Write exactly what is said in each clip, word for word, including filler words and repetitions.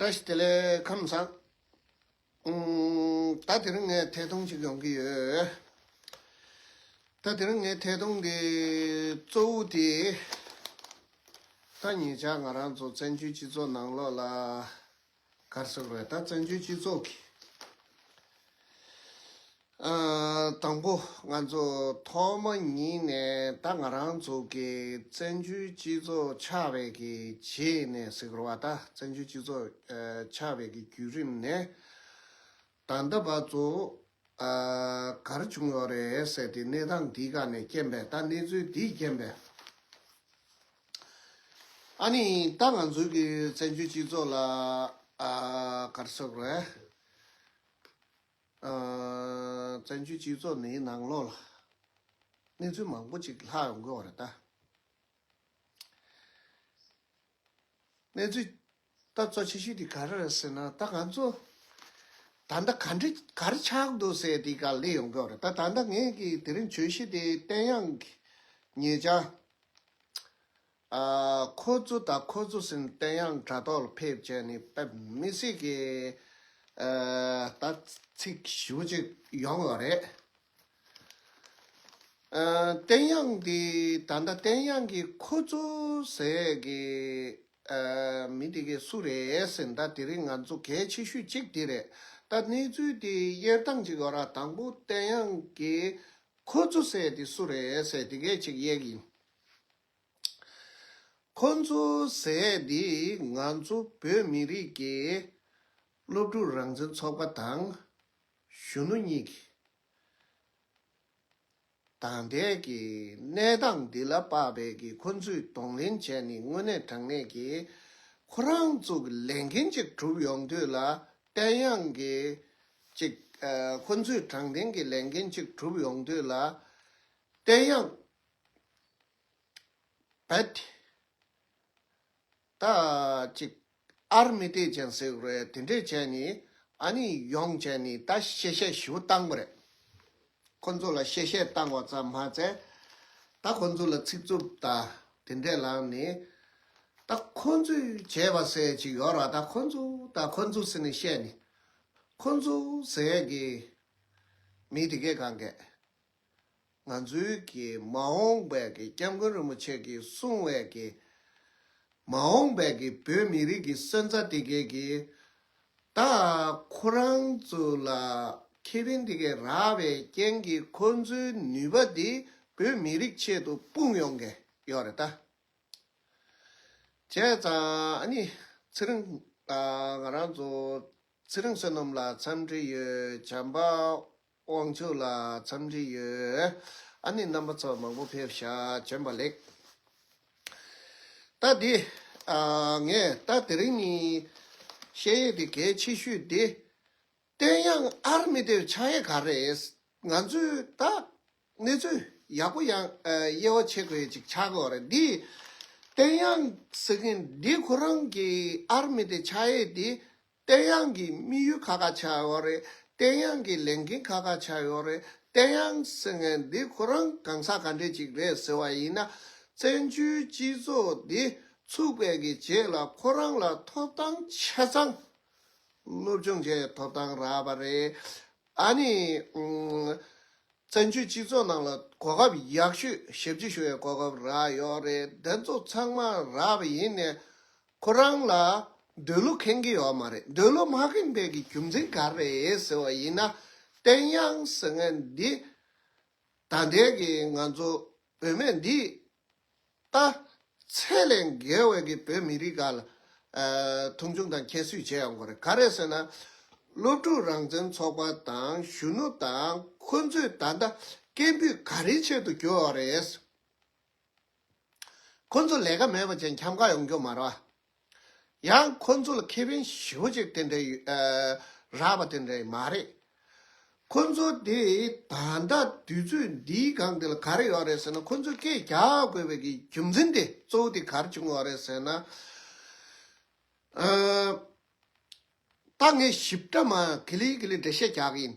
བཀྲ་ཤིས་བདེ་ལེགས། ཁམས་བཟང་། ཨུམ། ད་དེ་རིང་ངས་ཐད་གཏོང་ཅིག་ཡོང་གི་ཡོད། ད་དེ་རིང་ངའི་ཐད་གཏོང་དེ་གཙོ་བོ་དེ། ད་ཉེ་ཆར་ང་རང་ཚོ་བཙན་བྱོལ་སྤྱི་ཚོགས་ནང་ལོགས་ལ། ག་རེ་ཟེར་དགོས་རེད། ད་བཙན་བྱོལ་སྤྱི་ཚོགས་ཀྱི། ཨ། དང་པོ་ང་ཚོ་ཐོག་མ་ཉིད་ནས་ད་ང་རང་ཚོ་གི་བཙན་བྱོལ་སྤྱི་ཚོགས་ཆགས་པའི་གི་རྗེས་ནས་ཟེར་དགོས་རེད་པ། ད་བཙན་བྱོལ་སྤྱི་ཚོགས་ཨ་ཆགས་པའི་གི་བརྒྱུད་རིམ་ནས་ད་ལྟ་བར་དུ་ཨ་ག་རེ་བྱུང་ཡོད་རེད་ཟེར་ཏེ། གནས་སྟངས་འདིའི་སྒང་ནས་རྐྱེན་པས། ད་གནས་ཚུལ་འདིའི་རྐྱེན་པས། ཨ་ནི་ད་ང་ཚོའི་གི་བཙན་བྱོལ་སྤྱི་ཚོགས་ལ་ཨ་ག་རེ་ཟེར་དགོས་རེད། ཨ། བཙན་བྱོལ་སྤྱི་ཚོགས་འདིའི་ནང་ལོགས་ལ་གནས་ཚུལ་མང་པོ་ཅིག་ལྷག་ཡོང་གི་ཡོད་རེད་ད། གནས་ཚུལ་ད་གཙོ་ཆེ་ཤོས་དེ་ག་རེ་རེད་ཟེར་ན། ད་ང་ཚོ་ད་ལྟ་ག་འདྲ་ག་རེ་ཆགས་འདུག་ཟེར་དེ་ག་སླེབས་ཡོང་གི་ཡོད་རེད་ད། ད་ལྟ་ངས་ཀྱི་དེ་རིང་བརྗོད་གཞི་དེ་བསྟན་དབྱངས་ཀྱི་ཉེ་ཆར། ཨ། ཁོ་ཚོ་དང་ཁོ་ཚོ་ཟེར་ནས་བསྟན་དབྱངས་དྲ་ཐོག་ལ་ཕེབས་བྱས་ནས་དཔེ་མི་སྲིད་ཀྱི་ཨ་ད་ཚིག་ཞེ་པོ་ཅིག་ཡོང་ཡོད་རེད། ཨ། བསྟན་དབྱངས་འདི་ད་ལྟ་བསྟན་དབྱངས་ཀྱི་ཁོ་ཚོ་ཟེར་གི་ཨ་མི་དེ་གས་སུ་རེད་ཟེར་ན། ད་དེ་རིང་ང་ཚོ་གལ་ཆེ་ཤོས་གཅིག་དེ་རེད། ད་གནས་ཚུལ་དེ་དབྱེ་སྟངས་གཅིག་ཡོད་ར། དང་པོ་བསྟན་དབྱངས་ཀྱི་ཁོ་ཚོ་ཟེར་དེ་སུ་རེད་ཟེར་དེ་གས་གཅིག་དབྱེ་གི་ཡིན། ཁོ་ཚོ་ཟེར་འདི་ང་ཚོ་བོད་མི་རིགས་ཀྱི་སློབ་ཕྲུག་རང་བཙན་ཚོགས་པ་དང་གཞོན་ནུ་གཉིས་ཀྱི་དང་འདས་ཀྱི་གནས་སྟངས་འདི་ལ་དཔག་པའི་གི་ཁོ་ཚོས་གདོང་ལེན་བྱས་ནས་དངོས་གནས་དྲང་གནས་ཀྱི་ཁོ་རང་ཚོ་གི་ལས་འགན་ཅིག་གྲུབ་ཡོང་དུས་ལ། བསྟན་དབྱངས་ཀྱི་ཅིག་ཨ་ཁོ་ཚོས་དྲང་བདེན་གྱི་ལས་འགན་ཅིག་གྲུབ་ཡོང་དུས་ལ། བསྟན་དབྱངས་བེད་ད་ཅིག་ཨར་མི་ཏེ་ཅན་ཟེར་དགོས་རེད། དེ་འདྲས་བྱས་ནས་ཨ་ནི་ཡོང་བྱས་ནས་ད་གཤེ་གཤེ་ཞེ་པོ་བཏང་བ་རེད། ཁོ་ཚོ་ལ་གཤེ་གཤེ་བཏང་བ་ཙམ་མ་ཚད། ད་ཁོ་ཚོ་ལ་ཚིག་རྩུབ་དང་དེ་འདྲས་ལངས་ནས། ད་ཁོ་ཚོས་བྱས་པ་ཟེར་ཅིག་ཡོད་ར། ད་ཁོ་ཚོ་ད་ཁོ་ཚོ་ཟེར་ནས་བཤད་ནས། ཁོ་ཚོ་ཟེར་གི་མི་དེ་གས་གང་གས། ང་ཚོའི་གི་མ་འོངས་པའི་གི་སྐྱབས་མགོན་རིན་པོ་ཆེ་གིས་གསུངས་པའི་གི་མ་འོངས་པའི་གི་བོད་མི་རིགས་ཀྱི་སོན་རྩ་དེ་གས་ཀྱི་ད་ཁོ་རང་ཚོ་ལ་ཁེ་ཕན་དེ་གས་རག་པའི་རྐྱེན་གྱིས་ཁོ་ཚོའི་ནུས་པ་དེ་བོད་མི་རིགས་ཆེད་དུ་སྤུངས་ཡོང་གི་ཡོད་རེད་ད། བྱས་ཙང་ཨ་ནི་ཚེ་རིང་ཨ་ང་རང་ཚོ་ཚེ་རིང་བསོད་ནམས་ལགས་འཚམས་འདྲི་ཡོད། བྱམས་པ་དབང་ཕྱུག་ལགས་འཚམས་འདྲི་ཡོད། ཨ་ནི་རྣམ་པ་ཚོ་མང་པོ་ཕེབས་ཤག་བྱོན་པ་ལེགས། ད་འདི་ཨ་ངས་ད་དེ་རིང་ནི་བཤད་ཡས་དེ་གལ་ཆེ་ཤོས་དེ། བསྟན་དབྱངས་ཨར་མི་དེ་ཆགས་ཡས་ག་རེད། ང་ཚོས་ད་གནས་ཚུལ་ཡག་པོ་ཡང་ཨ་དབྱེ་བ་ཕྱེ་དགོས་ཡས་ཅིག་ཆགས་ཀྱི་ཡོད་རེད། འདི་བསྟན་དབྱངས་ཟེར་མཁན་འདི་ཁོ་རང་གི་ཨར་མི་དེ་ཆགས་ཡས་འདི་བསྟན་དབྱངས་ཀྱི་དམིགས་ཡུལ་ཁ་ཁ་ཆགས་ཡོད་རེད། བསྟན་དབྱངས་ཀྱི་ལས་འགན་ཁ་ཁ་ཆགས་ཡོད་རེད། བསྟན་དབྱངས་ཟེར་མཁན་འདི་ཁོ་རང་གང་ཟག་ག་འདྲས་ཅིག་རེད་ཟེར་བ་ཡིན་ན། བཙན་བྱོལ་སྤྱི་ཚོགས་འདི་ཚུགས་པའི་གི་རྗེས་ལ་ཁོ་རང་ལ་ཐོབ་ཐང་ཆ་ཚང་། སློབ་སྦྱོང་བྱེད་ཐོབ་ཐང་རག་པ་རེད། ཨ་ནི་ཨུམ་བཙན་བྱོལ་སྤྱི་ཚོགས་ནང་ལ་གོ་སྐབས་ཡག་ཤོས་ཞབས་ཕྱི་ཞུ་བའི་གོ་སྐབས་རག་ཡོད་རེད། དེ་ཚོ་ཚང་མ་རག་པ་ཡིན་ནའི་ཁོ་རང་ལ་འདོད་བློ་ཁེངས་ཀྱི་ཡོད་མ་རེད། འདོད་བློ་མ་ཁེངས་པའི་གི་རྒྱུ་མཚན་ག་རེ་རེད་ཟེར་བ་ཡིན་ན། བསྟན་དབྱངས་ཟེར་མཁན་འདི་ད་ལྟའི་གི་ང་ཚོ་བུད་མེད་འདི་ད་ཚད་ལས་བརྒལ་བའི་གི་བོད་མི་རིགས་སྒང་ལ་ཨ་མཐོང་ཆུང་དང་ཁྱད་གསོད་བྱས་ཡོང་གི་རེད། ག་རེ་ཟེར་ན། སློབ་ཕྲུག་རང་བཙན་ཚོགས་པ་དང་གཞོན་ནུ་དང་ཁོ་ཚོས་ད་ལྟ་སྐད་འབོད་ག་རེའི་ཆེད་དུ་བསྐྱོད་པ་རེད། ཁོ་ཚོ་ལས་ཀ་མེད་པ་བྱས་འཁྱམ་ག་ཡོང་རྒྱུ་མ་རེད་བ། ཡང་ཁོ་ཚོ་ལ་ཁེ་ཕན་ཞེ་པོ་ཅིག་དེ་འདྲ་ཡོད་ཨ་རག་པ་དེ་འདྲ་མ་རེད། ཁོ་ཚོ་དེ་ད་ལྟ་དུས་ཚོད་འདིའི་སྒང་དེ་ལ་ག་རེ་ཡོད་རེད་ཟེར་ན། ཁོ་ཚོ་སྐད་རྒྱག་དགོས་པའི་གི་རྒྱུ་མཚན་དེ་གཙོ་བོ་དེ་ག་རེ་བྱུང་བ་རེད་ཟེར་ན། ཨ་ད་ངས་ཞིབ་ཕྲ་མ་གི་ལི་གི་ལི་འགྲེལ་བཤད་རྒྱག་གི་ཡིན།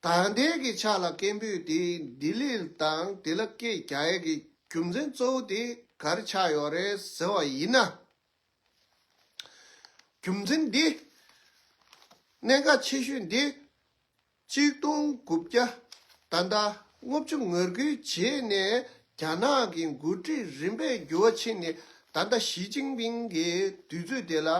ད་ལྟའི་གི་ཆ་ལ་སྐད་འབོད་དེ་ལྡི་ལི་དང་དེ་ལ་སྐད་རྒྱག་ཡས་ཀྱི་རྒྱུ་མཚན་གཙོ་བོ་དེ་ག་རེ་ཆགས་ཡོད་རེད་ཟེར་བ་ཡིན་ན། རྒྱུ་མཚན་འདི། གནད་འགག་ཆེ་ཤོས་འདི། གཅིག་སྟོང་དགུ་བརྒྱ་ད་ལྟ་ལྔ་བཅུ་ང་དགུའི་རྗེས་ནས་རྒྱ་ནག་གི་འགོ་ཁྲིད་རིམ་པས་འགྱུར་བ་ཕྱིན་ནས། ད་ལྟ་ཞི་ཅིན་ཕིང་གི་དུས་ཚོད་དེ་ལ།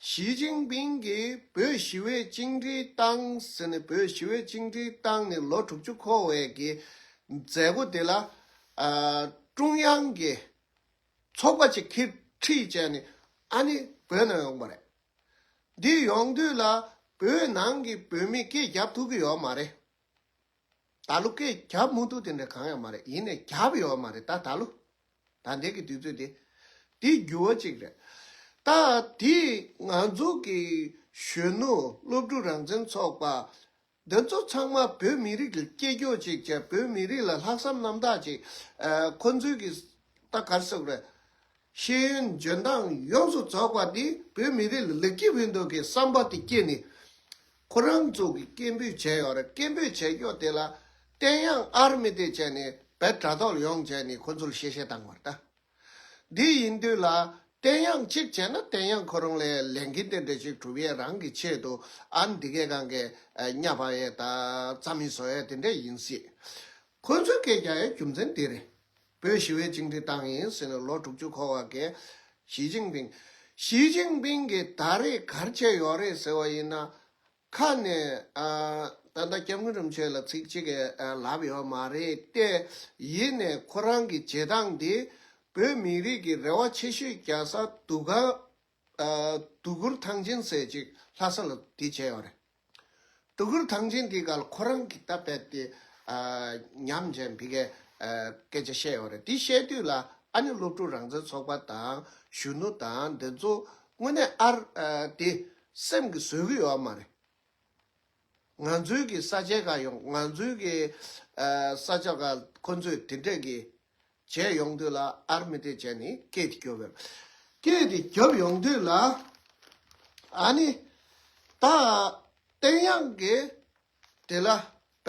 ཞི་ཅིན་ཕིང་གིས་བོད་ཞི་བའི་བཅིངས་འགྲོལ་བཏང་ཟེར་ནས། བོད་ཞི་བའི་བཅིངས་འགྲོལ་བཏང་ནས་ལོ་དྲུག་ཅུ་འཁོར་བའི་གི་མཛད་སྒོ་དེ་ལ། ཨ། ཀྲུང་དབྱང་གི་ཚོགས་པ་ཅིག་ཁྲིད་བྱས་ནས། ཨ་ནི་བོད་ནང་ཡོང་པ་རེད། འདི་ཡོང་དུས་ལ། བོད་ནང་གི་བོད་མི་སྐད་རྒྱབ་ཐུབ་ཀྱི་ཡོད་མ་རེད། ད་ལོ་སྐད་རྒྱབ་མི་ཐུབ་དེ་འདྲ་གང་ཡང་མ་རེད། ཡིན་ནའི་རྒྱབ་ཡོད་མ་རེད། ད་ད་ལོ། ད་ལྟའི་གི་དུས་ཚོད་དེ། འདི་འགྱུར་བ་གཅིག་རེད། ད་འདི་ང་ཚོ་གི་གཞོན་ནུ་སློབ་ཕྲུག་རང་བཙན་ཚོགས་པ་འདི་ཚོ་ཚང་མ་བོད་མི་རིགས་ལ་སྐྱེ་སྐྱོ་ཅིག་བྱས། བོད་མི་རིགས་ལ་ལྷག་བསམ་རྣམ་དག་ཅིག་ཨ། ཁོ་ཚོའི་གི་ད་ག་རེ་ཟེར་དགོས་རེད། ཤེས་ཡོན་འཇོན་ཐང་ཡོངས་སུ་རྫོགས་པ་འདི་བོད་མི་རིགས་ལ་ལེགས་སྐྱེས་ཕུལ་འདོད་ཀྱི་བསམ་པ་དེ་སྐྱེས་ནས། ཁོ་རང་ཚོ་གི་སྐད་འབོད་བྱས་ཡོད་རེད། སྐད་འབོད་བྱས་ཀྱོག་དེ་ལ་བསྟན་དབྱངས་ཨར་མི་དེ་བྱས་ནས་བོད་དྲ་ཐོག་ལ་ཡོང་བྱས་ནས་ཁོ་ཚོ་ལ་གཤེ་གཤེ་བཏང་བ་རེད་ད། འདི་ཡིན་དུས་ལ། བསྟན་དབྱངས་གཅིག་བྱས་ན་བསྟན་དབྱངས་ཁོ་རང་ལས་ལས་འགན་དེ་འདྲ་ཅིག་སྒྲུབ་ཡས། རང་གི་ཆེད་དུ་ཨ་ནི་འདི་གའི་སྒང་གའི་ཨ། བརྙ་བ་ཡས་དང་རྩ་མེད་བཟོ་ཡས་དེ་འདྲ་ཡིན་སྲིད། ཁོ་ཚོས་སྐད་རྒྱག་ཡས་རྒྱུ་མཚན་དེ་རེད། བོད་ཞི་བའི་བཅིངས་འགྲོལ་བཏང་ཡིན་ཟེར་ནས་ལོ་དྲུག་ཅུ་འཁོར་བ་གི་ཞི་ཅིན་ཕིང་། ཞི་ཅིན་ཕིང་གིས་ད་རེས་ག་རེ་བྱས་ཡོད་རེད་ཟེར་བ་ཡིན་ན། ཁ་ནས་ཨ། ད་ལྟ་སྐྱབས་མགོན་རིན་པོ་ཆེ་ལ་ཚིག་གཅིག་གིས་ཨ། ལབ་ཡོད་མ་རེད་དེ། ཡིན་ནའི་ཁོ་རང་གི་བྱེད་སྟངས་འདི་བོད་མི་རིགས་ཀྱི་རེ་བ་ཆེ་ཤོས་རྒྱག་ས་འདུ་ཁང་། ཨ། དུ་ཀུར་ཐང་ཆེན་ཟེར་ཅིག་ལྷ་ས་ལ་འདི་བྱས་ཡོད་རེད། དུ་ཀུར་ཐང་ཆེན་འདི་ག་ལ་ཁོ་རང་གི་ད་རྦད་དེ་ཨ། ཉམས་ཅན་འདི་གའི་ཨ། སྐད་ཆ་བཤད་ཡོད་རེད། འདི་བཤད་དུས་ལ་ཨ་ནི་སློབ་ཕྲུག་རང་བཙན་ཚོགས་པ་དང་གཞོན་ནུ་དང་འདི་ཚོ་དངོས་གནས་ཨར། ཨ། དེ་སེམས་ཀྱིས་བཟོད་ཀྱི་ཡོད་མ་རེད། ང་ཚོའི་གི་ས་ཆའི་ཁ་ཡོང་། ང་ཚོའི་གི་ཨ། ས་ཆ་ཁ་ཁོ་ཚོས་དེ་འདྲས་གི་བྱས་ཡོང་དུས་ལ་ཨར་མི་དེ་བྱས་ནས་སྐད་དེ་རྒྱོབ་ཡོད། སྐད་དེ་རྒྱོབ་ཡོང་དུས་ལ། ཨ་ནི་ད་བསྟན་དབྱངས་ཀྱིས་དེ་ལ་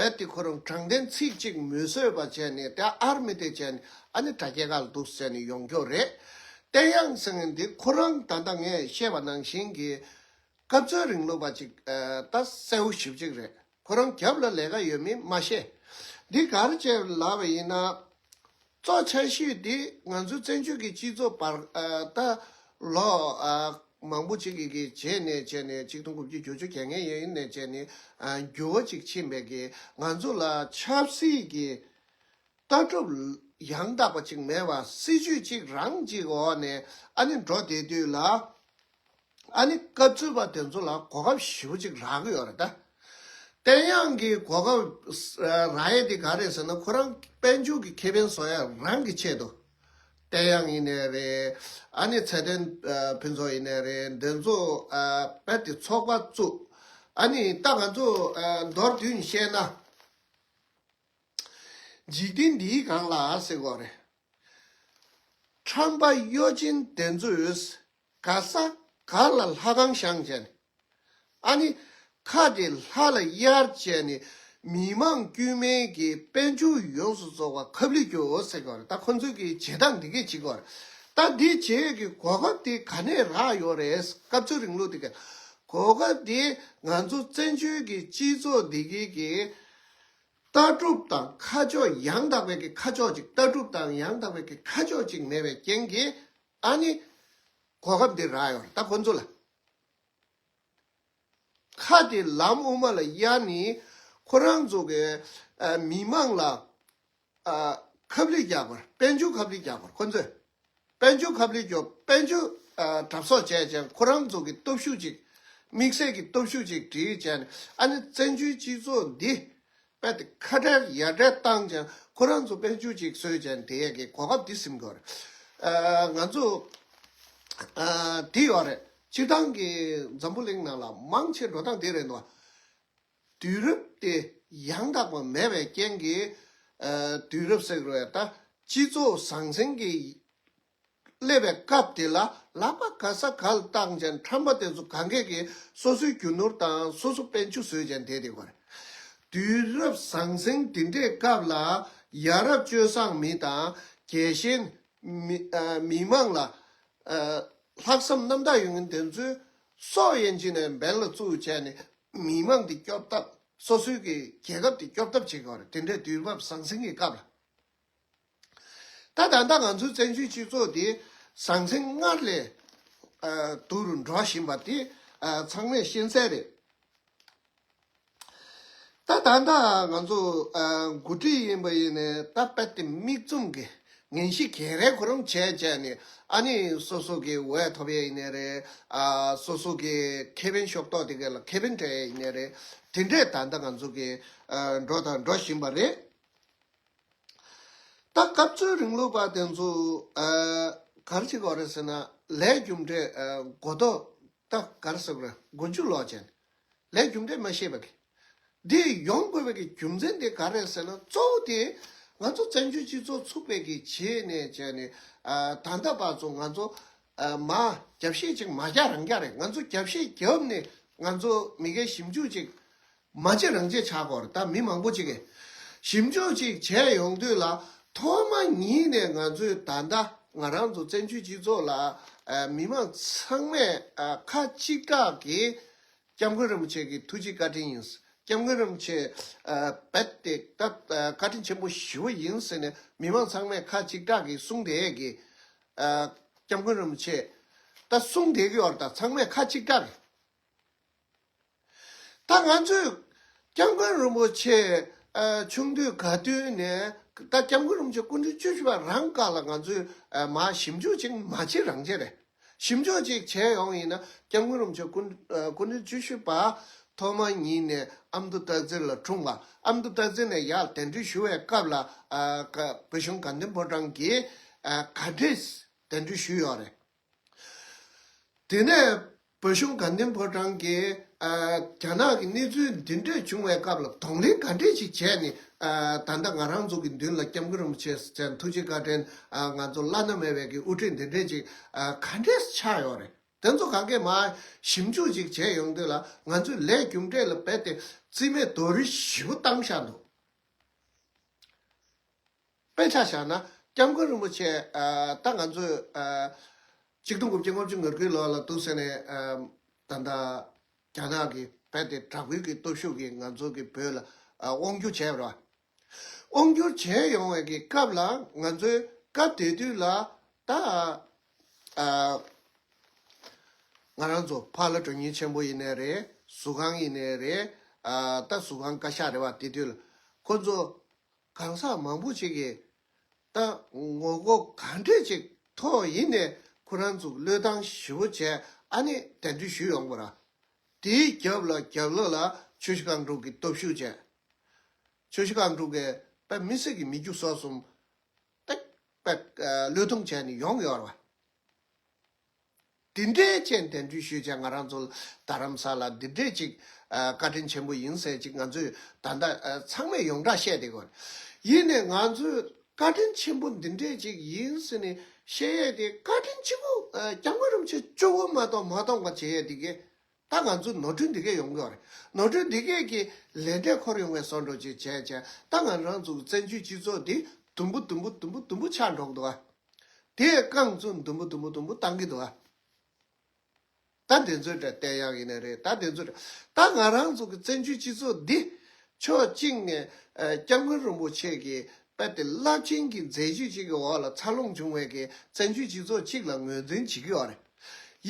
རྦད་དེ་ཁོ་རང་དྲང་བདེན་ཚིག་གཅིག་མི་བཟོད་པ་བྱས་ནས། ད་ཨར་མི་དེ་བྱས་ནས་ཨ་ནི་དྲ་རྒྱའི་ཁ་ལ་འདུག་ཟེར་ནས་ཡོང་རྒྱུ་རེད། བསྟན་དབྱངས་ཟེར་མཁན་འདི་ཁོ་རང་ད་ལྟ་ངས་བཤད་པ་ནང་བཞིན་གྱི་སྐབས་འཚོལ་རིང་ལུགས་པ་ཅིག་ཨ། ད་གསལ་བོ་ཞེ་པོ་ཅིག་རེད། ཁོ་རང་རྒྱབ་ལ་ལས་ཀ་ཡོད་མེད་མ་ཤེས། འདི་ག་རེ་བྱས་ལབ་པ་ཡིན་ན། གཙོ་ཆེ་ཤོས་འདི་ང་ཚོའི་བཙན་བྱོལ་གྱི་སྤྱི་ཚོགས་བར་ཨ། ད་ལོ་ཨ། མང་པོ་ཅིག་གི་གི་རྗེས་ནས་བྱས་ནས། ཆིག་སྟོང་དགུ་བརྒྱ་བརྒྱད་ཅུ་གྱ་ལྔ་ཡན་ནས་བྱས་ནས་ཨ། འགྱུར་བ་ཅིག་ཕྱིན་པའི་གི་ང་ཚོ་ལ་ཆབ་སྲིད་ཀྱི་ལྟ་གྲུབ་ཡང་དག་པ་ཅིག་མེད་པ། སྲིད་ཇུས་གཅིག་རང་གཅིག་འོག་ནས་ཨ་ནི་འགྲོ་བསྡད་དུས་ལ། ཨ་ནི་སྐབས་འཚོལ་པ་དེ་ཚོ་ལ་གོ་སྐབས་ཞེ་པོ་ཅིག་རག་གི་ཡོད་རེད་ད། བསྟན་དབྱངས་ཀྱིས་གོ་སྐབས་རག་ཡས་དེ་ག་རེད་ཟེར་ན། ཁོ་རང་དཔལ་འབྱོར་གྱི་ཁེ་ཕན་བཟོ་ཡས་རང་གི་ཆེད་དུ། བསྟན་དབྱངས་ཡིན་ནའི་རེད། ཨ་ནི་ཚེ་བརྟན་ཕུན་ཚོགས་ཡིན་ནའི་རེད། འདི་ཚོ་ཨ། རྦད་དེ་ཚོགས་པ་བཙུགས། ཨ་ནི་ད་ང་ཚོ་ཨ། མདོར་བསྡུས་ནས་བཤད་ན། འཇིག་རྟེན་འདིའི་སྒང་ལ་ཟེར་དགོས་རེད། ཁྲམ་པ་གཡོ་ཅན་དེ་ཚོས་ག་ས་ག་ལ་ལྷ་ཁང་བཞེངས་བྱས་ནས། ཨ་ནི་ཁ་དེ་ལྷ་ལ་གཡར་བྱས་ནས། མི་མང་དཀྱུས་མའི་གི་དཔལ་འབྱོར་ཡོངས་སུ་རྫོགས་པ་ཁབ་ལི་རྒྱོབ་ཟེར་དགོས་རེད། ད་ཁོ་ཚོའི་གི་བྱེད་སྟངས་འདི་གས་བྱེད་དགོས་རེད། ད་འདི་བྱེད་ཀྱི་གོ་སྐབས་དེ་ག་ནས་རག་ཡོད་རེད། སྐབས་འཚོལ་རིང་ལུགས་དེ་གས། གོ་སྐབས་དེ་ང་ཚོ་བཙན་བྱོལ་གྱི་སྤྱི་ཚོགས་འདི་གའི་གི་ལྟ་གྲུབ་དང་ཁ་ཕྱོགས་ཡང་དག་པའི་གི་ཁ་ཕྱོགས་ཅིག་ལྟ་གྲུབ་དང་ཡང་དག་པའི་གི་ཁ་ཕྱོགས་ཅིག་མེད་པའི་རྐྱེན་གྱིས། ཨ་ནི་གོ་སྐབས་འདི་རག་ཡོད་རེད་ད་ཁོ་ཚོ་ལ། ཁ་དེ་ལམ་དབུ་མ་ལ་གཡར་ནས་ཁོ་རང་ཚོ་གི་ཨ། མི་མང་ལ་ཨ། ཁབ་ལི་རྒྱག་པར། དཔལ་འབྱོར་ཁབ་ལི་རྒྱག་པར་ཁོ་ཚོས། དཔལ་འབྱོར་ཁབ་ལི་རྒྱོབ། དཔལ་འབྱོར་ཨ། གྲབས་གསོག་བྱས་བྱས། ཁོ་རང་ཚོ་གི་སྟོབས་ཤུགས་ཅིག་དམིགས་བསལ་གྱི་སྟོབས་ཤུགས་ཅིག་སྒྲིལ་བྱས་ནས། ཨ་ནི་བཙན་བྱོལ་སྤྱི་ཚོགས་འདི་རྦད་དེ་ཁ་བྲལ་ཡ་བྲལ་བཏང་བྱས། ཁོ་རང་ཚོ་དཔལ་འབྱོར་ཅིག་བཟོས་བྱས་ནས་དེ་ཡས་ཀྱི་གོ་སྐབས་འདི་ཟིན་དགོས་རེད། ཨ། ང་ཚོ་ཨ། འདི་ཡོད་རེད། སྤྱིར་བཏང་གི་འཛམ་བུ་གླིང་ནང་ལ་མང་ཆེ་འགྲོ་སྟངས་དེ་རེད་འདུག་དུས་རབས་དེ་ཡང་དག་པ་མེད་པའི་རྐྱེན་གྱིས། ཨ། དུས་རབས་ཟེར་དགོས་རེད་ད། སྤྱི་ཚོགས་ཟང་ཟིང་གི་སླེབས་པའི་སྐབས་དེ་ལ་ལག་པ་ག་ས་ག་ལ་བཏང་བྱས། ཁྲམ་པ་དེ་ཚོ་གང་གས་ཀྱིས་སོ་སོའི་རྒྱུ་ནོར་དང་སོ་སོ་དཔལ་འབྱོར་བཟོས་བྱས་བསྡད་དེ་གོ་རེད། དུས་རབས་ཟང་ཟིང་དེ་འདྲའི་སྐབས་ལ་ཡ་རབས་སྤྱོད་བཟང་མི་དང་། རྒྱལ་ཞེན་མི་ཨ། མི་མང་ལ་ཨ། ལྷག་བསམ་རྣམ་དག་ཡོད་མཁན་དེ་ཚོས་ སྲོག་ཡན་ཆད་ནས་འབེན་ལ་བཙུགས་བྱས་ནས་མི་མང་འདི་སྐྱོབ་ཐབས། སོ་སོའི་གི་རྒྱལ་ཁབ་འདི་སྐྱོབ་ཐབས་བྱེད་དགོས་རེད། དེ་འདྲའི་དུས་བབ་ཟང་ཟིང་གི་སྐབས་ལ། ད་ད་ལྟ་ང་ཚོའི་བཙན་བྱོལ་སྤྱི་ཚོགས་འདི་ཟང་ཟིང་སྔར་ལས་ཨ་སྡུག་རུ་འགྲོ་བཞིན་པ་འདི་ཨ་ཚང་མས་ཤེས་གསལ་རེད། ད་ད་ལྟ་ང་ཚོ་ཨ་འགོ་ཁྲིད་ཡིན་པ་ཡིན་ནའི་ད་དཔེ་དེ་མིག་བཙུམ་གྱི་ངན་གཤིས་ག་རེ་ཁོ་རང་བྱས་བྱས་ནས། ཨ་ནི་སོ་སོ་གི་འོས་ཐོབ་ཡས་ཡིན་ནའི་རེད། ཨ་སོ་སོ་གི་ཁེ་ཕན་ཤོག་ཐོག་དེ་ག་ལ་ཁེ་ཕན་སྤྲད་ཡས་ཡིན་ནའི་རེད། དེ་འདྲས་ད་ལྟ་ང་ཚོ་གི་ཨ་འགྲོ་དང་འགྲོ་བཞིན་པ་རེད། ད་སྐབས་འཚོལ་རིང་ལུགས་པ་དེ་ཚོ་ཨ་ག་རེ་བྱེད་དགོས་རེད་ཟེར་ན། ལས་རྒྱུ་འབྲས་ཨ་མགོ་ཐོག་ད་ག་རེ་ཟེར་དགོས་རེད། མགོ་མཇུག་ལོག་བྱས་ནས་ལས་རྒྱུ་འབྲས་མ་ཤེས་པ་གི། འདི་ཡོང་དགོས་པའི་གི་རྒྱུ་མཚན་དེ་ག་རེད་ཟེར་ན། གཙོ་བོ་དེ་ང་ཚོ་བཙན་བྱོལ་སྤྱི་ཚོགས་ཚུགས་པའི་གི་བྱས་ནས་བྱས་ནས་ཨ་ད་ལྟ་བར་ཚོ་ང་ཚོ་ཨ་མ་རྒྱབ་བཤིག་ཅིག་མ་རྒྱག་རང་རྒྱག་རེད། ང་ཚོ་རྒྱབ་བཤིག་བརྒྱབ་ནས་ང་ཚོ་མི་སྒེར་ཞིབ་འཇུག་ཅིག་མ་བྱེད་རང་བྱེད་ཆགས་ཀྱི་ཡོད་རེད། ད་མི་མང་པོ་ཅིག་གིས་ཞིབ་འཇུག་ཅིག་བྱས་ཡོང་དུས་ལ། ཐོག་མ་ཉིད་ནས་ང་ཚོས་ད་ལྟ་ང་རང་ཚོ་བཙན་བྱོལ་སྤྱི་ཚོགས་ལ་ཨ་མི་མང་ཚང་མས་ཨ་ཁ་གཅིག་གྲགས་ཀྱིས་སྐྱབས་མགོན་རིན་པོ་ཆེ་གི་ཐུགས་རྗེ་བཀའ་དྲིན་ཡིན། སྐྱབས་མགོན་རིན་པོ་ཆེ་ཨ་རྦད་དེ་ད་ཨ་བཀའ་དྲིན་ཆེན་པོ་ཞེ་པོ་ཡིན་ཟེར་ནས་མི་མང་ཚང་མས་ཁ་གཅིག་གྲགས་ཀྱིས་གསུངས་བསྡད་ཀྱི། ཨ་སྐྱབས་མགོན་རིན་པོ་ཆེ་ད་གསུངས་བསྡད་ཀྱི་ཡོད་རེད། ད་ཚང་མས་ཁ་གཅིག་གྲགས་ཀྱིས། ད་ང་ཚོས་སྐྱབས་མགོན་རིན་པོ་ཆེ་ཨ་ཆུང་དུས་ག་དུས་ནས། ད་སྐྱབས་མགོན་རིན་པོ་ཆེ་སྐུ་ཕྲེང་བཅུ་བཞི་པ་རང་སྒང་ལ་ང་ཚོས་ཨ་མར་ཞིབ་འཇུག་ཅིག་མ་བྱེད་རང་བྱེད་རེད། ཞིབ་འཇུག་ཅིག་བྱས་ཡོང་ཡིན་ན། སྐྱབས་མགོན་རིན་པོ་ཆེ་སྐུ་ཨ་སྐུ་ཕྲེང་བཅུ་བཞི་པ་ཐོག་མ་ཉིད་ནས་ཨ་མདོ་སྟག་འཚེར་ལ་འཁྲུངས་པ། ཨ་མདོ་སྟག་འཚེར་ནས་ཡར་གདན་འདྲེན་ཞུ་བའི་སྐབས་ལ་ཨ་བོད་གཞུང་དགའ་ལྡན་ཕོ་བྲང་གིས་ཨ་ག་འདྲས་གདན་འདྲེན་ཞུས་ཡོད་རེད། དེ་ནས་བོད་གཞུང་དགའ་ལྡན་ཕོ་བྲང་གིས་ཨ་རྒྱ་ནག་གི་གནས་ཚུལ་འདི་འདྲས་བྱུང་བའི་སྐབས་ལ་གདོང་ལེན་ག་འདྲས་ཅིག་བྱས་ནས། ཨ་ད་ལྟ་ང་རང་ཚོ་གི་མདུན་ལ་སྐྱབས་མགོན་རིན་པོ་ཆེ་ཟེར་ཐུགས་རྗེ་བཀའ་དྲིན་ཨ་ང་ཚོ་བླ་ན་མེད་པའི་གི་དབུ་ཁྲིད་འདི་འདྲས་ཅིག་ཨ་ག་འདྲས་ཆགས་ཡོད་རེད། དེ་ཚོ་ག་གེ་མར་ཞིབ་འཇུག་ཅིག་བྱས་ཡོང་དུས་ལ། ང་ཚོས་ལས་རྒྱུ་འབྲས་ལ་རྦད་དེ་རྩིས་མེད་རྡོག་རོལ་ཞེ་པོ་བཏང་བཞག་འདུག་དཔེ་ཆ་བཞག་ན། སྐྱབས་མགོན་རིན་པོ་ཆེ་ཨ་ད་ང་ཚོས་ཨ་ཆིག་སྟོང་དགུ་བརྒྱ་ལྔ་བཅུ་ང་དགུའི་ལོ་ལ་འདུག་ཟེར་ནས་ཨ་ད་ལྟ་རྒྱ་ནག་གི་རྦད་དེ་དྲག་པོའི་གི་སྟོབས་ཤུགས་ཀྱིས་ང་ཚོ་གི་བོད་ལ་ཨ་དབང་བསྒྱུར་བྱས་པ་རེད། དབང་བསྒྱུར་བྱས་ཡོང་བའི་གི་སྐབས་ལ། ང་ཚོའི་སྐབས་དེ་དུས་ལ་ད་ཨ་ང་རང་ཚོ་ཕ་ལྷ་དོན་གཉེར་ཆེན་པོ་ཡིན་ནའི་རེད། ཟུར་ཁང་ཡིན་ནའི་རེད། ཨ་ད་ཟུར་ཁང་བཀའ་ཤག་རེད་པ། དེ་དུས་ལ་ཁོ་ཚོ་གང་ཟག་མང་པོ་ཅིག་གིས་ད་ངོ་རྒོལ་ག་འདྲས་ཅིག་ཐོག་ཡིན་ནའི་ཁོ་རང་ཚོ་བློས་བཏང་ཞེ་པོ་བྱས། ཨ་ནི་གདན་འདྲེན་ཞུས་ཡོང་བ་ར། དེའི་རྒྱབ་ལ་རྒྱབ་ལོགས་ལ་ཆུ་བཞི་སྒང་དྲུག་གི་སྟོབས་ཤུགས་བྱས། ཆུ་བཞི་སྒང་དྲུག་གིས་དཔེ་མི་སྲིད་ཀྱི་མི་རྒྱུ་སོ་གསུམ་ཏག་ཏག་བློས་ཐོངས་བྱས་ནས་ཡོང་ཡོད་རེད་པ། འདི་འདྲའི་ཅན་གདན་འདྲེན་ཞུས་བྱས་ང་རང་ཚོ་རྡ་རམ་ས་ལ་འདི་འདྲའི་ཅིག་ཨ་བཀའ་དྲིན་ཆེན་པོ་ཡིན་ཟེར་ཅིག་ང་ཚོས་ད་ལྟ་ཨ་ཚང་མས་ཡོངས་གྲགས་བཤད་བསྡད་ཀྱི་ཡོད་རེད། ཡིན་ནའི་ང་ཚོས་བཀའ་དྲིན་ཆེན་པོ་འདི་འདྲའི་ཅིག་ཡིན་ཟེར་ནས་བཤད་ཡས་དེ། བཀའ་དྲིན་ཆེན་པོ་ཨ་སྐྱབས་མགོན་རིན་པོ་ཆེ་གཅིག་པོ་མ་གཏོགས་མ་མཐོང་བ་བྱེད་ཡས་དེ་གས། ད་ང་ཚོ་ནོར་འཁྲུལ་འདི་གས་ཡོང་གི་ཡོད་རེད། ནོར་འཁྲུལ་འདི་གས་ཀྱི་ལས་འབྲས་འཁོར་ཡོང་བའི་བཟོ་འདྲ་ཅིག་བྱས་བྱས། ད་ང་རང་ཚོ་གི་བཙན་བྱོལ་སྤྱི་ཚོགས་འདི་དུམ་བུ་དུམ་བུ་དུམ་བུ་དུམ་བུ་ཆག་འགྲོ་གི་འདུག་ཨ། དེའི་རྐང་ཚུགས་དུམ་བུ་དུམ་བུ་དུམ་བུ་བཏང་གི་འདུག་ཨ། ད་དེ་ཚོའི་གྲས་བསྟན་ཡག་ཡིན་ནའི་རེད། ད་དེ་ཚོའི་གྲས་ད་ང་རང་ཚོ་གི་བཙན་བྱོལ་སྤྱི་ཚོགས་འདི་ཕྱོགས་གཅིག་ནས་ཨ་སྐྱབས་མགོན་རིན་པོ་ཆེ་གི་དཔེ་དེ་རླབས་ཆེན་གྱི་མཛད་རྗེས་ཅིག་གི་འོག་ལ་འཚར་ལོངས་བྱུང་བའི་གི་བཙན་བྱོལ་སྤྱི་ཚོགས་ཅིག་ལ་ངོས་འཛིན་བྱེད་ཀྱི་ཡོད་རེད།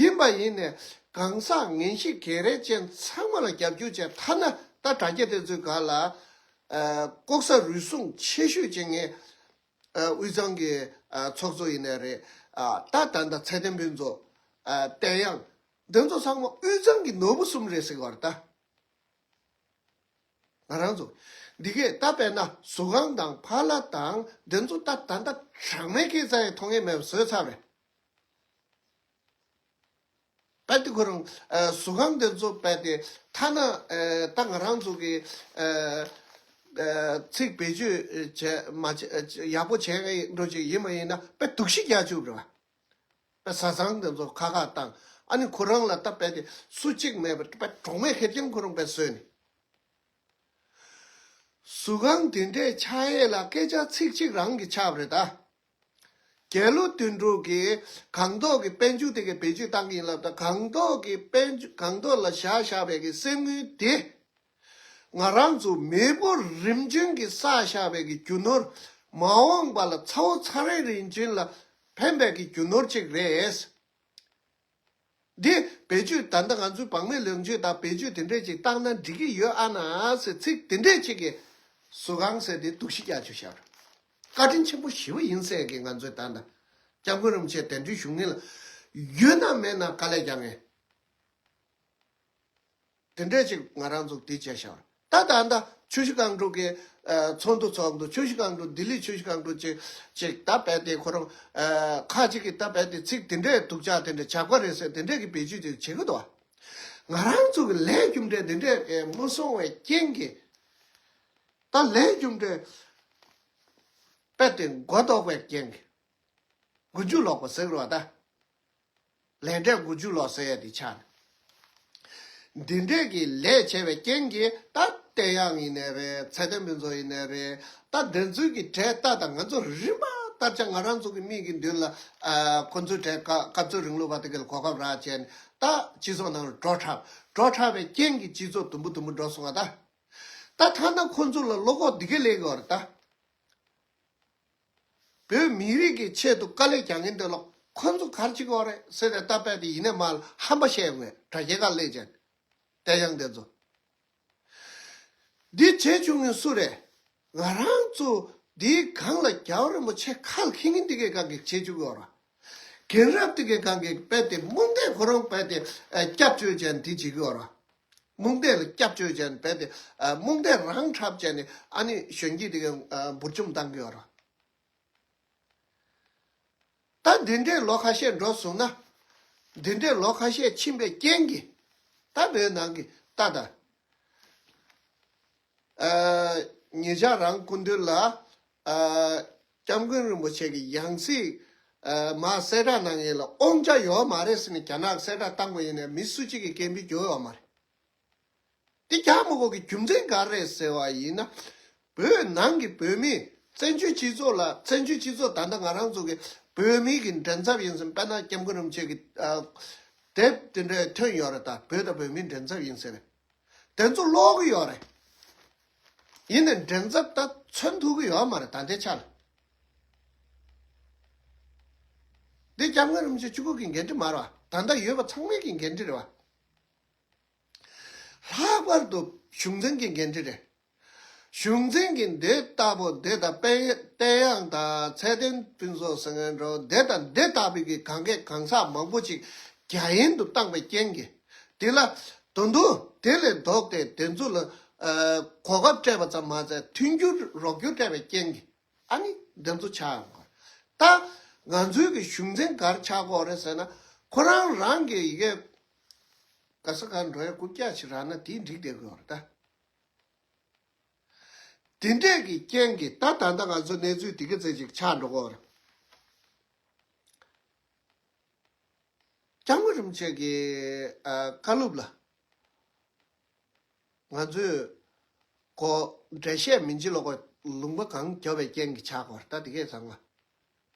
ཡིན་པ་ཡིན་ནའི་གང་ཟག་ངན་གཤིས་ག་རེ་ཅན་ཚང་མ་ལ་རྒྱབ་སྐྱོར་བྱས། ཐ་ན་ད་དྲ་རྒྱ་དེ་ཚོའི་སྒང་ལ་ཨ་ལྐོག་ཟ་རུལ་སུངས་ཆེ་ཤོས་བྱེད་མཁན་ཨ་དབུས་གཙང་གི་ཨ་ཚོགས་གཙོ་ཡིན་ནའི་རེད། ཨ་ད་ད་ལྟ་ཚེ་བརྟན་ཕུན་ཚོགས། ཨ་བསྟན་དབྱངས། འདི་ཚོ་ཚང་མ་དབུས་གཙང་གི་ནོར་བུ་གསུམ་རེད་ཟེར་གྱི་ཡོད་རེད་ད། ང་རང་ཚོ་འདི་གས་ད་དཔེར་ན་ཟུར་ཁང་དང་ཕ་ལྷ་དང་འདི་ཚོ་ད་ད་ལྟ་གྲངས་མེད་སྐད་ཆ་ཡང་མཐོང་ཡས་མེད་པ་བཟོས་ཚར་བ་རེད། དཔེ་དེ་ཁོ་རང་ཨ་ཟུར་ཁང་འདི་ཚོ་དཔེ་དེ་ཐ་ན་ཨ་ད་ང་རང་ཚོ་གི་ཨ་ཨ་ཚིག་བེད་སྤྱོད་བྱས་མ་བྱས་ཡག་པོ་བྱས་འགྲོ་ཅིག་ཡིན་པ་ཡིན་ན་དཔེ་སྡུག་ཤི་རྒྱག་བཅུག་རེད་བ། དཔེ་བཟའ་ཚང་དེ་ཚོ་ཁ་ཁ་བཏང་། ཨ་ནི་ཁོ་རང་ལ་ད་དཔེ་དེ་སུ་གཅིག་མེད་པར་དཔེ་གྲོགས་མེད་ཁེར་རྐྱང་ཁོ་རང་དཔེ་བཟོས་ནས། ཟུར་ཁང་དེ་འདྲས་ཆགས་ཡས་ལ་སྐད་ཆ་ཚིག་གཅིག་རང་གིས་ཆགས་པ་རེད་ད། རྒྱལ་གླུ་དོན་གྲུབ་ཀྱིས་སྒང་ཏོག་གི་དཔལ་འབྱོར་དེ་གའི་བེད་སྤྱོད་བཏང་གི་ཡིན་ལབ་ད། སྒང་ཏོག་གི་དཔལ་འབྱོར་སྒང་ཏོག་ལ་བཞག་བཞག་པའི་གི་གསེར་དངུལ་དེ། ང་རང་ཚོ་མེས་པོ་རིམ་བྱོན་གྱིས་བསགས་བཞག་པའི་གི་རྒྱུ་ནོར། མ་འོངས་པ་ལ་ཚ་བོ་ཚ་རེ་རིམ་བྱོན་ལ་ཕན་པའི་གི་རྒྱུ་ནོར་ཅིག་རེད། འདི་བེད་སྤྱོད་ད་ལྟ་ང་ཚོའི་བག་མེད་ལོངས་སྤྱོད་དང་བེད་སྤྱོད་དེ་འདྲས་ཅིག་བཏང་ན་འགྲིག་གི་ཡོད་ཨ་ན་ཟེར་ཚིག་དེ་འདྲས་ཅིག་གིས་ཟུར་ཁང་ཟེར་དེ་སྡུག་ཤི་རྒྱག་ཆོག་ཤར། བཀའ་དྲིན་ཆེན་པོ་ཞེ་པོ་ཡིན་ཟེར་གི། ང་ཚོའི་ད་ལྟ་སྐྱབས་མགོན་རིན་པོ་ཆེ་གདན་འདྲེན་ཞུ་མཁན་ལ་ཡོད་ན་མེད་ན་དཀའ་ལས་རྒྱག་མཁན། དེ་འདྲས་ཅིག་ང་རང་ཚོ་དེ་བྱས་ཤག་ད་ད་ད་ཆུ་བཞི་སྒང་དྲུག་གི་ཨ་ཚོགས་འདུ་ཚོགས་འདུ། ཆུ་བཞི་སྒང་དྲུག་ལྡི་ལི་ཆུ་བཞི་སྒང་དྲུག་ཅིག་ཅིག་ད་བས་ཏེ་ཁོ་རང་ཨ་ཁ་ཅིག་གིས་ད་བས་ཏེ་ཚིག་དེ་འདྲས་སྡུག་ཅག་དེ་འདྲས་ཇག་པ་རེད་ཟེར་དེ་འདྲས་ཀྱི་བེད་སྤྱོད་ཅིག་བྱེད་ཀྱི་འདུག་ང་རང་ཚོ་གི་ལས་རྒྱུ་འབྲས་དེ་འདྲས་ཨེ་མ་སོང་བའི་རྐྱེན་གྱིས། ད་ལས་རྒྱུ་འབྲས་བས་ཏེ་མགོ་ལྡོག་པའི་རྐྱེན་གྱིས། མགོ་མཇུག་ལོག་པ་ཟེར་རོ་ད། ལས་འབྲས་མགོ་མཇུག་ལོག་ཟེར་ཡ་དེ་ཆགས་ནས། འདི་འདྲས་ཀྱི་ལས་བྱས་པའི་རྐྱེན་གྱིས་ད་བསྟན་གཡང་ཡིན་ནའི་རེད། ཚེ་བརྟན་ཕུན་ཚོགས་ཡིན་ནའི་རེད། ད་འདི་ཚོའི་གི་གྲས་ལྟ་དང་ང་ཚོ་རིམ་པ་ལྟར་ཆ་ང་རང་ཚོ་གི་མིག་གི་མདུན་ལ་ཨ་ཁོ་ཚོའི་གྲས་སྐབས་སྐབས་ཚོད་རིང་ལུགས་པ་དེ་ག་ལ་གོ་སྐབས་རག་བྱས་ནས་ད་སྤྱི་ཚོགས་ནང་ལ་འགྲོ་འཁྲབ་འགྲོ་འཁྲབ་པའི་རྐྱེན་གྱིས་སྤྱི་ཚོགས་དུམ་བུ་དུམ་བུ་འགྲོ་སོང་བ་ད། ད་ཐ་ན་ཁོ་ཚོ་ལ་བློ་ཁོག་འདི་ག་ལས་ཀྱི་བར་ད། བོད་མི་རིགས་ཀྱི་ཆེད་དུ་དཀའ་ལས་རྒྱག་མཁན་དེ་ལ་ཁོ་ཚོ་ག་རེ་བྱེད་ཀྱི་ཡོད་རེད་ཟེར་ཏེ་ལྟ་བས་དེ་ཡིན་ནའི་མ་ལ་ཧམ་པ་བཤད་ཡོང་ངས་དྲ་རྒྱའི་ཁ་སླེབས་བྱས་བསྟན་གཡང་དེ་ཚོ། འདི་བྱེད་བཅུག་མཁན་སུ་རེད། ང་རང་ཚོ་འདིའི་སྒང་ལ་རྒྱལ་བ་རིན་པོ་ཆེ་ཁ་ལ་འཁྱེར་མཁན་འདི་གའི་སྒང་གི་བྱེད་བཅུག་གི་ཡོད་རེད། རྒན་རབས་དེ་གའི་སྒང་གི་རྦད་དེ་རྨོངས་དད་ཁོ་རང་རྦད་དེ་ཨ་སྐྱབས་བཅོལ་བྱས་ནས་དེ་བྱེད་ཀྱི་ཡོད་རེད། རྨོངས་དད་ལ་སྐྱབས་བཅོལ་བྱས་ནས་རྦད་དེ་ཨ་རྨོངས་དད་རང་འཁྲབ་བྱས་ནས་ཨ་ནི་གཞོན་སྐྱེས་དེ་གའི་ཨ་འབུར་འཇོམས་བཏང་གི་ཡོད་རེད། ད་འདི་འདྲའི་ལོ་ཁ་ཤས་འགྲོ་སོང་ན། འདི་འདྲའི་ལོ་ཁ་ཤས་ཕྱིན་པའི་རྐྱེན་གྱིས་ད་བོད་ནང་གི་ལྟ་དང་། ཨ་ཉེ་ཆར་རང་སྐུ་མདུན་ལ་ཨ་སྐྱབས་མགོན་རིན་པོ་ཆེ་གི་ཡང་སྲིད་ཨ་མར་གསལ་བསྒྲགས་གནང་ཡས་ལ་དབང་ཆ་ཡོད་མ་རེད་ཟེར་ནས་རྒྱ་ནག་གིས་གསལ་བསྒྲགས་བཏང་དགོས་ཡིན་ནའི་མི་སུ་གཅིག་གིས་སྐད་འབོད་རྒྱག་ཡོད་མ་རེད། འདི་རྒྱག་མི་དགོས་ཀྱི་རྒྱུ་མཚན་ག་རེ་རེད་ཟེར་བ་ཡིན་ན། བོད་ནང་གི་བོད་མི་བཙན་བྱོལ་སྤྱི་ཚོགས་ལ་བཙན་བྱོལ་སྤྱི་ཚོགས་ད་ལྟ་ང་རང་ཚོ་གི་བོད་མི་གི་མགྲིན་ཚབ་ཡིན་ཟེར། དཔེར་ན་སྐྱབས་མགོན་རིན་པོ་ཆེ་གི་ཨ་དེབ་དེ་འདྲའི་ཐོན་ཡོད་རེད། ད་བོད་དང་བོད་མིའི་མགྲིན་ཚབ་ཡིན་ཟེར། དེ་ཚོ་ཀློག་གི་ཡོད་རེད། ཡིན་ནའི་མགྲིན་ཚབ་ད་མཚོན་ཐུབ་ཀྱི་ཡོད་མ་རེད་ད་ལྟའི་ཆ་ལ། འདི་སྐྱབས་མགོན་རིན་པོ་ཆེ་གཅིག་པུ་གི་འགན་འཁྲི་མ་རེད་བ། ད་ལྟ་ཡོད་པ་ཚང་མའི་གི་འགན་འཁྲི་རེད་བ། ལྷག་པར་དུ་གཞུང་འཛིན་གྱི་འགན་འཁྲི་རེད། གཞུང་འཛིན་གྱི་འདི་ལྟ་བུ་འདི་དང་དཔལ་བསྟན་གཡང་དང་ཚེ་བརྟན་ཕུན་ཚོགས་ཟེར་མཁན་འདྲ་བོ་འདི་དང་འདི་ལྟ་བུའི་གི་གང་གས་གང་ཟག་མང་པོ་ཅིག་རྒྱ་ཡན་དུ་བཏང་བའི་རྐྱེན་གྱིས། དེ་ལ་དོན་དུ་དེ་ལས་ལྡོག་སྟེ་དེ་ཚོ་ལ་ཨ་གོ་སྐབས་སྤྲད་པ་ཙམ་མ་ཟད་མཐུན་འགྱུར་རོགས་སྐྱོར་སྤྲད་པའི་རྐྱེན་གྱིས། ཨ་ནི་འདི་ཚོ་ཆགས་ཡོང་གི་རེད། ད་ང་ཚོའི་གི་གཞུང་འཛིན་ག་རེ་ཆགས་ཀྱི་ཡོད་རེད་ཟེར་ན། ཁོ་རང་རང་གི་ཡི་གེ་ག་ས་ག་འགྲོ་ཡ་རྐུབ་བཀྱག་ཅིག་རག་ན་དེ་འགྲིག་བསྡད་ཀྱི་ཡོད་རེད་ད། དེ་འདྲས་ཀྱི་རྐྱེན་གྱིས་ད་ད་ལྟ་ང་ཚོ་གནས་ཚུལ་དེ་ག་ཚད་ཅིག་ཆགས་འགྲོ་གི་ཡོད་རེད། སྐྱབས་མགོན་རིན་པོ་ཆེ་གི་ཨ་བཀའ་སློབ་ལ་ང་ཚོས་གོ་འགྲེལ་བཤད་མི་བྱེད་ལོག་པ་ལུང་པ་གང་རྒྱབ་པའི་རྐྱེན་གྱིས་ཆགས་པ་རེད། ད་དེ་གས་ཚང་མ་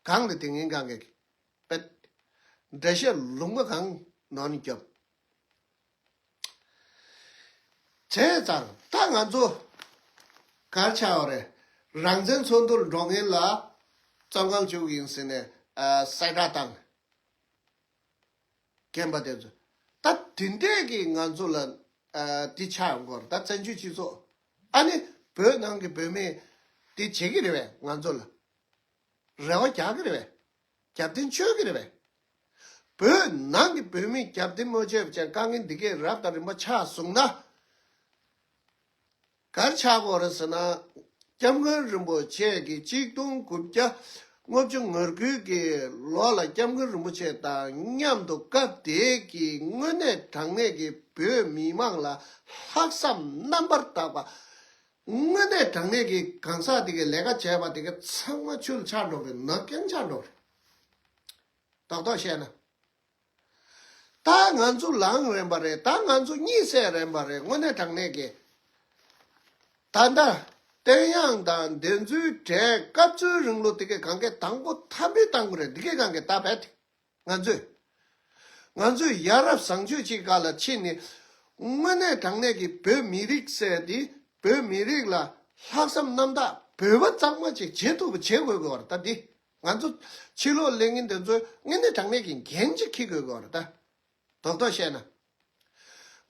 གང་ལ་དེ་ངན་གང་གས་པད་འགྲེལ་བཤད་ལུང་པ་གང་ནང་ནས་རྒྱབ། བྱས་ཙང་ད་ང་ཚོ་གར་ཆགས་པ་རེད། རང་བཙན་ཚོགས་འདུར་འགྲོ་མཁན་ལ་བཙོན་ཁང་བཅུག་ཡིན་ཟེར་ནས་ཨ་གསལ་བསྒྲགས་བཏང་། རྒན་པ་དེ་ཚོ་ད་དེ་འདྲས་ཀྱིས་ང་ཚོ་ལ་ཨ་འདི་ཆགས་ཡོང་གི་ཡོད་རེད། ད་བཙན་བྱོལ་སྤྱི་ཚོགས་ཨ་ནི་བོད་ནང་གི་བོད་མིས་འདི་བྱེད་ཀྱི་རེད་པས། ང་ཚོ་ལ་རེ་བ་རྒྱག་གི་རེད་པས། རྒྱབ་རྟེན་བཅོལ་གྱི་རེད་པས། བོད་ནང་གི་བོད་མིས་རྒྱབ་རྟེན་མ་བཅོལ་བ་བྱས་དཀའ་ངལ་འདི་གས་རབ་དང་རིམ་པ་ཆགས་སོང་ན། ག་རེ་ཆགས་ཀྱི་ཡོད་རེད་ཟེར་ན། སྐྱབས་མགོན་རིན་པོ་ཆེ་གིས་གཅིག་སྟོང་དགུ་བརྒྱ་ལྔ་བཅུ་ང་དགུ་གི་ལོ་ལ་སྐྱབས་མགོན་རིན་པོ་ཆེ་དང་མཉམ་དུ་སྐབས་དེའི་གི་དངོས་གནས་དྲང་གནས་ཀྱི་བོད་མི་མང་ལ་ལྷག་བསམ་རྣམ་པར་དག་པ། དངོས་གནས་དྲང་གནས་ཀྱི་གང་ཟག་དེ་གའི་ལས་ཀ་བྱས་པ་དེ་ག་ཚང་མ་ཆུ་ལ་ཆགས་འགྲོ་གི་རེད། ནག་རྐྱང་ཆགས་འགྲོ་གི་རེད། རྡོག་རྡོག་བཤད་ན། ད་ང་ཚོ་ལངས་རན་པ་རེད། ད་ང་ཚོ་གཉིད་སད་རན་པ་རེད། དངོས་གནས་དྲང་གནས་ཀྱི། ད་ལྟ་ བསྟན་དབྱངས་དང་འདི་ཚོའི་གྲས་སྐབས་འཚོལ་རིང་ལུགས་དེ་གའི་གང་གའི་དང་པོ་མཐའ་མའི་གཏང་དགོས་རེད། འདི་གའི་གང་གའི་ད་བས་ཏེ་ང་ཚོས། ང་ཚོས་ཡ་རབས་བཟང་སྤྱོད་ཅིག་སྒང་ལ་ཕྱིན་ནས། དངོས་གནས་དྲང་གནས་ཀྱི་བོད་མི་རིགས་ཟེར་དེ་བོད་མི་རིགས་ལ་ལྷག་བསམ་རྣམ་དག་བོད་པ་གཙང་མ་ཅིག་བྱེད་ཐུབ་པ་བྱེད་དགོས་དགོས་པ་རེད། ད་འདི་ང་ཚོ་ཕྱི་ལོགས་སླེབས་མཁན་དེ་ཚོས་དངོས་གནས་དྲང་གནས་ཀྱི་འགན་ཅིག་འཁྱེར་དགོས་དགོས་པ་རེད་ད། རྡོག་རྡོག་བཤད་ན།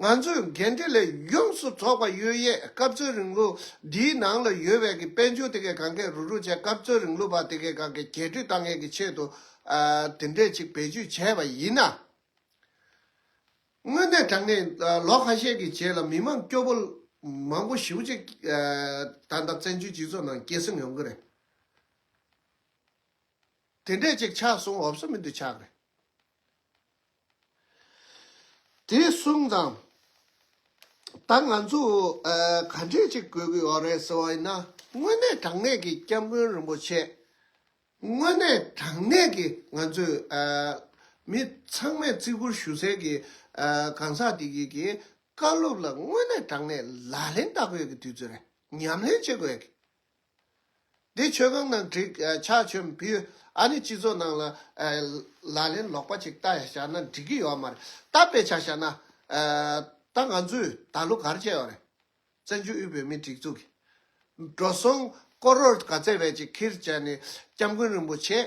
ང་ཚོས་འགན་འཁྲི་ལས་ཡོངས་སུ་རྫོགས་པ་ཡོད་ཡས་སྐབས་འཚོལ་རིང་ལུགས་འདིའི་ནང་ལ་ཡོད་པའི་གི་དཔལ་འབྱོར་དེ་གའི་གང་གའི་རུ་རུ་བྱས་སྐབས་འཚོལ་རིང་ལུགས་པ་དེ་གའི་གང་གའི་རྒྱས་སྤྲོས་བཏང་ཡས་ཀྱི་ཆེད་དུ་ཨ་དེ་འདྲས་ཅིག་བེད་སྤྱོད་བྱས་པ་ཡིན་ན། དངོས་གནས་དྲང་གནས་ཨ་ལོ་ཁ་ཤས་ཀྱི་རྗེས་ལ་མི་མང་སྐྱོ་པོ་མང་པོ་ཞེ་པོ་ཅིག་ཨ་ད་ལྟ་བཙན་བྱོལ་སྤྱི་ཚོགས་ནང་སྐྱེད་སྲིང་ཡོང་གི་རེད། དེ་འདྲས་ཅིག་ཆགས་སོང་འོབ་ས་མི་འདུག་ཆགས་རེད། དེ་གསུངས་ཙང་། ད་ང་ཚོ་ཨ་ག་འདྲས་ཅིག་དགོས་ཀྱི་ཡོད་རེད་ཟེར་བ་ཡིན་ན། དངོས་གནས་དྲང་གནས་ཀྱི་སྐྱབས་མགོན་རིན་པོ་ཆེ། དངོས་གནས་དྲང་གནས་ཀྱི་ང་ཚོས་ཨ་མི་ཚང་མས་བརྩི་བཀུར་ཞུ་སའི་གི་ཨ་གང་ཟག་དེ་གི་གི་བཀའ་སློབ་ལ་དངོས་གནས་དྲང་གནས་ལག་ལེན་བསྟར་དགོས་ཀྱི་དུས་ཚོད་རེད། ཉམས་ལེན་བྱེད་དགོས་ཀྱི། འདི་མཆོད་ཁང་ནང་བསྒྲིགས་ཨ་ཕྱག་མཆོད་ཕུལ། ཨ་ནི་སྤྱི་ཚོགས་ནང་ལ་ཨ་ལག་ལེན་ལོག་པ་ཅིག་བསྟར་བཞག་ན་འགྲིག་གི་ཡོད་མ་རེད། ད་དཔེ་ཆ་བཞག་ན་ཨ་ད་ང་ཚོས་ད་ལོ་ག་རེ་བྱས་ཡོད་རེད། བཙན་བྱོལ་དབུས་བོད་མིའི་སྒྲིག་འཛུགས་ཀྱི་འགྲོ་སོང་ཀོ་རོར་ག་ཚད་བས་ཅིག་ཁྱེར་བྱས་ནས་སྐྱབས་མགོན་རིན་པོ་ཆེ་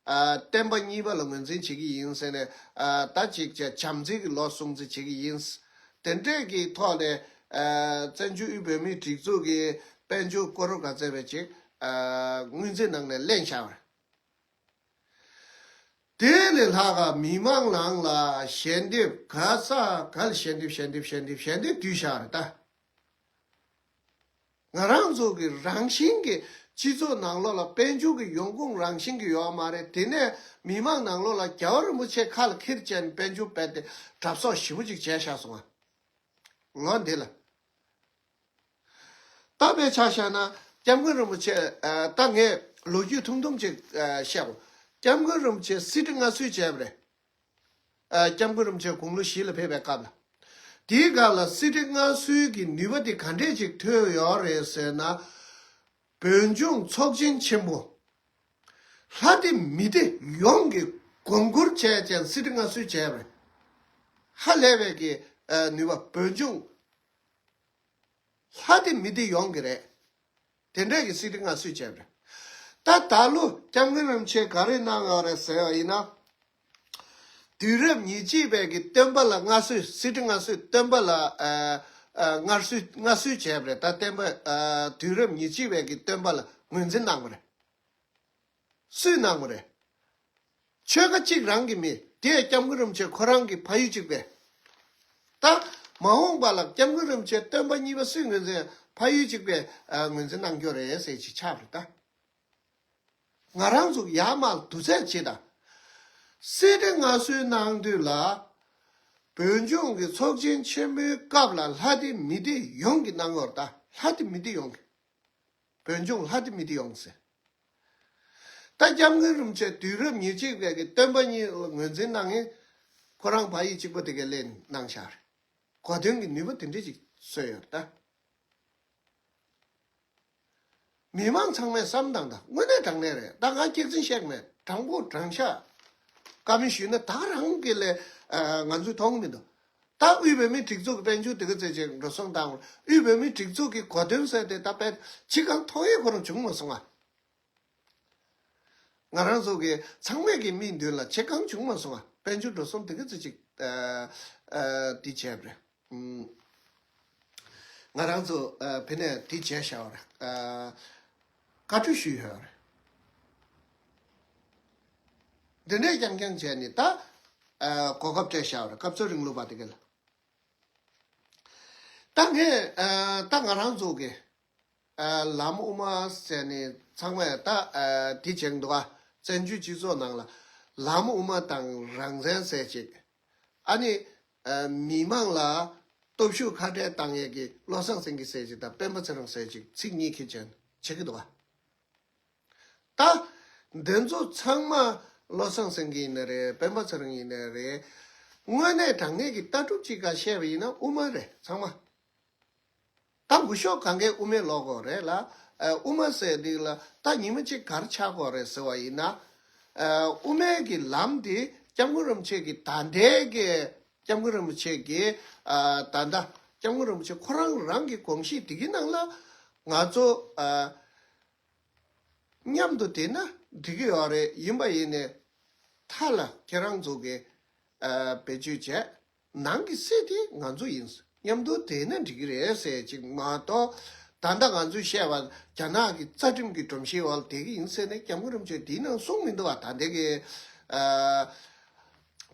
ཨ་བསྟན་པ་གཉིས་པ་ལ་ངོས་འཛིན་བྱེད་ཀྱི་ཡིན་ཟེར་ནས་ཨ་ད་ཅིག་བྱས་བྱམས་བརྩེ་གི་ལོ་སྲུང་བརྩི་བྱེད་ཀྱི་ཡིན། དེ་འདྲས་ཀྱི་ཐོག་ནས་ཨ་བཙན་བྱོལ་དབུས་བོད་མིའི་སྒྲིག་འཛུགས་ཀྱི་དཔལ་འབྱོར་ཀོ་རོར་ག་ཚད་བས་ཅིག་ཨ་སྔོན་རྩིས་ནང་ནས་ལེན་བཞག་པ་རེད། དེ་ལས་ལྷག་ག་མི་མང་ནང་ལ་ཞལ་འདེབས་ག་ས་ག་ལ་ཞལ་འདེབས་ཞལ་འདེབས་ཞལ་འདེབས་ཞལ་འདེབས་བསྡུས་བཞག་རེད་ད། ང་རང་ཚོ་གི་རང་བཞིན་གྱི་སྤྱི་ཚོགས་ནང་ལོགས་ལ་དཔལ་འབྱོར་གྱི་ཡོང་ཁུངས་རང་བཞིན་གྱི་ཡོད་མ་རེད། དེ་ནས་མི་མང་ནང་ལོགས་ལ་རྒྱལ་བ་རིན་པོ་ཆེ་ཁ་ལ་ཁྱེར་བྱས་ནས་དཔལ་འབྱོར་སྤེལ་ཏེ་གྲབས་གསོག་ཞེ་པོ་ཅིག་བྱས་བཞག་སོང་ང་། ལོ་འདི་ལ། ད་དཔེ་ཆ་བཞག་ན་སྐྱབས་མགོན་རིན་པོ་ཆེ་ཨ་ད་ངས་ལོ་རྒྱུས་ཐུང་ཐུང་ཅིག་ཨ་བཤད་གོ། སྐྱབས་མགོན་རིན་པོ་ཆེ་གསེར་ཁྲི་མངའ་གསོལ་བྱས་པ་རེད། ཨ་སྐྱབས་མགོན་རིན་པོ་ཆེ་དགུང་ལོ་བཞི་ལ་ཕེབས་པའི་སྐབས་ལ། དེའི་སྐབས་ལ་གསེར་ཁྲི་མངའ་གསོལ་གྱི་ནུས་པ་དེ་ག་འདྲས་ཅིག་ཐོན་ཡོད་རེད་ཟེར་ན། བོད་ལྗོངས་ཚོགས་ཆེན་ཆེན་པོ། ལྷ་སྡེ་མི་སྡེ་ཡོངས་ཀྱི་དགོངས་སྐོར་བྱས་ཅན་གསེར་ཁྲི་མངའ་གསོལ་བྱས་པ་རེད། ཧ་ལས་པའི་གི་ཨ་ནུས་པ་བོད་ལྗོངས་ལྷ་སྡེ་མི་སྡེ་ཡོངས་ཀྱི་རེད། དེ་འདྲས་ཀྱི་གསེར་ཁྲི་མངའ་གསོལ་བྱས་པ་རེད། ད་ད་ལོ་སྐྱབས་མགོན་རིན་པོ་ཆེ་ག་རེ་གནང་ཡོད་རེད་ཟེར་བ་ཡིན་ན། དུས་རབས་ཉེར་གཅིག་པའི་གི་སྟོན་པ་ལ་མངའ་གསོལ་གསེར་ཁྲི་མངའ་གསོལ་སྟོན་པ་ལ་ཨ་ཨ་མངའ་གསོལ་མངའ་གསོལ་བྱས་པ་རེད། ད་སྟོན་པ་ཨ་དུས་རབས་ཉེར་གཅིག་པའི་གི་སྟོན་པ་ལ་ངོས་འཛིན་གནང་བ་རེད། སུས་གནང་བ་རེད། ཆོལ་ཁ་གཅིག་རང་གི་མི་དེ་སྐྱབས་མགོན་རིན་པོ་ཆེ་ཁོ་རང་གི་ཕ་ཡུལ་གཅིག་པས། ད་མ་འོངས་པ་ལ་སྐྱབས་མགོན་རིན་པོ་ཆེ་སྟོན་པ་གཉིས་པ་སུས་ངོས་འཛིན་ཕ་ཡུལ་གཅིག་པས་ཨ་ངོས་འཛིན་གནང་རྒྱུ་རེད་ཟེར་ཅིག་ཆགས་པ་རེད་ད། ང་རང་ཚོ་ཡར་མར་བསྡུར་ཚད་བྱེད་དང་། གསེར་ཁྲི་མངའ་གསོལ་གནང་དུས་ལ། བོད་ལྗོངས་ཀྱི་ཚོགས་ཆེན་ཆེན་མོའི་སྐབས་ལ་ལྷ་སྡེ་མི་སྡེ་ཡོངས་ཀྱི་གནང་ཡོད་རེད་ད། ལྷ་སྡེ་མི་སྡེ་ཡོངས་ཀྱི། བོད་ལྗོངས་ལྷ་སྡེ་མི་སྡེ་ཡོངས་ཟེར། ད་སྐྱབས་མགོན་རིན་པོ་ཆེ་དུས་རབས་ཉེར་གཅིག་པའི་གི་སྟོན་པ་གཉིས་ལ་ངོས་འཛིན་གནང་ངེས། ཁོ་རང་ཕ་ཡུལ་གཅིག་པ་དེ་གའི་ལེན་གནང་བཞག་རེད། གོ་དོན་གྱི་ནུས་པ་དེ་འདྲ་ཅིག་གསོས་ཡོད་རེད་ད། མི་མང་ཚང་མས་བསམ་དང་ད་དངོས་གནས་དྲང་གནས་རེད། ད་ང་སྐྱག་རྫུན་བཤད་ཀྱི་མེད། དྲང་པོ་དྲང་བཞག་བཀའ་མོལ་ཞུས་ན་ད་རང་གི་ལས་ཨ་ང་ཚོས་མཐོང་གི་མི་འདུག་ད་དབུས་བོད་མིའི་སྒྲིག་འཛུགས་ཀྱི་དཔལ་འབྱོར་དེ་ག་ཚད་ཅིག་འགྲོ་སོང་བཏང་བ། དབུས་བོད་མིའི་སྒྲིག་འཛུགས་ཀྱི་གོ་དོན་ཟེར་དེ་ད་དཔེ་ཕྱི་གང་མཐོང་ཡས་ཁོ་རང་བྱུང་མ་སོང་ང་། ང་རང་ཚོ་གི་ཚང་མས་ཀྱི་མིག་མདུན་ལ་ཕྱི་གང་བྱུང་མ་སོང་ང་། དཔལ་འབྱོར་འགྲོ་སོང་དེ་ག་ཚད་ཅིག་ཨ་ཨ་འདི་བྱས་པ་རེད། ང་རང་ཚོ་ཨ་ཕི་ནས་དེ་བྱས་བཞག་པ་རེད། ཨ་བཀའ་འཁྲོལ་ཞུས་ཡོད་རེད། འདི་འདྲས་རྐྱང་རྐྱང་བྱས་ནས་ད་ཨ་གོ་སྐབས་སྤྲད་བཞག་པ་རེད། སྐབས་འཚོལ་རིང་ལུགས་པ་དེ་ག་ལ། ད་ངས་ཨ་ད་ང་རང་ཚོ་གི་ཨ་ལམ་དབུ་མ་ཟེར་ནས་ཚང་མས་ད་ཨ་དེ་བྱེད་འདུག་ཨ། བཙན་བྱོལ་སྤྱི་ཚོགས་ནང་ལ་ལམ་དབུ་མ་དང་རང་བཙན་ཟེར་ཅིག་ཨ་ནི་ཨ་མི་མང་ལ་སྟོབས་ཤུགས་ཁ་བྲལ་བཏང་ཡས་ཀྱི་བློ་བཟང་སེང་གེ་ཟེར་ཅིག་དང་སྤེན་པ་ཚེ་རིང་ཟེར་ཅིག་ཚིག་གཉིས་ཁྱེར་བྱས་བྱེད་ཀྱི་འདུག་ཨ། ད་འདི་ཚོ་ཚང་མ་བློ་བཟང་སེང་གེ་ཡིན་ནའི་རེད། སྤེན་པ་ཚེ་རིང་ཡིན་ནའི་རེད། དངོས་གནས་དྲང་གནས་ཀྱི་ལྟ་གྲུབ་ཅིག་ག་བཤད་པ་ཡིན་ན་དབུ་མ་རེད་ཚང་མ། ད་འགུལ་ཤོག་གང་གའི་དབུ་མའི་ལོག་དགོས་རེད་ལ། ཨ། དབུ་མ་ཟེར་འདི་ལ་ད་ཉི་མ་གཅིག་ག་རེ་ཆགས་དགོས་རེད་ཟེར་བ་ཡིན་ན། ཨ། དབུ་མའི་གི་ལམ་འདི་སྐྱབས་མགོན་རིན་པོ་ཆེ་གི་ད་ལྟའི་གི་སྐྱབས་མགོན་རིན་པོ་ཆེ་གི། ཨ། ད་ལྟ་སྐྱབས་མགོན་རིན་པོ་ཆེ་ཁོ་རང་རང་གི་དགོངས་གཞི་འདི་གི་ནང་ལ་ང་ཚོ། ཨ། མཉམ་དུ་བསྡད་ན་འགྲིག་གི་ཡོད་རེད། ཡིན་པ་ཡིན་ནའི་མཐའ་ལ་ཁྱེད་རང་ཚོ་གི། ཨ། བེད་སྤྱོད་བྱས། ནང་གི་སྲིད་དེ་ང་ཚོ་ཡིན། མཉམ་དུ་བསྡད་ན་འགྲིག་གི་རེད་ཟེར་ཅིག་མ་གཏོགས། ད་ལྟ་ང་ཚོས་བཤད་པ་རྒྱ་ནག་གི་རྩ་ཁྲིམས་ཀྱི་སྒྲོམ་གཞིའི་འོག་ལ་བསྡད་ཀྱི་ཡིན་ཟེར་ནས་སྐྱབས་མགོན་རིན་པོ་ཆེས་དེའི་ནང་གསུངས་མི་འདུག་བ། ད་ལྟའི་གི། ཨ།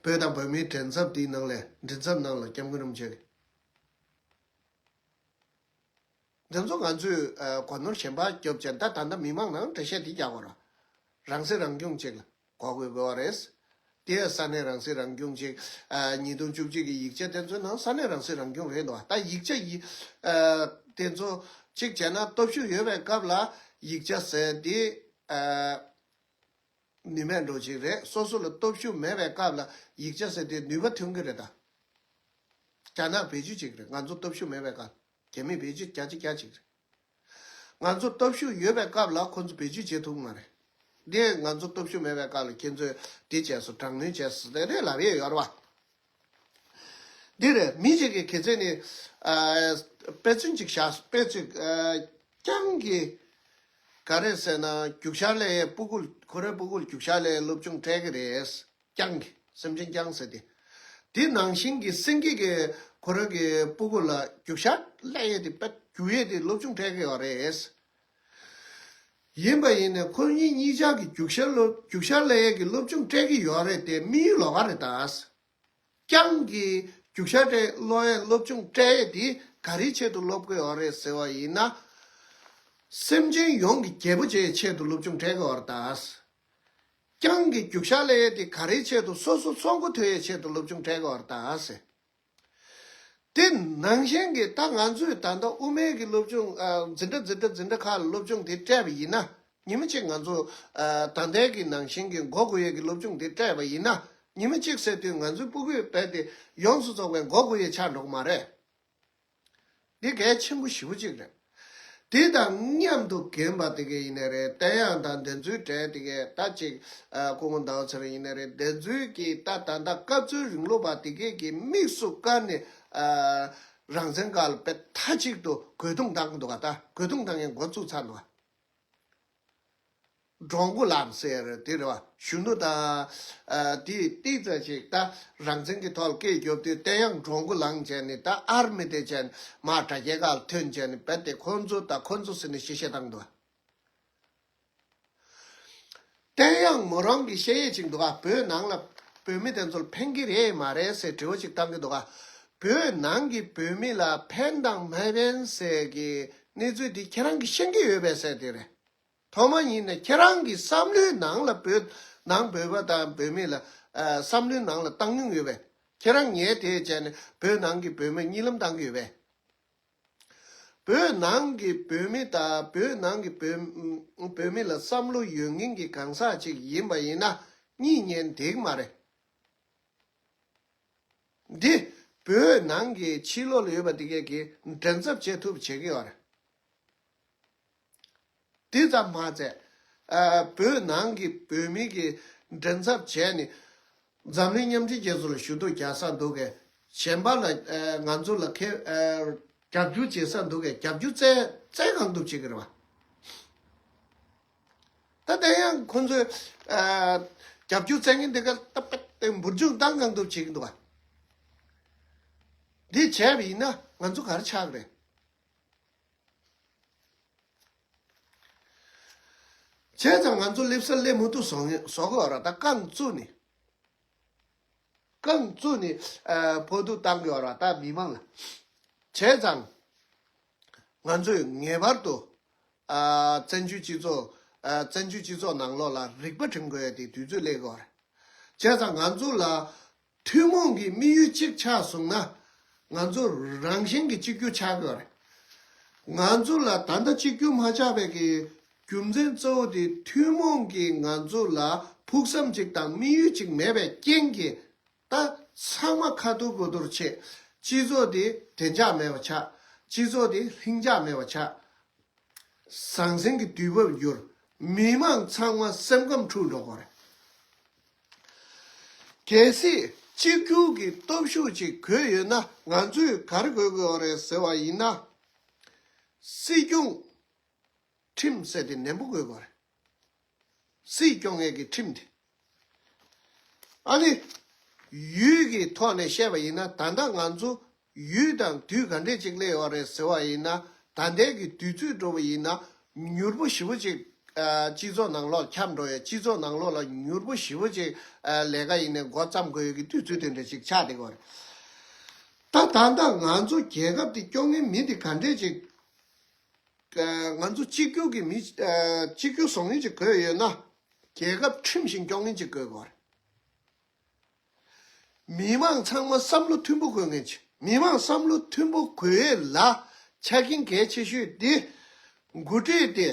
བོད་དང་བོད་མིའི་མགྲིན་ཚབ་དེའི་ནང་ལས། མགྲིན་ཚབ་ནང་ལ་སྐྱབས་མགོན་རིན་པོ་ཆེ་གི། དེ་ཚོ་ང་ཚོས། ཨ། གོ་ནོར་གཞན་པ་སྐྱོབ་བྱས། ད་ད་ལྟ་མི་མང་ནང་འགྲེལ་བཤད་འདི་རྒྱག་དགོས་ར། རང་སྲིད་རང་སྐྱོང་ཅིག་ལ་གོ་དགོས་དགོས་པ་རེད། དེ་ཡང་ས་གནས་རང་སྲིད་རང་སྐྱོང་ཅིག་ཨ། ཉིས་སྟོང་བཅུ་གཅིག་གི་ཡིག་ཆ་དེ་ཚོའི་ནང་ས་གནས་རང་སྲིད་རང་སྐྱོང་རེད་འདུག་ད་ཡིག་ཆ་ཡི། ཨ། དེ་ཚོ་གཅིག་བྱས་ན་སྟོབས་ཤུགས་ཡོད་པའི་སྐབས་ལ་ཡིག་ཆ་ཟེར་དེ། ཨ། ནུས་མེད་འགྲོ་ཅིག་རེད། སོ་སོ་ལ་སྟོབས་ཤུགས་མེད་པའི་སྐབས་ལ་ཡིག་ཆ་ཟེར་དེ་ནུས་པ་ཐོན་གི་རེད་ད། རྒྱ་ནག་བེད་སྤྱོད་བྱེད་ཀྱི་རེད། ང་ཚོ་སྟོབས་ཤུགས་མེད་པའི་སྐབས་རྒྱ་མིས་བེད་སྤྱོད་རྒྱ་ཆེ་རྒྱ་ཆེ་གི་རེད། ང་ཚོ་སྟོབས་ཤུགས་ཡོད་པའི་སྐབས་ལ་ཁོ་ཚོ་བེད་སྤྱོད་བྱེད་ཐུབ་ཀྱི་མ་རེད། འདི་ང་ཚོ་སྟོབས་ཤུགས་མེད་པའི་སྐབས་ལ་ཁྱེད་ཚོས་འདི་བྱས་སོང་། དྲག་གནོན་བྱས་སོང་ཟེར་ནས་ལབ་ཡས་ཡོད་རེད་བ། འདི་རེད། མི་གཅིག་གིས་གལ་སྲིད་ནི། ཨ། དཔེ་མཚོན་ཅིག་བཞག་དཔེ་ཅིག་ཨ། རྐྱང་གི་ག་རེ་ཟེར་ན། རྒྱུག་ཤར་ལས་སྤུ་གུ། ཁོ་རའི་སྤུ་གུ་ལ་རྒྱུག་ཤར་ལས་སློབ་སྦྱོང་སྤྲད་ཀྱི་རེད། རྐྱང་གི། སེམས་ཅན་རྐྱང་ཟེར་ཏེ། དེ་ནང་བཞིན་གྱི་སེང་གེ་གིས་ཁོ་རང་གི་སྤུ་གུ་ལ་རྒྱུག་ཤར་སླེབས་ཡས་དེ། དཔེ་རྒྱུག་ཡས་དེ་སློབ་སྦྱོང་སྤྲད་ཀྱི་ཡོད་རེད། ཡིན་པ་ཡིན་ནའི་ཁོ་གཉིས་གཉིས་ཆ་གི་རྒྱུག་ཤར་སློབ། རྒྱུག་ཤར་སླེབས་ཡས་ཀྱི་སློབ་སྦྱོང་སྤྲད་ཀྱི་ཡོད་རེད་དེ། དམིགས་ཡུལ་ལོགས་ཀ་རེད་ད། རྐྱང་གི་རྒྱུག་ཤར་སླེབས། སློབ་ཡས་སློབ་སྦྱོང་སྤྲད་ཡས་དེ་ག་རེའི་ཆེད་དུ་སློབ་ཀྱི་ཡོད་རེད་ཟེར་བ་ཡིན་ན། སེམས་ཅན་ཡོངས་ཀྱི་རྒྱལ་པོ་བྱེད་ཡས་ཆེད་དུ་སློབ་སྦྱོང་སྤྲད་ཀྱི་ཡོད་རེད་ད། རྐྱང་གི་རྒྱུག་ཤར་སླེབས་ཡས་དེ་ག་རེའི་ཆེད་དུ། སོ་སོ་ཚོགས་འཁོར་ཐོན་ཡས་ཆེད་དུ་སློབ་སྦྱོང་སྤྲད་ཀྱི་ཡོད་རེད་ད་ཟེར། དེ་ནང་བཞིན་གྱི་ད་ང་ཚོས་ད་ལྟ་དབུ་མའི་གི་སློབ་སྦྱོང་ཨ། འཛིན་གྲྭ་འཛིན་གྲྭ་འཛིན་གྲྭ་ཁག་ལ་སློབ་སྦྱོང་དེ་སྤྲད་པ་ཡིན་ན། ཉི་མ་གཅིག་ང་ཚོ་ཨ། ད་ལྟའི་གི་ནང་བཞིན་གྱི་མགོ་སྒུར་ཡས་ཀྱི་སློབ་སྦྱོང་དེ་སྤྲད་པ་ཡིན་ན། ཉི་མ་གཅིག་ཟེར་དུས་ང་ཚོའི་སྤུ་གུས་རྦད་དེ་ཡོངས་སུ་རྫོགས་པའི་མགོ་སྒུར་ཡས་ཆགས་འགྲོ་གི་མ་རེད། འདི་གལ་ཆེན་པོ་ཞེ་པོ་ཅིག་རེད། དེ་དང་མཉམ་དུ་རྒན་པ་དེ་གས་ཡིན་ནའི་རེད། བསྟན་དབྱངས་དང་བདེན་རྫུན་གྲས་དེ་གས། ད་ཅིག་ཨ། སྐུ་ངོ་ཟླ་བ་ཚེ་རིང་ཡིན་ནའི་རེད། བདེན་རྫུན་གྱི་ད་ད་ལྟ་སྐབས་འཚོལ་རིང་ལུགས་པ་དེ་གས་ཀྱི་དམིགས་སུ་བཀར་ནས། ཨ། རང་བཙན་སྒང་ལ་དཔེ་མཐའ་གཅིག་ཏུ་རྒོལ་རྡུང་བཏང་གི་འདུག་ག་ད་རྒོལ་རྡུང་བཏང་ཡས་འགོ་བཙུགས་ཚར་འདུག་ག་འགྲོ་མགོ་ལངས་ཟེར་དེ་རེད་བ། གཞོན་ནུ་དང་། ཨ། དེ་ཏིག་ཙམ་ཅིག་ད་རང་བཙན་གྱི་ཐོག་ལ་སྐད་རྒྱོབ་དུས། བསྟན་དབྱངས་འགྲོ་མགོ་ལངས་བྱས་ནས། ད་ཨར་མི་དེ་བྱས་ནས་མར་དྲ་རྒྱའི་སྒང་ལ་ཐོན་བྱས་ནས། རྦད་དེ་ཁོ་ཚོ་དང་ཁོ་ཚོ་ཟེར་ནས་གཤེ་གཤེ་བཏང་འདུག་བསྟན་དབྱངས་མོ་རང་གིས་བཤད་ཡས་ཅིག་འདུག་ག་བོད་ནང་ལ་བོད་མི་དེ་ཚོ་ལ་ཕན་གྱི་རེད་མ་རེད་ཟེར་དྲི་བ་ཅིག་བཏང་གི་འདུག་ག་བོད་ནང་གི་བོད་མི་ལ་ཕན་དང་མ་ཕན་ཟེར་གྱི་གནས་ཚུལ་འདི་ཁྱེད་རང་གིས་ཤེས་ཀྱི་ཡོད་པས་ཟེར་དེ་རེད། ཐོག་མ་ཉིད་ནས་ཁྱེད་རང་གི་བསམ་བློའི་ནང་ལ་བོད་ནང་བོད་པ་དང་བོད་མི་ལ། ཨ། བསམ་བློའི་ནང་ལ་བཏང་མྱོང་ཡོད་པས། ཁྱེད་རང་ཉལ་དེ་བྱས་ནས་བོད་ནང་གི་བོད་མི་གཉིད་ལམ་བཏང་གི་ཡོད་པས། བོད་ནང་གི་བོད་མི་དང་། བོད་ནང་གི་བོད། བོད་མི་ལ་བསམ་བློ་ཡོད་མཁན་གྱི་གང་ཟག་ཅིག་ཡིན་པ་ཡིན་ན་གཉིད་ཉལ་བསྡད་ཀྱི་མ་རེད། འདི་བོད་ནང་གི་ཕྱི་ལོགས་ལ་ཡོད་པ་དེ་གས་ཀྱིས་མགྲིན་ཚབ་བྱེད་ཐུབ་བྱེད་ཀྱི་ཡོད་རེད། དེ་ཙམ་མ་ཟད། ཨ། བོད་ནང་གི་བོད་མི་གི་མགྲིན་ཚབ་བྱས་ནས་འཛམ་གླིང་མཉམ་འབྲེལ་རྒྱལ་ཚོགས་ལ་ཞུ་གཏུག་རྒྱག་ས་འདུག་གས། གཞན་པ་ལ། ཨ། ང་ཚོ་ལ་ཁེ། ཨ། རྒྱབ་སྐྱོར་བྱེད་ས་འདུག་གས། རྒྱབ་སྐྱོར་བཙལ། བཙལ་གང་ཐུབ་བྱེད་ཀྱི་རེད་བ། ད་དེ་ཡང་ཁོ་ཚོས། ཨ། རྒྱབ་སྐྱོར་བཙལ་མཁན་དེ་ག་ད་དཔེ་དེ་འབུར་འཇུག་བཏང་གང་ཐུབ་བྱེད་ཀྱི་འདུག་བ། འདི་བྱས་པ་ཡིན་ན་ང་ཚོ་ག་རེ་ཆགས་ཀྱི་རེད། བྱས་ཙང་ང་ཚོ་སླེབས་ས་སླེབས་མ་ཐུབ་བཟོ་ངེ་བཟོ་གི་ཡོད་ར། ད་རྐང་བཙུགས་ནས། རྐང་བཙུགས་ནས། ཨ། ཕོག་ཐུག་བཏང་གི་ཡོད་ར། ད་མི་མང་ལ། བྱས་ཙང་ང་ཚོས་ངེས་པར་དུ། ཨ། བཙན་བྱོལ་སྤྱི་ཚོགས། ཨ། བཙན་བྱོལ་སྤྱི་ཚོགས་ནང་ལོགས་ལ་རིག་པ་སྒྲིམ་དགོས་ཡ་དེ་དུས་ཚོད་སླེབས་ཀྱི་ཡོད་རེད། བྱས་ཙང་ང་ཚོ་ལ་ཐུན་མོང་གི་དམིགས་ཡུལ་གཅིག་ཆགས་སོང་ན། ང་ཚོ་རང་བཞིན་གྱིས་གཅིག་གྱུར་ཆགས་ཀྱི་ཡོད་རེད། ང་ཚོ་ལ་ད་ལྟ་གཅིག་གྱུར་མ་ཆགས་པའི་གི་རྒྱུ་མཚན་གཙོ་བོ་དེ། ཐུན་མོང་གི་ང་ཚོ་ལ་ཕུགས་བསམ་གཅིག་དང་དམིགས་ཡུལ་གཅིག་མེད་པའི་རྐྱེན་གྱིས། ད་ཚང་མ་ཁ་ཐུག་གོ་ཐུག་བྱས། སྤྱི་ཚོགས་དེ་བདེ་འཇགས་མེད་པ་ཆགས། སྤྱི་ཚོགས་དེ་ལྷིང་འཇགས་མེད་པ་ཆགས། ཟང་ཟིང་གི་དུས་བབ་འགྱུར། མི་མང་ཚང་མ་སེམས་ཁམས་འཁྲུག་འགྲོ་གི་རེད། གལ་སྲིད་གཅིག་གྱུར་གྱི་སྟོབས་ཤུགས་ཅིག་དགོས་ཡོད་ན། ང་ཚོས་ག་རེ་དགོས་ཀྱི་ཡོད་རེད་ཟེར་བ་ཡིན་ན། སྲིད་སྐྱོང་ཁྲིམས་ཟེར་དེ་ནན་པོ་དགོས་ཀྱི་རེད། སྲིད་སྐྱོང་མཁན་གྱི་ཁྲིམས་དེ། ཨ་ནི། ཡུལ་གྱི་ཐོག་ནས་བཤད་པ་ཡིན་ན། ད་ལྟ་ང་ཚོ་ཡུལ་དང་དུས་ག་འདྲས་ཅིག་སླེབས་ཡོད་རེད་ཟེར་བ་ཡིན་ན། ད་ལྟའི་གི་དུས་ཚོད་འགྲོ་བ་ཡིན་ན། མྱུར་པོ་ཞེ་པོ་ཅིག་ཨ། སྤྱི་ཚོགས་ནང་ལོགས་ཁྱབ་འགྲོ་ཡ། སྤྱི་ཚོགས་ནང་ལོགས་ལ་མྱུར་པོ་ཞེ་པོ་ཅིག་ཨ། ལས་ཀ་ཡིན་ནའི་འགོ་བརྩམས་དགོས་ཡ་གི་དུས་ཚོད་དེ་འདྲ་ཅིག་ཆགས་བསྡད་ཀྱི་ཡོད་རེད། ད་ད་ལྟ་ང་ཚོ་རྒྱལ་ཁབ་དེ་སྐྱོང་མཁན་མི་དེ་ག་འདྲས་ཅིག་ཨ། ང་ཚོ་གཅིག་གྱུར་གྱི་མི། ཨ། གཅིག་གྱུར་བཟོ་མཁན་ཅིག་དགོས་ཡོད་ན། རྒྱལ་ཁབ་ཁྲིམས་བཞིན་སྐྱོང་མཁན་ཅིག་དགོས་ཀྱི་ཡོད་རེད། མི་མང་ཚང་མ་བསམ་བློ་མཐུན་པོ་དགོས་མཁན་ཅིག་མི་མང་བསམ་བློ་མཐུན་པོ་དགོས་ཡས་ལ་ཆ་རྐྱེན་གལ་ཆེ་ཤོས་དེ། འགོ་ཁྲིད་དེ་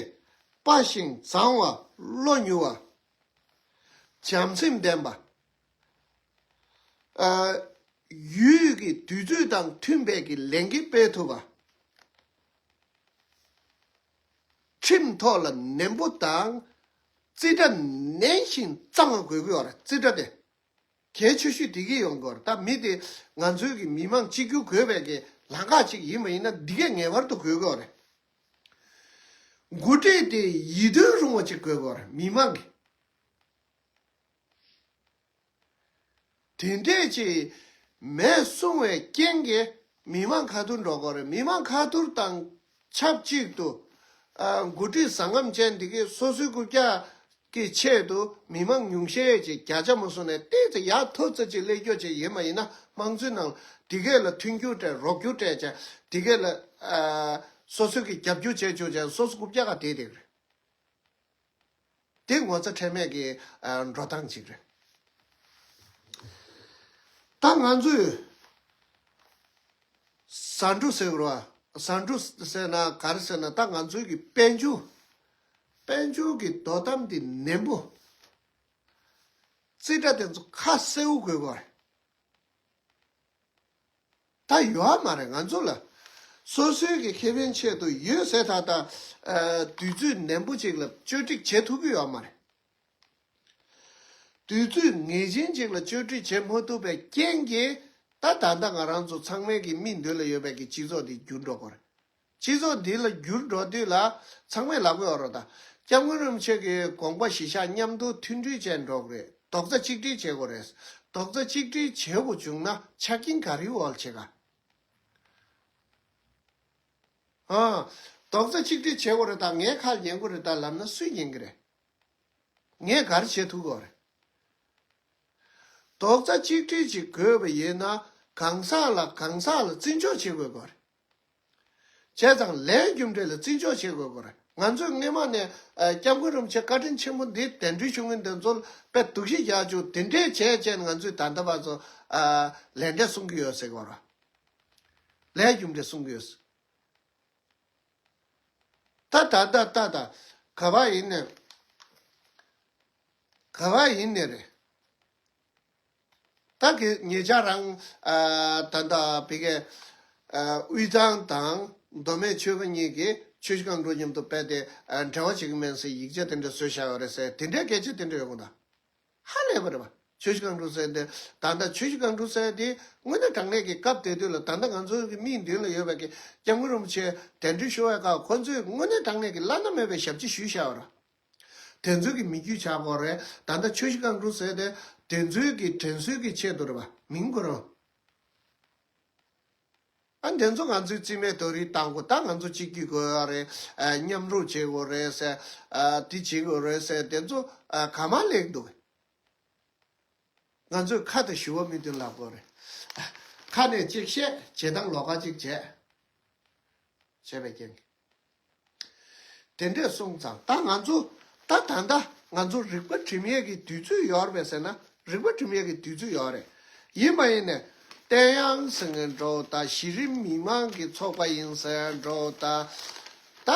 དཔའ་ཞིང་མཛངས་པ། བློ་མྱུར་བ། བྱམས་སེམས་ལྡན་པ། ཨ། ཡུལ་གྱི་དུས་ཚོད་དང་མཐུན་པའི་གི་ལས་འགན་སྤེལ་ཐུབ་པ། ཁྲིམས་ཐོག་ལ་ནན་པོ་དང་། རྩིས་ཁྲ་ནན་ཞིང་གཙང་བ་དགོས་ཀྱི་ཡོད་རེད། རྩིས་ཁྲ་དེ་གལ་ཆེ་ཤོས་དེ་གི་ཡོང་གི་ཡོད་རེད། ད་མི་དེ་ང་ཚོའི་གི་མི་མང་གཅིག་གྱུར་དགོས་པའི་གི་ལམ་ཁ་ཅིག་ཡིན་པ་ཡིན་ན། འདི་གས་ངེས་པར་དུ་དགོས་ཀྱི་ཡོད་རེད། འགོ་ཁྲིད་དེ་ཡིད་རྟོན་རུང་བ་ཅིག་དགོས་ཀྱི་ཡོད་རེད། མི་མང་གི། དེ་འདྲས་ཅིག་མེད་སོང་བའི་རྐྱེན་གྱིས་མི་མང་ཁ་ཐུར་འགྲོ་གི་རེད། མི་མང་ཁ་ཐུར་དང་ཆབས་ཅིག་ཏུ། ཨ། འགོ་ཁྲིད་ཟང་ངམ་ཅན་འདི་གས་སོ་སོའི་རྐུབ་བཀྱག་གི་ཆེད་དུ་མི་མང་ཉུང་ཤས་ཅིག་བརྒྱ་ཆ་མ་སོང་ནས་ཏོག་ཙམ་ཡར་མཐོ་ཙམ་ཅིག་སླེབས་རྒྱུ་ཅིག་ཡིན་པ་ཡིན་ན། དམངས་གཙོའི་ནང་འདི་གས་ལ་མཐུན་འགྱུར་སྤྲད། རོགས་སྐྱོར་སྤྲད་བྱས། འདི་གས་ལ། ཨ། སོ་སོ་གི་རྒྱབ་སྐྱོར་བྱས་བཅུག་བྱས། སོ་སོ་རྐུབ་བཀྱག་ག་བསྡད་བསྡད་རེད། དེ་ངོ་ཚ་ཁྲེལ་མེད་ཀྱི། ཨ། འགྲོ་སྟངས་ཅིག་རེད། ད་ང་ཚོས་ཟ་འབྲུ་ཟེར་བ། ཟ་འབྲུ་ཟེར་ན་ག་རེ་ཟེར་ན། ད་ང་ཚོའི་གི་དཔལ་འབྱོར། དཔལ་འབྱོར་གྱི་དོ་དམ་དེ་ནན་པོ། རྩིས་ཁྲ་དེ་ཚོ་ཁ་གསལ་པོ་དགོས་པ་རེད། ད་ཡོད་མ་རེད། ང་ཚོ་ལ་སོ་སོའི་གི་ཁེ་ཕན་ཆེད་དུ་ཡོད་ཟེར། ད་ལྟ། ཨ། དུས་ཚོད་ནན་པོ་ཅིག་ལ་བཅོས་སྒྲིག་བྱེད་ཐུབ་ཀྱི་ཡོད་མ་རེད། དུས་ཚོད་ངེས་ཅན་ཅིག་ལ་བཅོས་སྒྲིག་བྱེད་མ་ཐུབ་པའི་རྐྱེན་གྱིས། ད་ད་ལྟ་ང་རང་ཚོ་ཚང་མའི་གི་མིག་མདུན་ལ་ཡོད་པའི་གི་སྤྱི་ཚོགས་འདི་འགྱུར་འགྲོ་གི་རེད། སྤྱི་ཚོགས་འདི་ལ་འགྱུར་འགྲོ་དུས་ལ་ཚང་མས་ལབ་ཀྱི་ཡོད་རེད། ད་སྐྱབས་མགོན་རིན་པོ་ཆེ་གི་དགོངས་པ་གཞིར་བཞག་མཉམ་དུ་མཐུན་སྒྲིལ་བྱས་འགྲོ་གི་རེད། རྡོག་རྩ་གཅིག་སྒྲིལ་བྱེད་དགོས་རེད། རྡོག་རྩ་གཅིག་སྒྲིལ་བྱེད་དགོས་བྱུང་ན་ཆ་རྐྱེན་ག་རེའི་འོག་ལ་བྱེད་ག་ཨ། རྡོག་རྩ་གཅིག་སྒྲིལ་བྱེད་དགོས་རེད། ད་ངའི་ཁ་ལ་ཉན་དགོས་རེད། ད་ལབ་ན་སུས་ཉན་གི་རེད། ངས་ག་རེ་བྱེད་ཐུབ་ཀྱི་ཡོད་རེད། རྡོག་རྩ་གཅིག་སྒྲིལ་ཅིག་དགོས་པ་ཡིན་ན། གང་ཟག་ལ་གང་ཟག་ལ་བརྩི་འཇོག་བྱེད་དགོས་ཀྱི་ཡོད་རེད། བྱས་ཙང་ལས་རྒྱུ་འབྲས་ལ་བརྩི་འཇོག་བྱེད་དགོས་ཀྱི་ཡོད་རེད། ང་ཚོས་སྔོན་མ་ནས། ཨ། སྐྱབས་མགོན་རིན་པོ་ཆེ་བཀའ་དྲིན་ཆེན་པོ་འདི་གདན་འདྲེན་ཞུ་མཁན་དེ་ཚོ་ལ་དཔེ་སྡུག་ཤི་རྒྱག་བཅུག་དེ་འདྲས་བྱས་བྱས་ང་ཚོས་ད་ལྟ་བར་དུ། ཨ། ལས་འབྲས་སྲུང་གི་ཡོད་ཟེར་གྱི་ཡོད་རེད། ལས་རྒྱུ་འབྲས་སྲུང་གི་ཡོད། ད་ད་ད་ད་ད་ག་པར་ཡིན་ནའི། ག་པར་ཡིན་ནའི་རེད། ད་གི་ཉེ་ཆར་རང་། ཨ། ད་ད་བི་གའི། ཨ། དབུས་གཙང་དང་མདོ་སྨད་ཆོལ་ཁ་གཉིས་ཀྱིས་ཆུ་བཞི་སྒང་དྲུག་མཉམ་དུ་སྤེལ་ཏེ། ཨ། འབྲེལ་བ་བྱེད་ཀྱི་མིན་ཟེར་ཡིག་ཆ་དེ་འདྲ་བཟོས་བཞག་ཡོད་རེད་ཟེར། དེ་འདྲའི་སྐད་ཆ་དེ་འདྲ་ཡོང་གི་འདུག་ཧ་ལས་པ་རེད་པ། ཆུ་བཞི་སྒང་དྲུག་ཟེར་དེ། ད་ལྟ་ཆུ་བཞི་སྒང་དྲུག་ཟེར་དེ་དངོས་གནས་དྲང་གནས་ཀྱི་སྐབས་དེ་དུས་ལ། ད་ལྟ་ང་ཚོའི་གི་མིག་མདུན་ལ་ཡོད་པའི་གི་སྐྱབས་མགོན་རིན་པོ་ཆེ་གདན་འདྲེན་ཞུ་བའི་སྐབས། ཁོ་ཚོས་དངོས་གནས་དྲང་གནས་ཀྱི་བླ་ན་མེད་པའི་ཞབས་ཕྱི་ཞུས་བཞག་པ་རེད། དེ་ཚོའི་གི་མི་རྒྱུད་ཆགས་དགོས་རེད། ད་ལྟ་ཆུ་བཞི་སྒང་དྲུག་ཟེར་དེ་དེ་ཚོའི་གི་དྲན་གསོའི་གི་ཆེད་དུ་རེད་པ། མིང་ཁོ་རང་། ཨ། དེ་ཚོ་ང་ཚོས་རྩིས་མེད་རྡོག་རིལ་བཏང་དགོས། ད་ང་ཚོ་གཅིག་གྱུར་དགོས་ཡ་རེད། ཨ། མཉམ་རུབ་བྱེད་དགོས་རེད་ཟེར། ཨ། དེ་བྱེད་དགོས་རེད་ཟེར། དེ་ཚོ། ཨ། ག་མ་ལེགས་འདུག་ང་ཚོས་ཁ་དང་ཞུ་བ་མིག་མདུན་ལ་དགོས་རེད། ཁ་ནས་གཅིག་བཤད། བྱེད་སྟངས་ལོགས་ཀ་གཅིག་བྱས། བྱས་པའི་རྐྱེན་གྱིས། དེ་འདྲས་སོང་ཙང་ད་ང་ཚོ། ད་ད་ལྟ་ང་ཚོ་རིག་པ་སྒྲིམ་ཡས་ཀྱི་དུས་ཚོད་ཡོད་རེད་པས་ཟེར་ན། རིག་པ་སྒྲིམ་ཡས་ཀྱི་དུས་ཚོད་ཡོད་རེད། ཡིན་པ་ཡིན་ནས་བསྟན་གཡང་ཟེར་མཁན་འདྲ་བོ་དང་། གཞི་རིམ་མི་མང་གི་ཚོགས་པ་ཡིན་ཟེར་འདྲ་བོ་དང་། ད་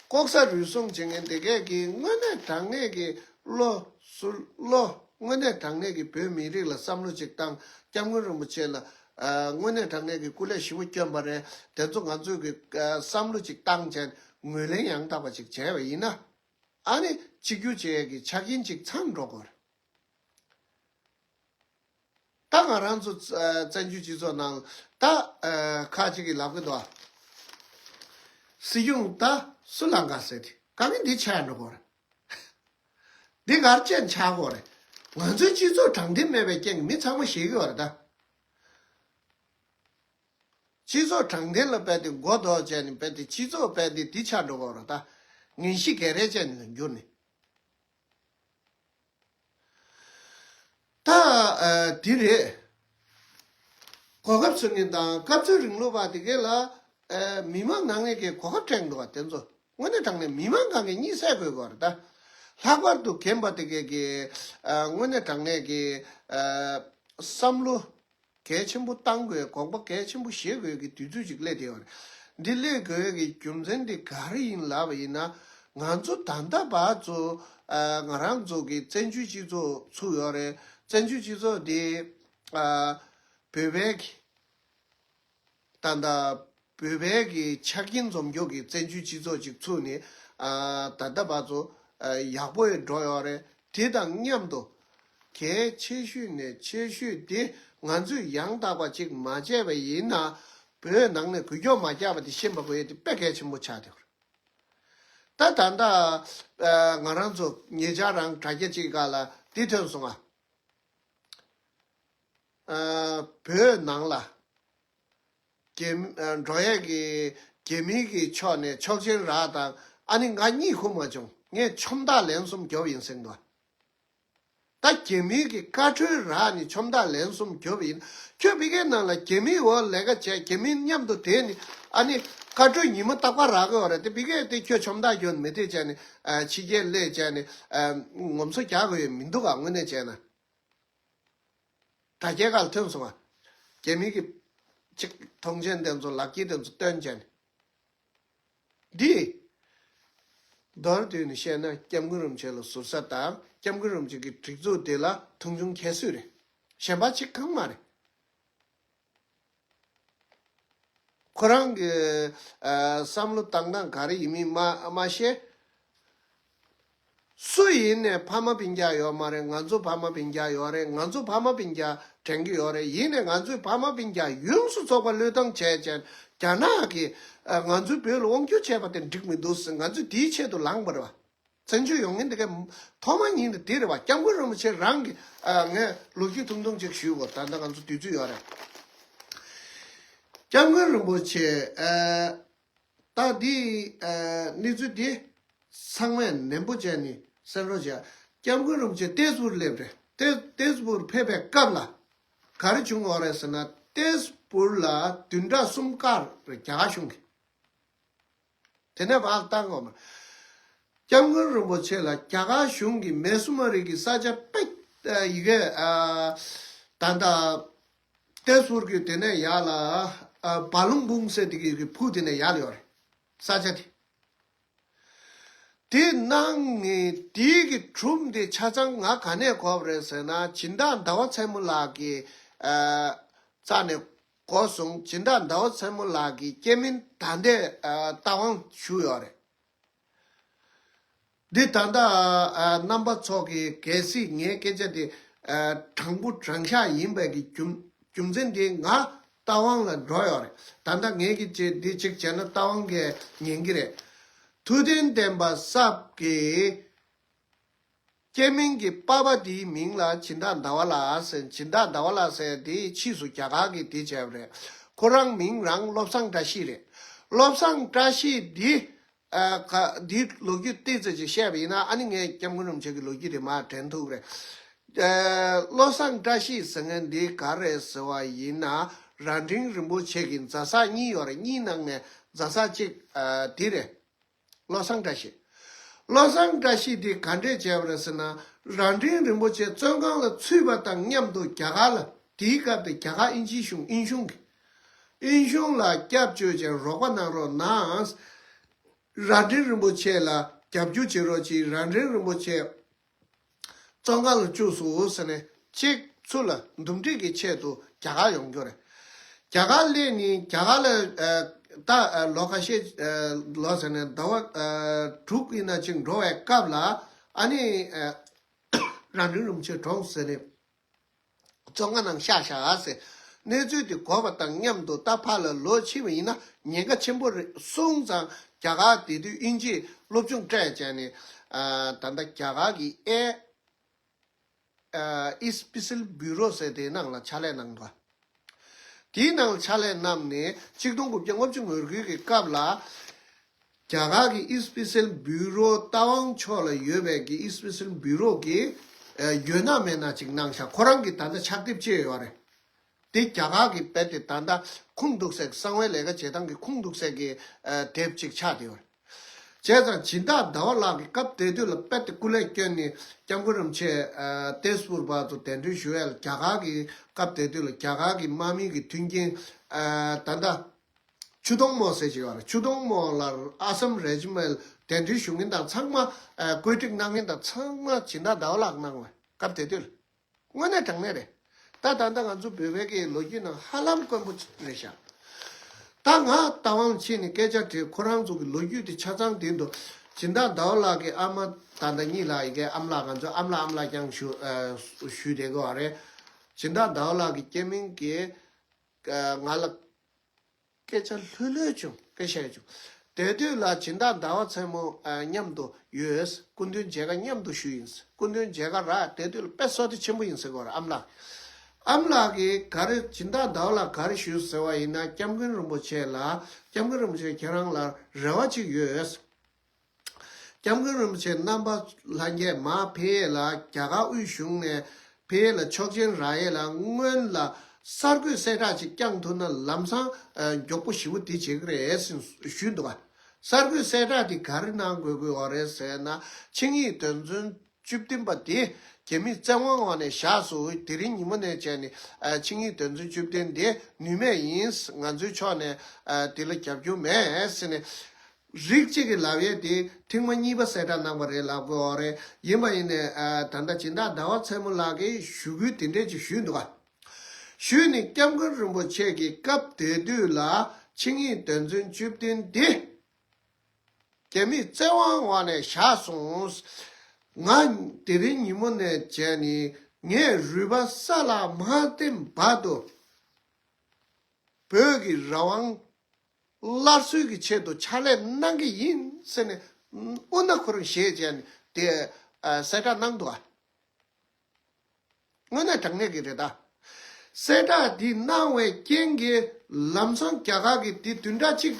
ལྐོག་ཟ་རུལ་སུངས་བྱེད་མཁན་དེ་གས་ཀྱིས་དངོས་གནས་དྲང་གནས་ཀྱི་བློ་གཟུ། བློ། དངོས་གནས་དྲང་གནས་ཀྱི་བོད་མི་རིགས་ལ་བསམ་བློ་ཅིག་བཏང་། སྐྱབས་མགོན་རིན་པོ་ཆེ་ལ། ཨ་དངོས་གནས་དྲང་གནས་ཀྱི་སྐུ་ལས་ཞེ་པོ་བསྐྱོན་པ་རེད། དེ་ཚོ་ང་ཚོས་ཀྱི་ཨ་བསམ་བློ་ཅིག་བཏང་བྱས་ངོས་ལེན་ཡང་དག་པ་ཅིག་བྱས་པ་ཡིན་ན། ཨ་ནི་གཅིག་གྱུར་བྱེད་ཡས་ཀྱི་ཆ་རྐྱེན་ཅིག་ཚང་འགྲོ་དགོས་རེད། ད་ང་རང་ཚོ་ཨ་བཙན་བྱོལ་སྤྱི་ཚོགས་ནང་ད་ཨ་ཁ་ཅིག་གིས་ལབ་ཀྱི་འདུག་སྲིད་སྐྱོང་ད་སུ་ལ་དགའ་ཟེར་ཏེ་དཀའ་ངལ་འདི་ཆགས་འགྲོ་དགོས་རེད། འདི་གར་ཅན་ཆགས་དགོས་རེད། ང་ཚོའི་སྤྱི་ཚོགས་དྲང་བདེན་མེད་པའི་རྐྱེན་གྱིས་མི་ཚང་མ་ཤེས་ཀྱི་ཡོད་རེད་ད། སྤྱི་ཚོགས་དྲང་བདེན་ལ་རྦད་དེ་མགོ་འདོགས་བྱས་ནས་རྦད་དེ་སྤྱི་ཚོགས་རྦད་དེ་འདི་ཆགས་འགྲོ་གི་ཡོད་རེད་ད། ངན་གཤིས་ཀེ་རེ་ཅན་ལ་འགྱུར་ནས། ད་ཨ་འདི་རེད། གོ་སྐབས་འཚོལ་མཁན་དང་སྐབས་འཚོལ་རིང་ལུགས་པ་དེ་གས་ལ་ཨ་མི་མང་ནང་ནས་ཀྱི་གོ་སྐབས་སྤྲད་འདུག་བ་དེ་ཚོ་དངོས་གནས་དྲང་གནས་མི་མང་གང་གི་གཉིད་སད་དགོས་པ་རེད་ད། ལྷག་པར་དུ་རྒན་པ་དེ་གས་ཀྱི་ཨ་དངོས་གནས་དྲང་གནས་ཀྱི་ཨ་བསམ་བློ་གལ་ཆེན་པོ་བཏང་དགོས་དགོངས་པ་གལ་ཆེན་པོ་བཞེས་དགོས་ཀྱི་དུས་ཚོད་ཅིག་སླེབས་བསྡད་ཡོད་རེད། འདི་སླེབས་དགོས་ཀྱི་རྒྱུ་མཚན་དེ་ག་རེ་ཡིན་ལབ་པ་ཡིན་ན། ང་ཚོ་ད་ལྟ་བར་དུ་ཨ་ང་རང་ཚོ་གི་བཙན་བྱོལ་སྤྱི་ཚོགས་ཚུགས་ཡོད་རེད། བཙན་བྱོལ་སྤྱི་ཚོགས་དེ་ཨ་བོད་པའི་གི་ད་ལྟ་བོད་པའི་གི་ཆ་རྐྱེན་འཛོམས་ཀྱོག་གི་བཙན་བྱོལ་སྤྱི་ཚོགས་ཅིག་ཚུགས་ནས་ཨ་ད་ལྟ་བར་དུ་ཨ་ཡག་པོ་ཡང་འགྲོ་ཡོད་རེད། དེ་དང་མཉམ་དུ་གལ་ཆེ་ཤོས་ནས་ཆེ་ཤོས་དེ་ང་ཚོས་ཡང་དག་པ་ཅིག་མ་བྱས་པ་ཡིན་ན། བོད་ནང་ནས་འགུལ་སྐྱོད་མ་རྒྱག་པ་དེ་ཤེས་པ་དགོས་ཡས་དེ་དཔེ་གལ་ཆེན་པོ་ཆགས་བསྡད་ཡོད་རེད། ད་ད་ལྟ་ཨ་ང་རང་ཚོ་ཉེ་ཆར་རང་དྲ་རྒྱ་ཅིག་སྒང་ལ་འདི་ཐོན་སོང་ང་། ཨ་བོད་ནང་ལ་རྒྱ་མི་ཨ་འགྲོ་ཡས་ཀྱི་རྒྱ་མིའི་གི་ཕྱོགས་ནས་ཆོག་མཆན་རག་དང་ཨ་ནི་ང་གཉིད་ཁུག་མ་བྱུང་། ངས་ཁྲོམ་བདག་ལན་གསུམ་རྒྱོབ་ཡིན་ཟེར་འདུག་ད་རྒྱ་མིའི་གི་བཀའ་འཁྲོལ་རག་ནས་ཁྲོམ་བདག་ལན་གསུམ་རྒྱོབ་ཡིན། ཁྱོད་ཕ་གིའི་ནང་ལ་རྒྱ་མིའི་འོག་ལས་ཀ་བྱས་རྒྱ་མི་མཉམ་དུ་བསྡད་ནས་ཨ་ནི་བཀའ་འཁྲོལ་ཉི་མ་རྟག་པར་རག་གི་ཡོད་རེད་དེ། ཕ་གིར་དེ་ཁྱོད་ཁྲོམ་བདག་གྱོན་མི་བསྡད་བྱས་ནས་ཨ་ཕྱི་རྒྱལ་སླེབས་བྱས་ནས་ཨ་ངོམ་སོ་རྒྱག་གི་ཡོད་མི་འདུག་ག་དངོས་གནས་བྱས་ན། དྲ་རྒྱའི་ཁ་ལ་ཐོན་སོང་ང་། རྒྱ་མི་གི་ཅིག་མཐོང་མཆན་དེ་ཚོ་ལག་འཁྱེར་དེ་ཚོ་སྟོན་བྱས་ནས། འདི། མདོར་བསྡུས་ནས་བཤད་ན་སྐྱབས་མགོན་རིན་པོ་ཆེ་ལ་ཟུར་ཟ་དང་སྐྱབས་མགོན་རིན་པོ་ཆེ་གི་སྒྲིག་འཛུགས་དེ་ལ་མཐོང་ཆུང་ཁྱད་གསོད་རེད། གཞན་པ་གཅིག་གང་མ་རེད། ཁོ་རང་གི་ཨ་བསམ་བློ་བཏང་སྟངས་ག་རེ་ཡིན་མིན་མ་མ་ཤེས། སུ་ཡིན་ནས་ཕ་མ་སྤུན་ཀྱག་ཡོད་མ་རེད། ང་ཚོ་ཕ་མ་སྤུན་ཀྱག་ཡོད་རེད། ང་ཚོ་ཕ་མ་སྤུན་ཀྱག་དྲན་གྱི་ཡོད་རེད། ཡིན་ནས་ང་ཚོའི་ཕ་མ་སྤུན་ཀྱག་ཡོངས་སུ་རྫོགས་པ་བློས་བཏང་བྱས་བྱས་རྒྱ་ནག་གིས་ཨ་ང་ཚོའི་བོད་ལ་དབང་བསྒྱུར་བྱས་པ་དེ་འགྲིག་མི་འདུག་ཟེར་ང་ཚོས་དེའི་ཆེད་དུ་ལངས་པ་རེད་བ། བཙན་བྱོལ་ཡོང་མཁན་དེ་ག་ཐོག་མ་ཉིད་ནས་དེ་རེད་བ། སྐྱབས་མགོན་རིན་པོ་ཆེ་རང་གིས་ཨ་ངས་ལོ་རྒྱུས་ཐུང་ཐུང་ཅིག་ཞུ་དགོས། ད་ལྟ་ང་ཚོ་དུས་ཚོད་ཡོད་རེད། སྐྱབས་མགོན་རིན་པོ་ཆེ་ཨ་ད་འདི་ཨ་གནས་ཚུལ་འདི་ཚང་མས་ནན་པོ་བྱས་ནས་གསན་རོགས་བྱས། སྐྱབས་མགོན་རིན་པོ་ཆེ་ཏེས་པུར་སླེབས་རེད། ཏེ་ཏེས་པུར་ཕེབས་པའི་སྐབས་ལ་ག་རེ་བྱུང་ཡོད་རེད་ཟེར་ན། ཏེས་པུར་ལ་བདུན་ཕྲག་གསུམ་བཀག་རེད་རྒྱ་གར་གཞུང་གིས། དེ་ནས་བར་བཏང་དགོས་མ། སྐྱབས་མགོན་རིན་པོ་ཆེ་ལ་རྒྱ་གར་གཞུང་གིས་མེ་སུ་མ་རི་གི་ས་ཆ་དཔེ་ཡི་གེ་ཨ་ད་ལྟ་ཏེས་པུར་གྱི་དེ་ནས་ཡར་ལ་ཨ་བ་ལུང་སྦུག་ཟེར་དེ་གི་ཕུ་དེ་ནས་ཡར་ལ་ཡོད་རེད་ས་ཆ་དེ། དེ་གནང་ནས་དེའི་གི་སྒྲུང་དེ་ཆ་ཚང་ང་ག་ནས་གོ་བ་རེད་ཟེར་ན། སྦྱིན་བདག་ཟླ་བ་མཚན་མོ་ལགས་ཀྱི་ཨ་རྩ་ནས་གོ་སོང་། སྦྱིན་བདག་ཟླ་བ་མཚན་མོ་ལགས་ཀྱི་སྐྱེ་དམན་ད་ལྟའི་ཨ་རྟ་དབང་ཞུས་ཡོད་རེད། འདི་ད་ལྟ་ཨ་རྣམ་པ་ཚོ་གི་གལ་སྲིད་ངའི་སྐད་ཆ་དེ་ཨ་དྲང་པོ་དྲང་བཞག་ཡིན་པའི་གི་རྒྱུ་རྒྱུ་མཚན་དེ་ང་རྟ་དབང་ལ་འགྲོ་ཡོད་རེད། ད་ལྟ་ངས་གི་ཅེ་འདི་གཅིག་བྱས་ན་རྟ་དབང་གིས་ཉན་གི་རེད། ཐུབ་བསྟན་བསྟན་པ་གསར་གྱི་སྐྱེ་དམན་གྱི་པ་ཕ་དེའི་མིང་ལ་སྦྱིན་བདག་ཟླ་བ་ལགས་ཟེར། སྦྱིན་བདག་ཟླ་བ་ལགས་ཟེར་དེ་ཕྱིས་སུ་རྒྱ་གར་གྱིས་དེ་བྱས་པ་རེད། ཁོ་རང་མིང་རང་བློ་བཟང་བཀྲ་ཤིས་རེད། བློ་བཟང་བཀྲ་ཤིས་འདི་ཨ་ག་འདིའི་ལོ་རྒྱུས་ཏོག་ཙམ་ཅིག་བཤད་པ་ཡིན་ན། ཨ་ནི་ངས་སྐྱབས་མགོན་རིན་པོ་ཆེ་གི་ལོ་རྒྱུས་དེ་མར་དྲན་ཐུབ་རེད། ཨ་བློ་བཟང་བཀྲ་ཤིས་ཟེར་མཁན་འདི་ག་རེ་ཟེར་བ་ཡིན་ན། རྭ་སྒྲེང་རིན་པོ་ཆེ་གི་མཛའ་བཟའ་གཉིས་ཡོད་རེད། གཉིས་ནང་ནས་མཛའ་བཟའ་གཅིག་ཨ་འདི་རེད། བློ་བཟང་བཀྲ་ཤིས། བློ་བཟང་བཀྲ་ཤིས་འདི་ག་འདྲས་བྱས་པ་རེད་ཟེར་ན། རྭ་སྒྲེང་རིན་པོ་ཆེ་བཙོན་ཁང་ལ་ཚུད་པ་དང་མཉམ་དུ་རྒྱ་གར་ལ། དེའི་སྐབས་དེ་རྒྱ་གར་དབྱིན་ཇིའི་གཞུང་དབྱིན་གཞུང་གི་དབྱིན་གཞུང་ལ་སྐྱབས་བཅོལ་བྱས་རོགས་པ་གནང་རོགས་གནང་། རྭ་སྒྲེང་རིན་པོ་ཆེ་ལ་རྒྱབ་སྐྱོར་བྱེད་རོགས་གྱིས། རྭ་སྒྲེང་རིན་པོ་ཆེ་བཙོན་ཁང་ལ་བཅུག་སོང་ཟེར་ནས་གཅིག་ཚུར་ལ་འདུམ་འགྲིག་གི་ཆེད་དུ་རྒྱ་གར་ཡོང་རྒྱུ་རེད། རྒྱ་གར་སླེབས་ནས་རྒྱ་གར་ལ་ད་ལོ་ཁ་ཤས་ལོ་ཟེར་ནས་ཟླ་བ་དྲུག་ཡིན་ན་ཅིག་འགྲོ་བའི་སྐབས་ལ་ཨ་ནི་རང་དྲིན་རིན་པོ་ཆེ་གྲོངས་ཟེར་ནས་བཙོན་ཁང་ནང་བཞག་བཞག་ཟེར། གནས་ཚུལ་དེ་གོ་བ་དང་མཉམ་དུ་ད་ཕར་ལ་ལོག་ཕྱིན་པ་ཡིན་ན་ཉེན་ཁ་ཆེན་པོ་རེད་གསུངས་ཙང་རྒྱ་གར་དེ་དུས་དབྱིན་ཇིའི་སློབ་སྦྱོང་སྤྲད་བྱས་ནས་ད་ལྟ་རྒྱ་གར་གྱི་ཨེ། ཨ་ཨི་སི་པི་སེལ་བྷུ་རོ་ཟེར་དེའི་ནང་ལ་ཕྱག་ལས་གནང་འདུག་དེའི་ནང་ལ་ཕྱག་ལས་གནང་ནས་གཅིག་སྟོང་དགུ་བརྒྱ་ལྔ་བཅུ་ང་དགུ་གི་སྐབས་ལ་རྒྱ་གར་གྱི་ཨི་སི་པི་སེལ་བྷུ་རོ་རྟ་དབང་ཕྱོགས་ལ་ཡོད་པའི་གི་ཨི་སི་པི་སེལ་བྷུ་རོ་གི་ཨ་ཡོད་ན་མེད་ན་ཅིག་གནང་ཤག་ཁོ་རང་གིས་ད་ལྟ་ཕྱག་དེབ་ཅིག་ཡོད་རེད། དེ་རྒྱ་གར་གྱི་དཔེ་དེ་ད་ལྟ་ཁུངས་འདུག་སའི་གསང་བའི་ལས་ཀ་བྱེད་སྟངས་ཀྱི་ཁུངས་འདུག་སའི་གི་ཨ་དེབ་ཅིག་ཆགས་བསྡད་ཡོད་རེད། བྱས་ཙང་སྦྱིན་བདག་ཟླ་བ་ལགས་ཀྱིས་སྐབས་དེ་དུས་ལ་དཔེ་དེ་སྐུ་ལས་བསྐྱོན་ནས་སྐྱབས་མགོན་རིན་པོ་ཆེ་ཨ་ཏེས་པུར་བར་དུ་གདན་འདྲེན་ཞུ་ཡས་ལ་རྒྱ་གར་གྱི་སྐབས་དེ་དུས་ལ་རྒྱ་གར་གྱི་དམག་མི་གི་མཐུན་རྐྱེན་ཨ་ད་ལྟ་ཆུ་དོང་མོ་ཟེར་གྱི་ཡོད་རེད། ཆུ་དོང་མོ་ལ་ཨ་སམ་རེ་ཇི་མེན་ཊི་གདན་འདྲེན་ཞུ་མཁན་དང་ཚང་མ་ཨ་བཀོད་སྒྲིག་གནང་མཁན་དང་ཚང་མ་སྦྱིན་བདག་ཟླ་བ་ལགས་གནང་བས་སྐབས་དེ་དུས་ལ། དངོས་གནས་དྲང་གནས་རེད། ད་ད་ལྟ་ང་ཚོ་བོད་པའི་གི་ལོ་རྒྱུས་ནང་ཧ་ལམ་དཀོན་པོ་རེད་ཤག་ད་ང་རྟ་དབང་ཕྱིན་ནས་སྐད་ཆ་དྲིས། ཁོ་རང་ཚོ་གི་ལོ་རྒྱུས་དེ་ཆ་ཚང་དེ་འདུག་སྦྱིན་བདག་ཟླ་བ་ལགས་ཀྱི་ཨ་མ་ད་ལྟ་གཉིས་ལ་ཡི་གེ་ཨམ་ལགས་ང་ཚོ་ཨམ་ལགས་ཨམ་ལགས་ཀྱང་ཞུ་ཨ་ཞུས་བསྡད་ཀྱི་ཡོད་རེད། སྦྱིན་བདག་ཟླ་བ་ལགས་ཀྱི་སྐྱེ་དམན་གྱི་ཨ་ང་ལ་སྐད་ཆ་ལྷོད་ལྷོད་བྱུང་། སྐད་བཤད་བྱུང་། དེ་དུས་ལ་སྦྱིན་བདག་ཟླ་བ་མཚན་མོ་ཨ་མཉམ་དུ་ཡོད། སྐུ་མདུན་མཇལ་ཁ་མཉམ་དུ་ཞུས་ཡིན། སྐུ་མདུན་མཇལ་ཁ་རག་དེ་དུས་ལ་དཔེ་བསོད་བདེ་ཆེན་པོ་ཡིན་ཟེར་གོ་ར་ཨམ་ལགས། ཨམ་ལགས་ཀྱིས་ག་རེ་སྦྱིན་བདག་ཟླ་བ་ལགས་ག་རེ་ཞུས་ཟེར་བ་ཡིན་ན་སྐྱབས་མགོན་རིན་པོ་ཆེ་ལ་སྐྱབས་མགོན་རིན་པོ་ཆེ་ཁྱེད་རང་ལ་རེ་བ་ཅིག་ཡོད། སྐྱབས་མགོན་རིན་པོ་ཆེ་རྣམ་པ་ལྷན་རྒྱས་མར་ཕེབས་ཡས་ལ་རྒྱ་གར་དབུས་གཞུང་ནས་ཕེབས་ཡས་ལ་ཆོག་མཆན་རག་ཡས་ལ་སྔོན་ལ་གསར་འགོད་གསལ་བསྒྲགས་ཅིག་བསྐྱངས་ཐུབ་ན་ལམ་སང་ཨ་མགྱོགས་པོ་ཞེ་པོ་དེ་བྱེད་ཀྱི་རེད་ཟེར་ཞུས་འདུག་ག་གསར་འགོད་གསལ་བསྒྲགས་དེ་ག་རེ་གནང་དགོས་ཀྱི་ཡོད་རེད་ཟེར་ན་ཆིངས་ཡིག་དོན་ཚན་བཅུ་བདུན་པ་དེ་རྒྱ་མིས་བཙན་དབང་འོག་ནས་བཞག་སོང་། དེ་རིང་ཉིན་མོ་ནས་བྱས་ནས་ཨ་ཆིངས་ཡིག་དོན་ཚན་བཅུ་བདུན་དེ་ནུས་མེད་ཡིན། ང་ཚོའི་ཕྱོགས་ནས་ཨ་དེ་ལ་རྒྱབ་སྐྱོར་མེད་ཟེར་ནས། རིགས་གཅིག་གི་ལབ་ཡས་དེ་ཐེངས་མ་གཉིས་པ་གསལ་བསྒྲགས་གནང་བ་རེད་ལབ་དགོས་རེད། ཡིན་པ་ཡིན་ནའི་ཨ་ད་ལྟ་སྦྱིན་བདག་ཟླ་བ་མཚན་མོ་ལགས་ཀྱིས་ཞུ་སྐུལ་དེ་འདྲས་ཅིག་ཞུས་འདུག་ག་ཞུས་ནས་སྐྱབས་མགོན་རིན་པོ་ཆེ་གིས་སྐབས་དེ་དུས་ལ་ཆིངས་ཡིག་དོན་ཚན་བཅུ་བདུན་འདི་རྒྱ་མིས་བཙན་དབང་འོག་ནས་བཞག་སོང་། ང་དེ་རིང་ཉིན་མོ་ནས་བྱས་ནས་ངས་རུས་པ་ས་ལ་མ་བརྟེན་བར་དུ་བོད་ཀྱི་རང་དབང་སླར་གསོའི་གི་ཆེད་དུ་ཕྱག་ལས་གནང་གི་ཡིན་ཟེར་ནས་དབུ་མནའ་ཁོ་རང་བཞེས་བྱས་ནས་དེ་ཨ་གསལ་བསྒྲགས་གནང་འདུག་ཨ། དངོས་གནས་དྲང་གནས་ཀྱི་རེད་ད། གསལ་བསྒྲགས་འདི་གནང་བའི་རྐྱེན་གྱིས་ལམ་སང་རྒྱ་གར་གྱི་དེ་བདུན་ཕྲག་གཅིག་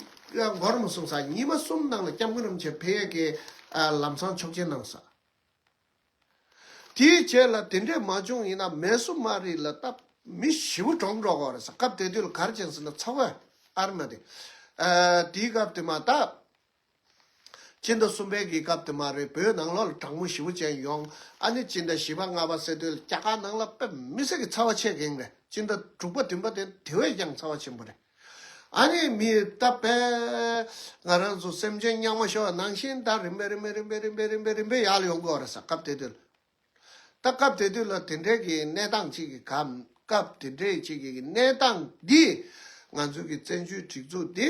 འགོར་མ་སོང་ས་ཉི་མ་གསུམ་ནང་ལ་སྐྱབས་མགོན་རིན་པོ་ཆེ་ཕེབས་ཡས་ཀྱི་ཨ་ལམ་སང་ཆོག་མཆན་གནང་ས། དེའི་རྗེས་ལ་དེ་འདྲས་མ་བྱུང་ཡིན་ན་མེ་སོ་མ་རི་ལ་ད་མི་ཞེ་པོ་གྲོངས་འགྲོ་གི་རེད་ས། སྐབས་དེ་དུས་ལ་ག་རེ་བྱས་ཟེར་ན་ཚ་བ་ཨར་མ་དེ། ཨ་དེའི་སྐབས་དེ་མ་ད་སྤྱི་ཟླ་གསུམ་པའི་གི་སྐབས་དེ་མ་རེད། བོད་ནང་ལོགས་ལ་གྲང་མོ་ཞེ་པོ་ཅན་ཡོང་། ཨ་ནི་སྤྱི་ཟླ་བཞི་པ་ལྔ་པ་ཟེར་དུས་ལ་རྒྱ་གར་ནང་ལ་དཔེ་མི་སྲིད་ཀྱི་ཚ་བ་ཆེ་གེང་རེད། སྤྱི་ཟླ་དྲུག་པ་བདུན་པ་དེ་དེ་བས་ཀྱང་ཚ་བ་ཆེན་པོ་རེད། ཨ་ནི་མི་ད་པས་ང་རང་ཚོ་སེམས་ཅན་རྙིང་མ་ཤོར་བ་ནང་བཞིན་ད་རིམ་པས་རིམ་པས་རིམ་པས་རིམ་པས་རིམ་པས་རིམ་པས་ཡར་ལ་ཡོང་གི་ཡོད་རེད་ས། སྐབས་དེ་དུས་ལ། ད་སྐབས་དེ་དུས་ལ་དེ་འདྲའི་གི་གནས་སྟངས་ཅིག་གི་གམ་སྐབས་དེ་འདྲའི་ཅིག་གི་གནས་སྟངས་འདི་ང་ཚོ་གི་བཙན་བྱོལ་སྒྲིག་འཛུགས་འདི་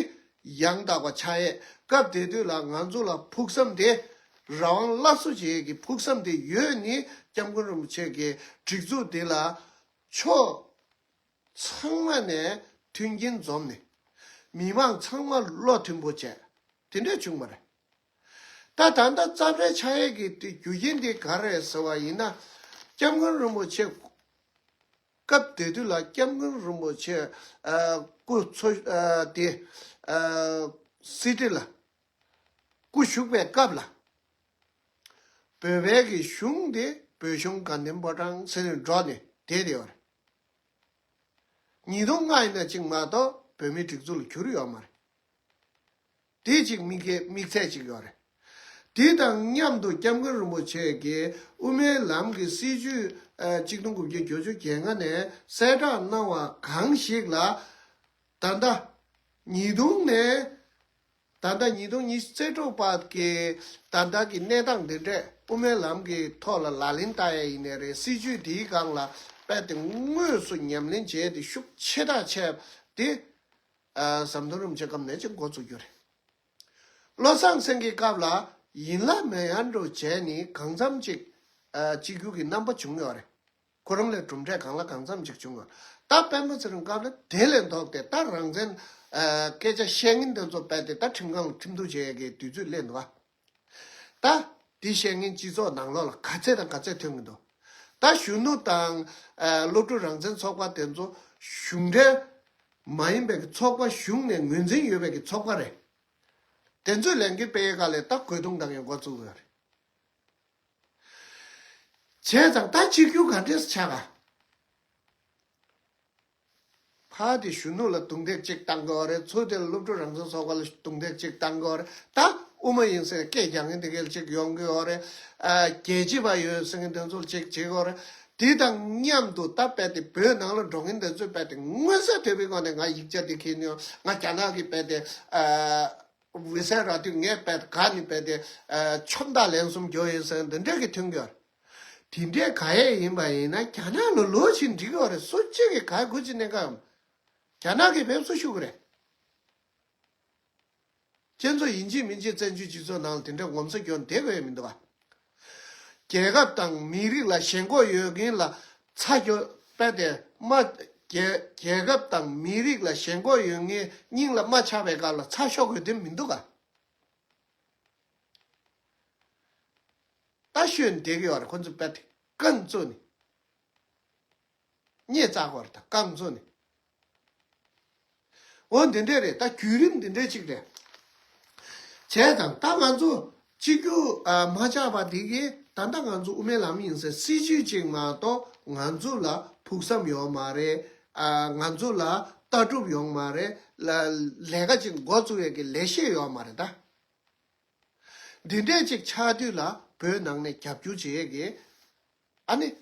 ཡང་དག་པ་ཆགས་ཡས། སྐབས་དེ་དུས་ལ་ང་ཚོ་ལ་ཕུགས་བསམ་དེ་རང་དབང་སླར་གསོ་བྱེད་ཡས་ཀྱི་ཕུགས་བསམ་དེ་ཡོད་ནི་སྐྱབས་མགོན་རིན་པོ་ཆེ་གི་སྒྲིག་འཛུགས་འདི་ལ་ཕྱོགས་ཚང་མ་ནས་མཐུན་རྐྱེན་འཛོམས་ནས་མི་མང་ཚང་མ་བློ་མཐུན་པོ་བྱས་དེ་འདྲས་བྱུང་བ་རེད། ད་ད་ལྟ་རྩ་བྲལ་ཆགས་ཡས་ཀྱི་དེ་རྒྱུ་རྐྱེན་དེ་ག་རེ་རེད་ཟེར་བ་ཡིན་ན། སྐྱབས་མགོན་རིན་པོ་ཆེ་སྐབས་དེ་དུས་ལ་སྐྱབས་མགོན་རིན་པོ་ཆེ་ཨ་སྐུ་འཚོ་ཨ་དེ་ཨ་སྲིད་ཁྲི་ལ་སྐུ་བཞུགས་པའི་སྐབས་ལ་བོད་པའི་གི་གཞུང་དེ་བོད་གཞུང་དགའ་ལྡན་ཕོ་བྲང་ཟེར་ནས་འགྲོ་ནས་བསྡད་དེ་ཡོད་རེད། ཉིས་སྟོང་ལྔ་ཡིན་ན་ཅིག་མ་གཏོགས་བོད་མིའི་སྒྲིག་འཛུགས་ལ་གྱུར་ཡོད་མ་རེད། དེ་ཅིག་དམིགས་ཁེ་དམིགས་ཚད་ཅིག་ཡོད་རེད། དེ་དང་མཉམ་དུ་སྐྱབས་མགོན་རིན་པོ་ཆེ་གིས་དབུ་མའི་ལམ་གྱི་སྲིད་བྱུས་ཨ་གཅིག་སྟོང་དགུ་བརྒྱ་བརྒྱད་ཅུ་གྱ་ལྔ་ནས་གསལ་བསྒྲགས་གནང་བ་གང་ཞིག་ལ་ད་ལྟ་ཉིས་སྟོང་ནས་ད་ལྟ་ཉིས་སྟོང་ཉི་ཤུ་རྩ་དྲུག་བར་གྱི་ད་ལྟ་གི་གནས་སྟངས་འདི་འདྲས་དབུ་མའི་ལམ་གྱི་ཐོག་ལ་ལག་ལེན་བསྟར་ཡས་ཡིན་ནའི་རེད། སྲིད་བྱུས་དེའི་སྒང་ལ་དཔེ་དེ་དངོས་སུ་ཉམས་ལེན་བྱས་ཏེ་ཤུགས་ཆེ་དྲགས་བྱས་ དེ་ཨ་ཟམ་གདོང་རིན་པོ་ཆེ་སྐབས་ནས་ཅིག་འགོ་བཙུགས་རྒྱུ་རེད། བློ་བཟང་སེང་གེའི་སྐབས་ལ་ཡིན་ལ་མེད་ཡན་འགྲོ་བྱས་ནས་གང་འཚམ་ཅིག་ཨ་གཅིག་གྱུར་གྱི་རྣམ་པ་བྱུང་ཡོད་རེད། ཁོ་རང་ལས་གྲུབ་འབྲས་གང་ལ་གང་འཚམ་ཅིག་བྱུང་ཡོད། ད་པད་མ་ཚེ་རིང་སྐབས་ལ་དེ་ལས་ལྡོག་སྟེ་ད་རང་བཙན་ཨ་སྐད་ཆ་བཤད་མཁན་དེ་ཚོ་རྦད་དེ་ད་ཁྲིམས་ཁང་ལ་ཁྲིམས་གཏུག་བྱེད་ཡས་ཀྱི་དུས་ཚོད་སླེབས་འདུག་ག་ད་འདི་བཤད་མཁན་སྤྱི་ཚོགས་ནང་ལོགས་ལ་ག་ཚད་དང་ག་ཚད་ཐོན་གྱི་འདུག་ད་གཞོན་ནུ་དང་ཨ་སློབ་ཕྲུག་རང་བཙན་ཚོགས་པ་དེ་ཚོ་གཞུང་འབྲེལ་མ་ཡིན་པའི་གི་ཚོགས་པ། གཞུང་ནས་ངོས་འཛིན་ཡོད་པའི་གི་ཚོགས་པ་རེད། དེ་ཚོས་ལས་འགུལ་སྤེལ་ཡས་སྒང་ལ་ད་རྒོལ་རྡུང་བཏང་ཡས་འགོ་བཙུགས་ཡོད་རེད། བྱས་ཙང་ད་གཅིག་གྱུར་ག་འདྲས་ཆགས་ག་ཕར་དེ་གཞོན་ནུ་ལ་རྡུང་རྡེག་ཅིག་བཏང་གི་ཡོད་རེད། ཚུར་དེ་ལ་སློབ་ཕྲུག་རང་བཙན་ཚོགས་པ་ལ་རྡུང་རྡེག་ཅིག་བཏང་གི་ཡོད་རེད། ད་དབུ་མ་ཡིན་ཟེར་སྐད་རྒྱག་མཁན་དེ་ག་ལ་ཅིག་ཡོང་གི་ཡོད་རེད། ཨ་རྒྱལ་གཅེས་པ་ཡོད་ཟེར་མཁན་དེ་ཚོ་ལ་ཅིག་བྱེད་ཀྱི་ཡོད་རེད། དེ་དང་མཉམ་དུ་ད་རྦད་དེ་བོད་ནང་ལ་འགྲོ་མཁན་དེ་ཚོས་རྦད་དེ་མངོན་གསལ་དོད་པོའི་སྒོ་ནས་ང་ཡིག་ཆ་དེ་འཁྱེར་ནས་ཡོང་། ང་རྒྱ་ནག་གི་རྦད་དེ་ཨ་འོད་གསལ་ར་དུས་ངས་རྦད་དེ་ག་ནས་རྦད་དེ་ཨ་ཁྱོན་བདག་ལན་གསུམ་རྒྱོབ་ཡིན་ཟེར་འདི་འདྲས་ཀྱི་ཐོན་གྱི་ཡོད་རེད། དེ་འདྲའི་ག་ཡས་ཡིན་པ་ཡིན་ན་རྒྱ་ནག་ལ་ལོག་ཕྱིན་འགྲིག་གི་ཡོད་རེད། སུ་གཅིག་གིས་ག་ཡས་སྒུག་བྱས་གནས་ཀ་ཡོད། རྒྱ་ནག་གིས་འབེབས་སུ་ཞུགས་ཀྱི་རེད། ཁྱེད་ཚོ་ཡིན་གཅིག་མིན་གཅིག་བཙན་བྱོལ་སྤྱི་ཚོགས་ནང་ལ་དེ་འདྲའི་ངོམ་སོ་རྒྱོབ་བསྡད་དགོས་ཡ་མི་འདུག་ག་རྒྱལ་ཁབ་དང་མི་རིགས་ལ་ཞེན་ཁོག་ཡོད་མཁན་ལ་ཚ་རྒྱོབ་རྦད་དེ་མ། རྒྱལ་རྒྱལ་ཁབ་དང་མི་རིགས་ལ་ཞེན་ཁོག་ཡོད་མཁན་སྙིང་ལ་རྨ་ཆགས་པའི་སྐབས་ལ་ཚ་ཤོར་དགོས་དོན་མི་འདུག་ག་ད་ཤོད་བསྡད་ཀྱི་ཡོད་རེད། ཁོ་ཚོ་རྦད་དེ་རྐང་བཙུགས་ནས། སྙད་བཙག་གི་ཡོད་རེད། ད་རྐང་བཙུགས་ནས། འོ་འདི་འདྲས་རེད། ད་བརྒྱུད་རིམ་འདི་འདྲས་ཅིག་རེད། བྱས་ཙང་ད་ང་ཚོ་གཅིག་གྱུར་ཨ་མ་ཆགས་པ་འདི་གིས་ད་ལྟ་ང་ཚོ་དབུ་མའི་ལམ་ཡིན་ཟེར་སྲིད་བྱུས་ཅིག་མ་གཏོགས་ང་ཚོ་ལ་ཕུགས་བསམ་ཡོད་མ་རེད། ཨ་ང་ཚོ་ལ་ལྟ་གྲུབ་ཡོད་མ་རེད། ལ་ལས་ཀ་ཅིག་འགོ་བཙུགས་ཡས་ཀྱི་ལས་གཞི་ཡོད་མ་རེད་ད། འདི་འདྲས་ཅིག་ཆགས་དུས་ལ་བོད་ནང་ནས་རྒྱབ་སྐྱོར་བྱེད་ཡས་ཀྱི་ཨ་ནི་ག་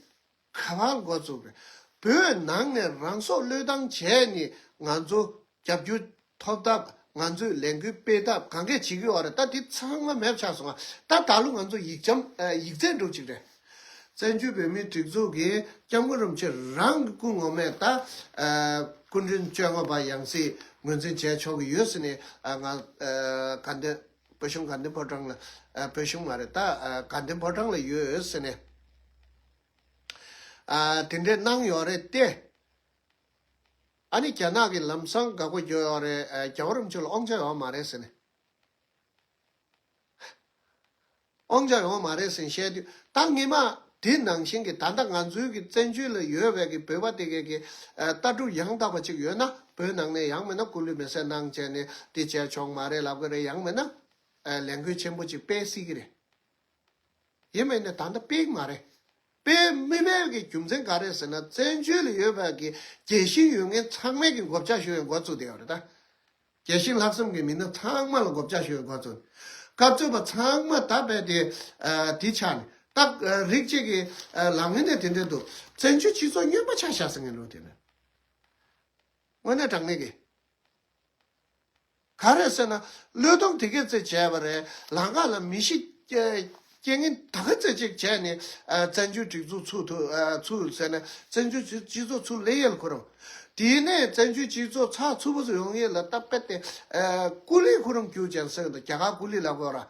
པར་འགོ་བཙུགས་རེད། བོད་ནང་ནས་རང་སྲོག་བློས་བཏང་བྱས་ནས་ང་ཚོ་རྒྱབ་སྐྱོར་ཐོབ་ཐབས། ང་ཚོས་ལས་འགུལ་སྤེལ་ཐབས་གང་གས་བྱེད་ཀྱི་ཡོད་རེད། ད་འདི་ཚང་མ་མེད་ཆགས་སོང་ང་། ད་ད་ལོ་ང་ཚོ་ཡིག་ཆ་ཡིག་ཚད་འགྲུབ་ཅིག་རེད། བཙན་བྱོལ་བོད་མིའི་སྒྲིག་འཛུགས་ཀྱི་སྐྱབས་མགོན་རིན་པོ་ཆེ་རང་གི་སྐུ་ངོ་མས་ད་སྐུ་མགྲོན་བཅོ་ལྔ་པ་ཡང་སྲིད་ངོས་འཛིན་བྱས་ཆོག་གི་ཡོད་ཟེར་ནས་ང་དགའ་ལྡན། བོད་གཞུང་དགའ་ལྡན་ཕོ་བྲང་ལ། ཨ་བོད་གཞུང་མ་རེད་ད། ཨ་དགའ་ལྡན་ཕོ་བྲང་ལ་ཡོད་ཟེར་ནས། ཨ་དེ་འདྲས་གནང་ཡོད་རེད་དེ། ཨ་ནི་རྒྱ་ནག་གིས་ལམ་སང་དགག་པ་བརྒྱབ་ཡོད་རེད། ཨ་རྒྱལ་བ་རིན་པོ་ཆེ་ལ་དབང་ཆ་ཡོད་མ་རེད་ཟེར་ནས། དབང་ཆ་ཡོད་མ་རེད་ཟེར་བཤད་དུས་ད་ངེས་མ་དེ་ནང་བཞིན་གྱི་ད་ལྟ་ང་ཚོའི་གི་བཙན་བྱོལ་ལ་ཡོད་པའི་གི་བོད་པ་དེ་གའི་གི་ཨ་ལྟ་གྲུབ་ཡང་དག་པ་ཅིག་ཡོད་ན་བོད་ནང་ནས་ཡང་མིན་ན་སྐུ་ལུས་མེ་སྲེག་གནང་བྱས་ནས་དེ་བྱས་ཆོག་མ་རེད་ལབ་གི་རེད། ཡང་མིན་ན། ཨ་ལས་འགུལ་ཆེན་པོ་ཅིག་སྤེལ་སྲིད་ཀྱི་རེད། ཡིན་མིན་ནས་ད་ལྟ་སྤེལ་གི་མ་རེད། སྤེལ་མི་མེད་ཀྱི་རྒྱུ་མཚན་ག་རེ་ཟེར་ན་བཙན་བྱོལ་ལ་ཡོད་པ་གི་རྒྱལ་ཞེན་ཡོད་མཁན་ཚང་མས་ཀྱི་མགོ་སྐོར་ཞུ་བའི་འགོ་བཙུགས་བསྡད་ཡོད་རེད་ད། རྒྱལ་ཞེན་ལྷག་བསམ་གྱི་མི་སྣ་ཚང་མ་ལ་མགོ་སྐོར་ཞུ་བའི་འགོ་བཙུགས། སྐབས་བཅོ་པ་ཚང་མ་ད་རྦད་དེ་ཨ་དེ་ཆགས་ནས་ད་ཨ་རིགས་གཅིག་གི་ཨ་ལངས་མཁན་དེ་དེ་འདྲ་འདུག་བཙན་བྱོལ་སྤྱི་ཚོགས་སྨྱོན་པ་ཆགས་བཞག་ཟེར་མཁན་འདུག་དེ་ནས། དངོས་གནས་དྲང་གནས་ཀྱི། ག་རེ་ཟེར་ན། བློས་གཏོང་དེ་ག་ཚོད་བྱས་པ་རེད། ལམ་ཁ་ལ་མི་ཤི་རྐྱེན་ངན་ད་ག་ཚོད་ཅིག་བྱས་ནས་ཨ་བཙན་བྱོལ་སྒྲིག་འཛུགས་ཚུགས་ཐུབ་ཨ་ཚུགས་ཟེར་ནས་བཙན་བྱོལ་སྤྱི་སྤྱི་ཚོགས་ཚུར་སླེབས་ཡས་ལ་ཁོ་རང་། དེ་ནས་བཙན་བྱོལ་སྤྱི་ཚོགས་ཚགས་ཚུད་པོ་ཡོང་ཡས་ལ་སྟབས་བདེ་ཨ་ཀུ་ལི་ཁོ་རང་རྒྱུག་ཅན་ཟེར་གི་འདུག་རྒྱ་གར་ཀུ་ལི་ལབ་དགོས་ར།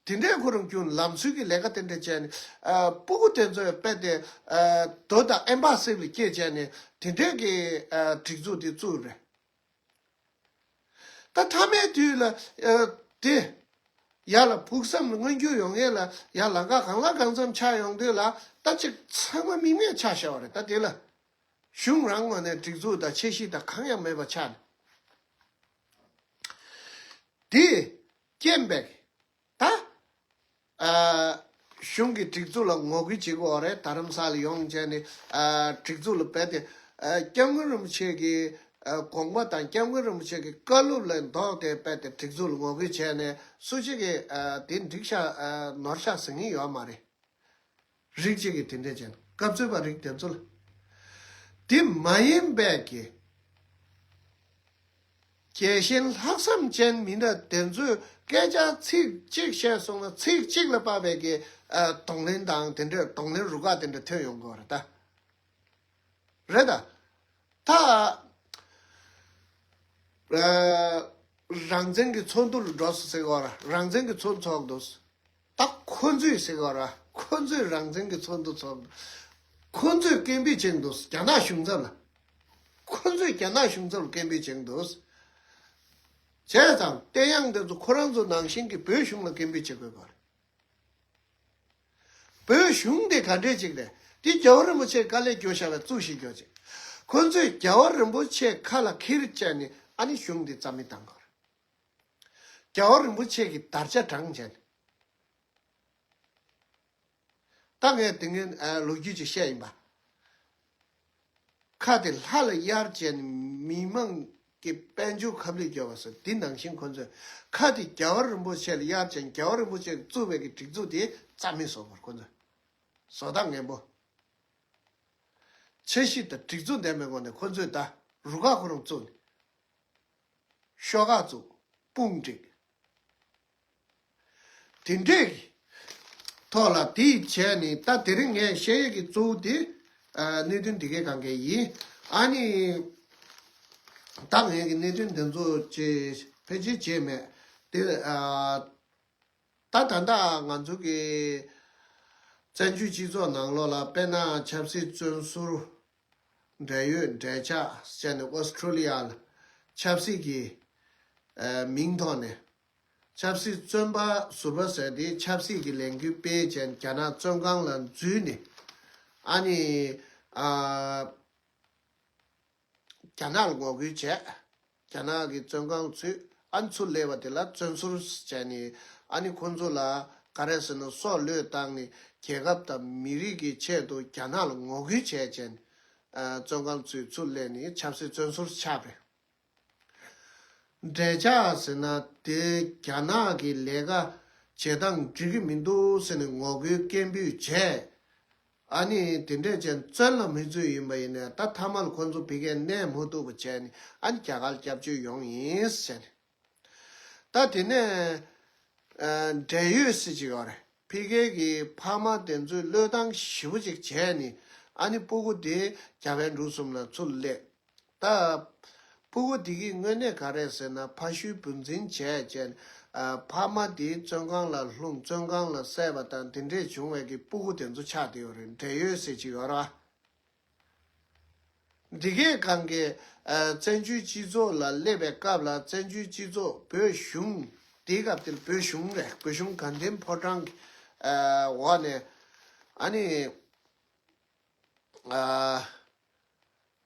དེ་འདྲའི་ཁོ་རང་ཀུན་ལམ་སྲོལ་གྱི་ལས་ཀ་དེ་འདྲ་བྱས་ནས་ཨ་སྤུ་གུ་དེ་ཚོས་རྦད་དེ་ཨ་རྡོ་དང་ཨེམ་པ་སིབ་ལ་སྐྱེས་བྱས་ནས་དེ་འདྲའི་གི་ཨ་སྒྲིག་འཛུགས་དེ་བཙུགས་རེད། ད་མཐའ་མའི་དུས་ལ་ཨ་དེ་ཡར་ལ་ཕུགས་བསམ་ལ་མངོན་འགྱུར་ཡོང་ཡས་ལ་ཡར་ལམ་ཁ་གང་ལ་གང་འཚམ་ཆགས་ཡོང་དུས་ལ་ད་ཅིག་ཚང་མ་མིག་མེད་ཆགས་བཞག་པ་རེད། ད་དེ་ལ་གཞུང་རང་ངོས་ནས་སྒྲིག་འཛུགས་དང་ཆེ་བཞི་དང་གང་ཡང་མེད་པ་ཆགས་ནས། དེ་རྐྱེན་པས་ད་ཨ་གཞུང་གི་སྒྲིག་འཛུགས་ལ་ངོ་རྒོལ་བྱེད་དགོས་རེད། རྡ་རམ་ས་ལ་ཡོང་བྱས་ནས་ཨ་སྒྲིག་འཛུགས་ལ་རྦད་དེ་ཨ་སྐྱབས་མགོན་རིན་པོ་ཆེ་གི་ཨ་དགོངས་པ་དང་སྐྱབས་མགོན་རིན་པོ་ཆེ་གི་བཀའ་སློབ་ལ་ལྡོག་སྟེ་རྦད་དེ་སྒྲིག་འཛུགས་ལ་ངོ་རྒོལ་བྱས་ནས་སུ་གཅིག་གིས་ཨ་དེ་འགྲིག་ཤག་ཨ་ནོར་ཤག་ཟེར་མཁན་ཡོད་མ་རེད། རིགས་གཅིག་གིས་དེ་འདྲས་བྱས་ན་སྐབས་འཚོལ་བ་རིགས་དེ་ཚོ་ལ། དེ་མ་ཡིན་པའི་གི་རྒྱལ་ཞེན་ལྷག་བསམ་ཅན་མི་སྣ་དེ་ཚོས་སྐད་ཆ་ཚིག་གཅིག་བཤད་སོང་ན་ཚིག་གཅིག་ལ་དཔག་པའི་གི་ཨ་གདོང་ལེན་དང་དེ་འདྲས་གདོང་ལེན་རུ་ཁག་དེ་འདྲ་ཐོན་ཡོང་གི་ཡོད་རེད་ད། རེད་ད། ད་ ཨ། རང་བཙན་གྱི་ཚོགས་འདུ་ལ་འགྲོ་སོང་ཟེར་གི་ཡོད་ར། རང་བཙན་གྱི་ཚོགས་འདུ་ཚོགས་འདུག་ད་ཁོ་ཚོས་ཟེར་གི་ཡོད་ར། ཁོ་ཚོས་རང་བཙན་གྱི་ཚོགས་འདུ་ཚོགས་འདུག་ཁོ་ཚོས་སྐད་འབོད་བྱེད་འདུག་རྒྱ་ནག་གཞུང་ཚབ་ལ། ཁོ་ཚོས་རྒྱ་ནག་གཞུང་ཚབ་ལ་སྐད་འབོད་བྱེད་འདུག་བྱས་ཙང་བསྟན་དབྱངས་དེ་ཚོ་ཁོ་རང་ཚོ་ནང་བཞིན་གྱི་བོད་གཞུང་ལ་སྐད་འབོད་བྱེད་དགོས་པ་རེད། བོད་གཞུང་དེ་ག་འདྲས་ཅིག་རེད། དེ་རྒྱལ་བ་རིན་པོ་ཆེ་དཀའ་ལས་སྐྱོ་བཞག་པའི་གཙུག་ཞིག་སྐྱོ་ཅིག་ཁོ་ཚོས་རྒྱལ་བ་རིན་པོ་ཆེ་ཁ་ལ་ཁྱེར་བྱས་ནས་ཨ་ནི་གཞུང་དེ་རྩ་མེད་བཏང་དགོས་རེད། རྒྱལ་བ་རིན་པོ་ཆེ་གི་དར་ཆ་བགྲངས་བྱས་ནས། ད་ངས་དེ་སྔོན་ཨ་ལོ་རྒྱུས་ཅིག་བཤད་ཡིན་པ། ཁ་དེ་ལྷ་ལ་གཡར་བྱས་ནས་མི་མང་གི་དཔལ་འབྱོར་ཁ་བསླུས་རྒྱག་པ་སོགས་འདི་ནང་བཞིན་ཁོ་ཚོས་ཁ་དེ་རྒྱལ་བ་རིན་པོ་ཆེ་ལ་གཡར་བྱས་ནས་རྒྱལ་བ་རིན་པོ་ཆེས་བཙུགས་པའི་གི་སྒྲིག་འཛུགས་དེ་རྩ་མེད་བཟོ་བར་ཁོ་ཚོས་བཟོ་ཐག་ངན་པོ། འཆར་གཞི་དང་སྒྲིག་འཛུགས་ལྡན་པའི་སྒོ་ནས་ཁོ་ཚོས་ད་རུ་ཁག་ཁོ་རང་བཙུགས་ནས། ཤོག་ཁག་བཙུགས། དཔུང་བསྒྲིགས། དེ་འདྲས་ཀྱི་ཐོག་ལ་དེ་བྱས་ནས་ད་དེ་རིང་ངས་བཤད་ཡས་ཀྱི་གཙོ་བོ་དེ་ཨ་གནད་དོན་དེ་གའི་སྒང་ག་ཡིན། ཨ་ནི་ད་ངས་ཀྱི་གནད་དོན་དེ་ཚོ་ཅེས་ཕལ་ཆེར་བྱས་མེད་དེ། ཨ་ད་ད་ལྟ་ང་ཚོ་གི་བཙན་བྱོལ་སྤྱི་ཚོགས་ནང་ལོགས་ལ་དཔེར་ན་ཆབ་སྲིད་བཙོན་ཟུར། འབྲེལ་ཡོད་འབྲེལ་ཆགས་བྱས་ནས་ཨོ་སི་ཁྲུ་ལི་ཡ་ལ་ཆབ་སྲིད་ཀྱི་ཨ་མིང་ཐོག་ནས་ཆབ་སྲིད་བཙོན་པ་ཟུར་པ་ཟེར་ཏེ་ཆབ་སྲིད་ཀྱི་ལས་འགུལ་སྤེལ་བྱས་ནས་རྒྱ་ནག་བཙོན་ཁང་ལ་འཛུལ་ནས་ཨ་ནི་ཨ་རྒྱ་ནག་ལ་ངོ་རྒོལ་བྱས། རྒྱ་ནག་གི་བཙོན་ཁང་ཚུད། ཨ་ནི་ཚུར་སླེབས་པ་དེ་ལ་བཙོན་ཟུར་བྱས་ནས་ཨ་ནི་ཁོང་ཚོ་ལ་ག་རེ་ཟེར་ན་སྲོག་བློས་བཏང་ནས་རྒྱལ་ཁབ་དང་མི་རིགས་ཀྱི་ཆེད་དུ་རྒྱ་ནག་ལ་ངོ་རྒོལ་བྱས་བྱས་ནས་ཨ་བཙོན་ཁང་ཚུད། ཚུར་སླེབས་ནས་ཆབ་སྲིད་བཙོན་ཟུར་ཆགས་པས། འབྲེལ་ཆགས་ཟེར་ན་དེ་རྒྱ་ནག་གི་ལས་ཀ་བྱེད་སྟངས་འགྲིག་གི་མི་འདུག་ཟེར་ནས་ངོ་རྒོལ་སྐད་འབོད་བྱས། ཨ་ནི་དེ་འདྲས་ཅན་བཙོན་ལ་མི་ཚུད་ཡིན་པ་ཡིན་ནའི་ད་མཐའ་མ་ལ་ཁོང་ཚོ་ཕ་གིར་གནས་མ་ཐུབ་པ་བྱས་ནས་ཨ་ནི་རྒྱ་གར་སྐྱབས་བཅོལ་ཡོང་ཡིན་ཟེར་ནས། ད་དེ་ནས་ཨ་འབྲེལ་ཡོད་ཟེར་གྱི་ཡོད་རེད། ཕ་གིར་གྱི་ཕ་མ་དེ་ཚོས་བློས་བཏང་ཞེ་པོ་ཅིག་བྱས་ནས་ཨ་ནི་སྤུ་གུ་དེ་རྒྱ་བལ་འབྲུག་གསུམ་ལ་ཚུར་སླེབས། ད་སྤུ་གུ་དེ་གི་དངོས་གནས་ག་རེ་ཟེར་ན་ཕ་ཤུལ་བུ་འཛིན་བྱས་བྱས་ཨ་ཕ་མ་དེ་བཙོན་ཁང་ལ་ལྷུང་། བཙོན་ཁང་ལ་བསད་པ་དང་དེ་འདྲས་བྱུང་བའི་གི་སྤུ་གུ་དེ་ཚོ་ཆགས་བསྡད་ཡོད་རེད། འབྲེལ་ཡོད་ཟེར་གྱི་ཡོད་རེད་བ། འདི་གའི་སྒང་གི་ཨ་བཙན་བྱོལ་སྤྱི་ཚོགས་ལ་སླེབས་པའི་སྐབས་ལ་བཙན་བྱོལ་སྤྱི་ཚོགས་བོད་གཞུང་། དེའི་སྐབས་དེར་བོད་གཞུང་རེད། བོད་གཞུང་དགའ་ལྡན་ཕོ་བྲང་གི་ཨ་འོག་ནས་ཨ་ནི་ཨ་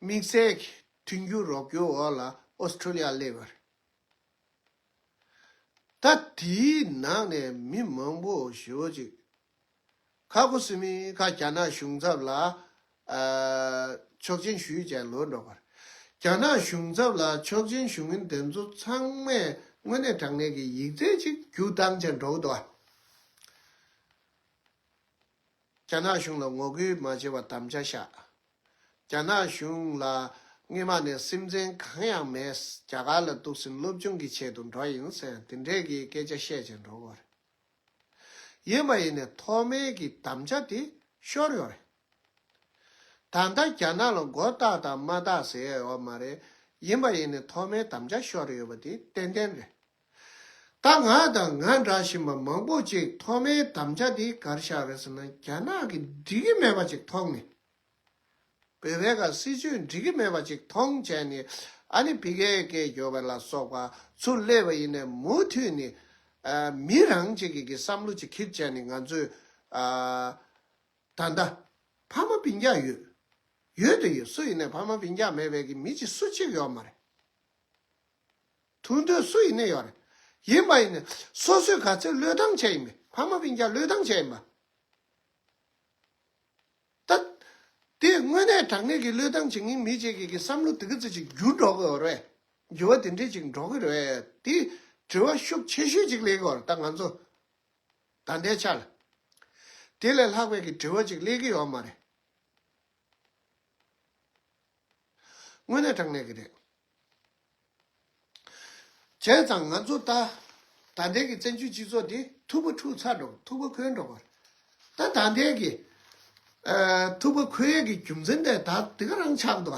དམིགས་བསལ་གྱི་མཐུན་འགྱུར་རོགས་སྐྱོར་འོག་ལ་ཨོ་སི་ཁྲུ་ལི་ཡ་སླེབས་པ་རེད། ད་དེའི་ནང་ནས་མི་མང་པོ་ཞེ་པོ་ཅིག་ཁ་ཁོ་སི་མི་ཁ་རྒྱ་ནག་གཞུང་ཚབ་ལ་ཨ་ཆོག་མཆན་ཞུས་བྱས་ལོག་འགྲོ་བར། རྒྱ་ནག་གཞུང་ཚབ་ལ་ཆོག་མཆན་ཞུ་མཁན་དེ་ཚོ་ཚང་མས་དངོས་གནས་དྲང་གནས་ཀྱི་ཡིག་ཚད་ཅིག་རྒྱུགས་བཏང་བྱས་འགྲོ་གི་འདུག་ཨ། རྒྱ་ནག་གཞུང་ལ་ངོ་རྒོལ་མ་བྱེད་པར་དམ་བཅའ་བཞག་རྒྱ་ནག་གཞུང་ལ་སྔོན་མ་ནས་སེམས་ཅན་གང་ཡང་མེད། རྒྱ་གར་ལ་འདུག་ཟིན་སློབ་སྦྱོང་གི་ཆེད་དུ་འགྲོ་ཡིན་ཟེར་དེ་འདྲས་ཀྱི་སྐད་ཆ་བཤད་བྱས་འགྲོ་གི་ཡོད་རེད། ཡིན་པ་ཡིན་ནའི་ཐོག་མའི་གི་དམ་བཅའ་དེ་ཤོར་ཡོད་རེད། ད་ལྟ་རྒྱ་ནག་ལ་མགོ་བཏགས་དང་མ་བཏགས་ཟེར་ཡ་ཡོད་མ་རེད། ཡིན་པ་ཡིན་ནའི་ཐོག་མའི་དམ་བཅའ་ཤོར་ཡོད་པ་དེ་ཏན་ཏན་རེད། ད་ང་དང་ང་འདྲ་བཞིན་པ་མང་པོ་ཅིག་ཐོག་མའི་དམ་བཅའ་འདི་གར་བཞག་རེད་ཟེར་ན་རྒྱ་ནག་གིས་འགྲིག་གི་མེད་པ་ཅིག་མཐོང་ནས། བོད་པའི་ག་སྲིད་ཇུས་འགྲིག་གི་མེད་པ་ཅིག་མཐོང་བྱས་ནས་ཨ་ནི་ཕ་གིའི་སྐད་རྒྱོབ་པ་ལ་སོགས་པ་ཚུར་སླེབས་པ་ཡིན་ནའི་མུ་མཐུད་ནས་ཨ་མི་རང་ཅིག་གི་གི་བསམ་བློ་ཅིག་འཁྱེར་བྱས་ནས་ང་ཚོས་ཨ་ད་ལྟ་ཕ་མ་སྤུན་ཀྱག་ཡོད། ཡོད་དུ་ཡོད། སུ་ཡིན་ནའི་ཕ་མ་སྤུན་ཀྱག་མེད་པའི་གི་མི་ཅིག་སུ་གཅིག་ཡོད་མ་རེད། ཐུག་འདོད་སུ་ཡིན་ནའི་ཡོད་རེད། ཡིན་པ་ཡིན་ནའི་སོ་སོས་ག་ཚོད་བློས་བཏང་བྱས་ཡིན་པས། ཕ་མ་སྤུན་ཀྱག་བློས་བཏང་བྱས་ཡིན་པ། ད་དེ་དངོས་གནས་དྲང་གནས་ཀྱི་བློས་བཏང་བྱེད་མཁན་མི་གཅིག་གི་གི་བསམ་བློ་དེ་ག་ཚོད་ཅིག་འགྱུར་འགྲོ་གི་ཡོད་རེད། འགྱུར་བ་དེ་འདྲས་ཅིག་འགྲོ་གི་རེད། དེ་དྲི་བ་ཤུགས་ཆེ་ཤོས་ཅིག་སླེབས་ཀྱི་ཡོད་རེད། ད་ང་ཚོ་ད་ལྟའི་ཆ་ལ་དེ་ལས་ལྷག་པའི་གི་དྲི་བ་ཅིག་སླེབས་ཀྱི་ཡོད་མ་རེད། དངོས་གནས་དྲང་གནས་ཀྱི་རེད། བྱས་ཙང་ང་ཚོ་ད་ད་ལྟའི་གི་བཙན་བྱོལ་སྤྱི་ཚོགས་འདི་མཐུག་པོ་འཁྲུག་ཚར་འགྲོ། མཐུག་པོ་འཁོལ་འགྲོ་གི་རེད། ད་ད་ལྟའི་གི་ཨ་མཐུག་པོ་འཁོལ་ཡས་ཀྱི་རྒྱུ་མཚན་དེ་ད་དེ་ག་རང་ཆགས་འདུག་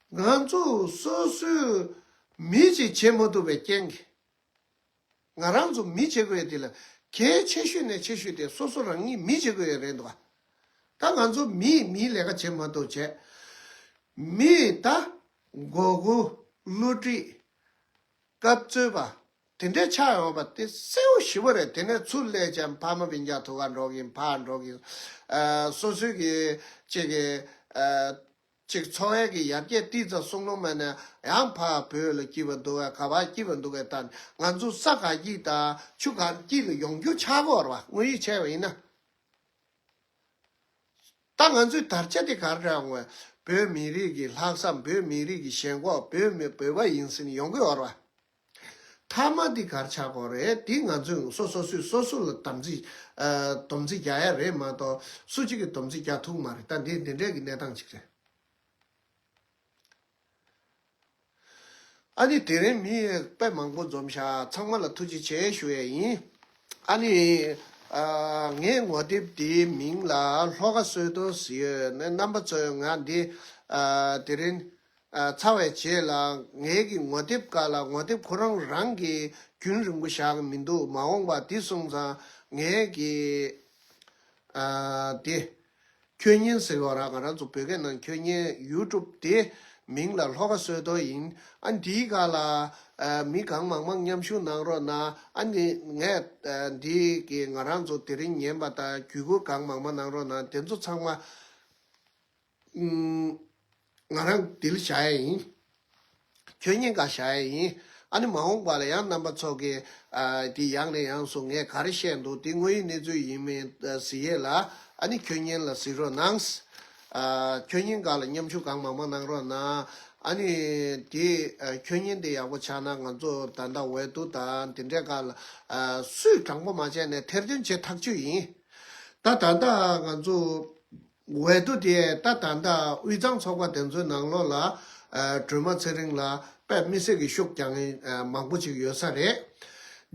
ག་ང་ཚོ་སོ་སོའི་མི་ཅིག་བྱེད་མ་ཐུབ་པའི་རྐྱེན་གྱིས། ང་རང་ཚོ་མི་བྱེད་དགོས་ཡ་དེ་ལ་གལ་ཆེ་ཤོས་ནས་ཆེ་ཤོས་དེ་སོ་སོ་རང་ཉིད་མི་བྱེད་དགོས་ཡ་རེད་འདུག་ག་ད་ང་ཚོ་མིས་མིའི་ལས་ཀ་བྱེད་མ་ཐུབ་བྱས། མིས་ད་མགོ་སྐོར། བསླུ་བྲིད། སྐབས་རྩོད་པ། དེ་འདྲའི་ཆགས་ཡོང་བ་དེ་གསལ་བོ་ཞེ་པོ་རེད། དེ་ནས་ཚུར་སླེབས་ཀྱང་ཕ་མ་སྤུན་ཀྱག་ཐུག་ག་འགྲོ་གིན་ཕར་འགྲོ་གིན། ཨ། སོ་སོའི་གི་ཅིག་གི། ཨ། ཅིག་འཚོ་བའི་གི་ཡར་རྒྱས་ཏིག་ཙམ་སོང་ལོང་མེད་ན་ཡང་ཕར་བོད་ལ་སྐྱིད་པ་འདུག་ག་ག་པར་སྐྱིད་པ་འདུག་ག་ད་ང་ཚོ་ས་ག་སྐྱིད་དང་ཆུ་ག་སྐྱིད་ལ་ཡོང་རྒྱུ་ཆགས་ཀྱི་ཡོད་རེད་པ། དངོས་ཡོད་བྱས་པ་ཡིན་ན། ད་ང་ཚོའི་དར་ཆ་དེ་ག་རེ་རག་ངོས། བོད་མི་རིགས་ཀྱི་ལྷག་བསམ། བོད་མི་རིགས་ཀྱི་ཞེན་ཁོག་བོད་མི་བོད་པ་ཡིན་ཟེར་ནས་ཡོང་གི་ཡོད་རེད་པ། མཐའ་མ་འདི་ག་རེ་ཆགས་ཀྱི་ཡོད་རེད། འདི་ང་ཚོས་སོ་སོ་སོས་སོ་སོ་ལ་དམ་ཚིག་ཨ། སྡོམ་ཚིག་རྒྱག་ཡ་རེད་མ་གཏོགས་སུ་གཅིག་གིས་སྡོམ་ཚིག་རྒྱག་ཐུབ་ཀྱི་མ་རེད། ད་འདི་འདི་འདྲས་ཀྱི་གནས་སྟངས་ཅིག་རེད། ཨ་ནི་དེ་རིང་མི་དཔེ་མང་པོ་འཛོམས་ཤག་ཚང་མ་ལ་ཐུགས་རྗེ་ཆེ་ཞུ་ཡས་ཡིན། ཨ་ནི། ཨ། ངའི་ངོ་དེབ་དེའི་མིང་ལ་ལྷོ་ཁ་བསོད་རྡོར་ཟེར་ཡོད་ནས། རྣམ་པ་ཚོས་ང་འདི། ཨ། དེ་རིང་། ཨ། ཚར་བའི་རྗེས་ལ་ངའི་གི་ངོ་དེབ་སྒང་ལ་ངོ་དེབ་ཁོ་རང་རང་གི་རྒྱུན་རིང་པོ་བཞག་གི་མི་འདུག་མ་འོངས་པ་འདི་སོང་ཙང་ངའི་གི། ཨ། དེ། ཁྱོད་ཉན་ཟེར་བ་ར། ང་རང་ཚོ་བོད་སྐད་ནང་ཁྱོད་ཉན་ཡུ་ཊུབ་དེ་མིང་ལ་ལྷོ་ཁ་བསོད་རྡོར་ཡིན། ཨ། འདིའི་སྒང་ལ། ཨ། མི་གང་མང་མང་མཉམ་ཞུགས་གནང་རོགས་གནང་། ཨ་ནི་ངས། ཨ། འདི་གི་ང་རང་ཚོ་དེ་རིང་ཉན་པ་དང་བརྒྱུད་སྐུར་གང་མང་མང་གནང་རོགས་གནང་། དེ་ཚོ་ཚང་མ། ཨུམ། ང་རང་འདིར་བཞག་ཡས་ཡིན། ཁྱོད་ཉིད་ག་བཞག་ཡས་ཡིན། ཨ་ནི་མ་འོངས་པ་ལ་ཡང་རྣམ་པ་ཚོ་གིས། ཨ། དེ་ཡང་ནས་ཡང་སུ་ངས་ག་རེ་བཤད་འདུག་དེ་དངོས་ཡོད་གནས་ཚུལ་ཡིན་མིན་གཟིགས་ཡས་ལ། ཨ་ནི་ཁྱོད་ཉིད་ལ་གཟིགས་རོགས་གནང་། ཨ། ཁྱོད་ཉིད་ག་ལ་མཉམ་ཞུགས་གང་མང་མང་གནང་རོགས་གནང་། ཨ་ནི་དེ། ཨ། ཁྱོད་ཉིད་དེ་ཡག་པོ་ཆགས་ན་ང་ཚོ་ད་ལྟ་འོས་བསྡུ་དང་དེ་འདྲའི་སྒང་ལ། ཨ། སུས་དྲང་པོ་མ་བྱས་ནས་ཐེར་འདོན་བྱེད་ཐག་ཆོད་ཡིན། ད་ད་ལྟ་ང་ཚོ། འོས་བསྡུ་དེ་ད་ད་ལྟ་དབུས་གཙང་ཚོགས་པ་དེ་ཚོའི་ནང་ལོགས་ལ། ཨ། སྒྲོལ་མ་ཚེ་རིང་ལ་དཔེ་མི་སྲིད་ཀྱི་ཤུགས་རྒྱག་མཁན། ཨ། མང་པོ་ཅིག་ཡོད་ས་རེད།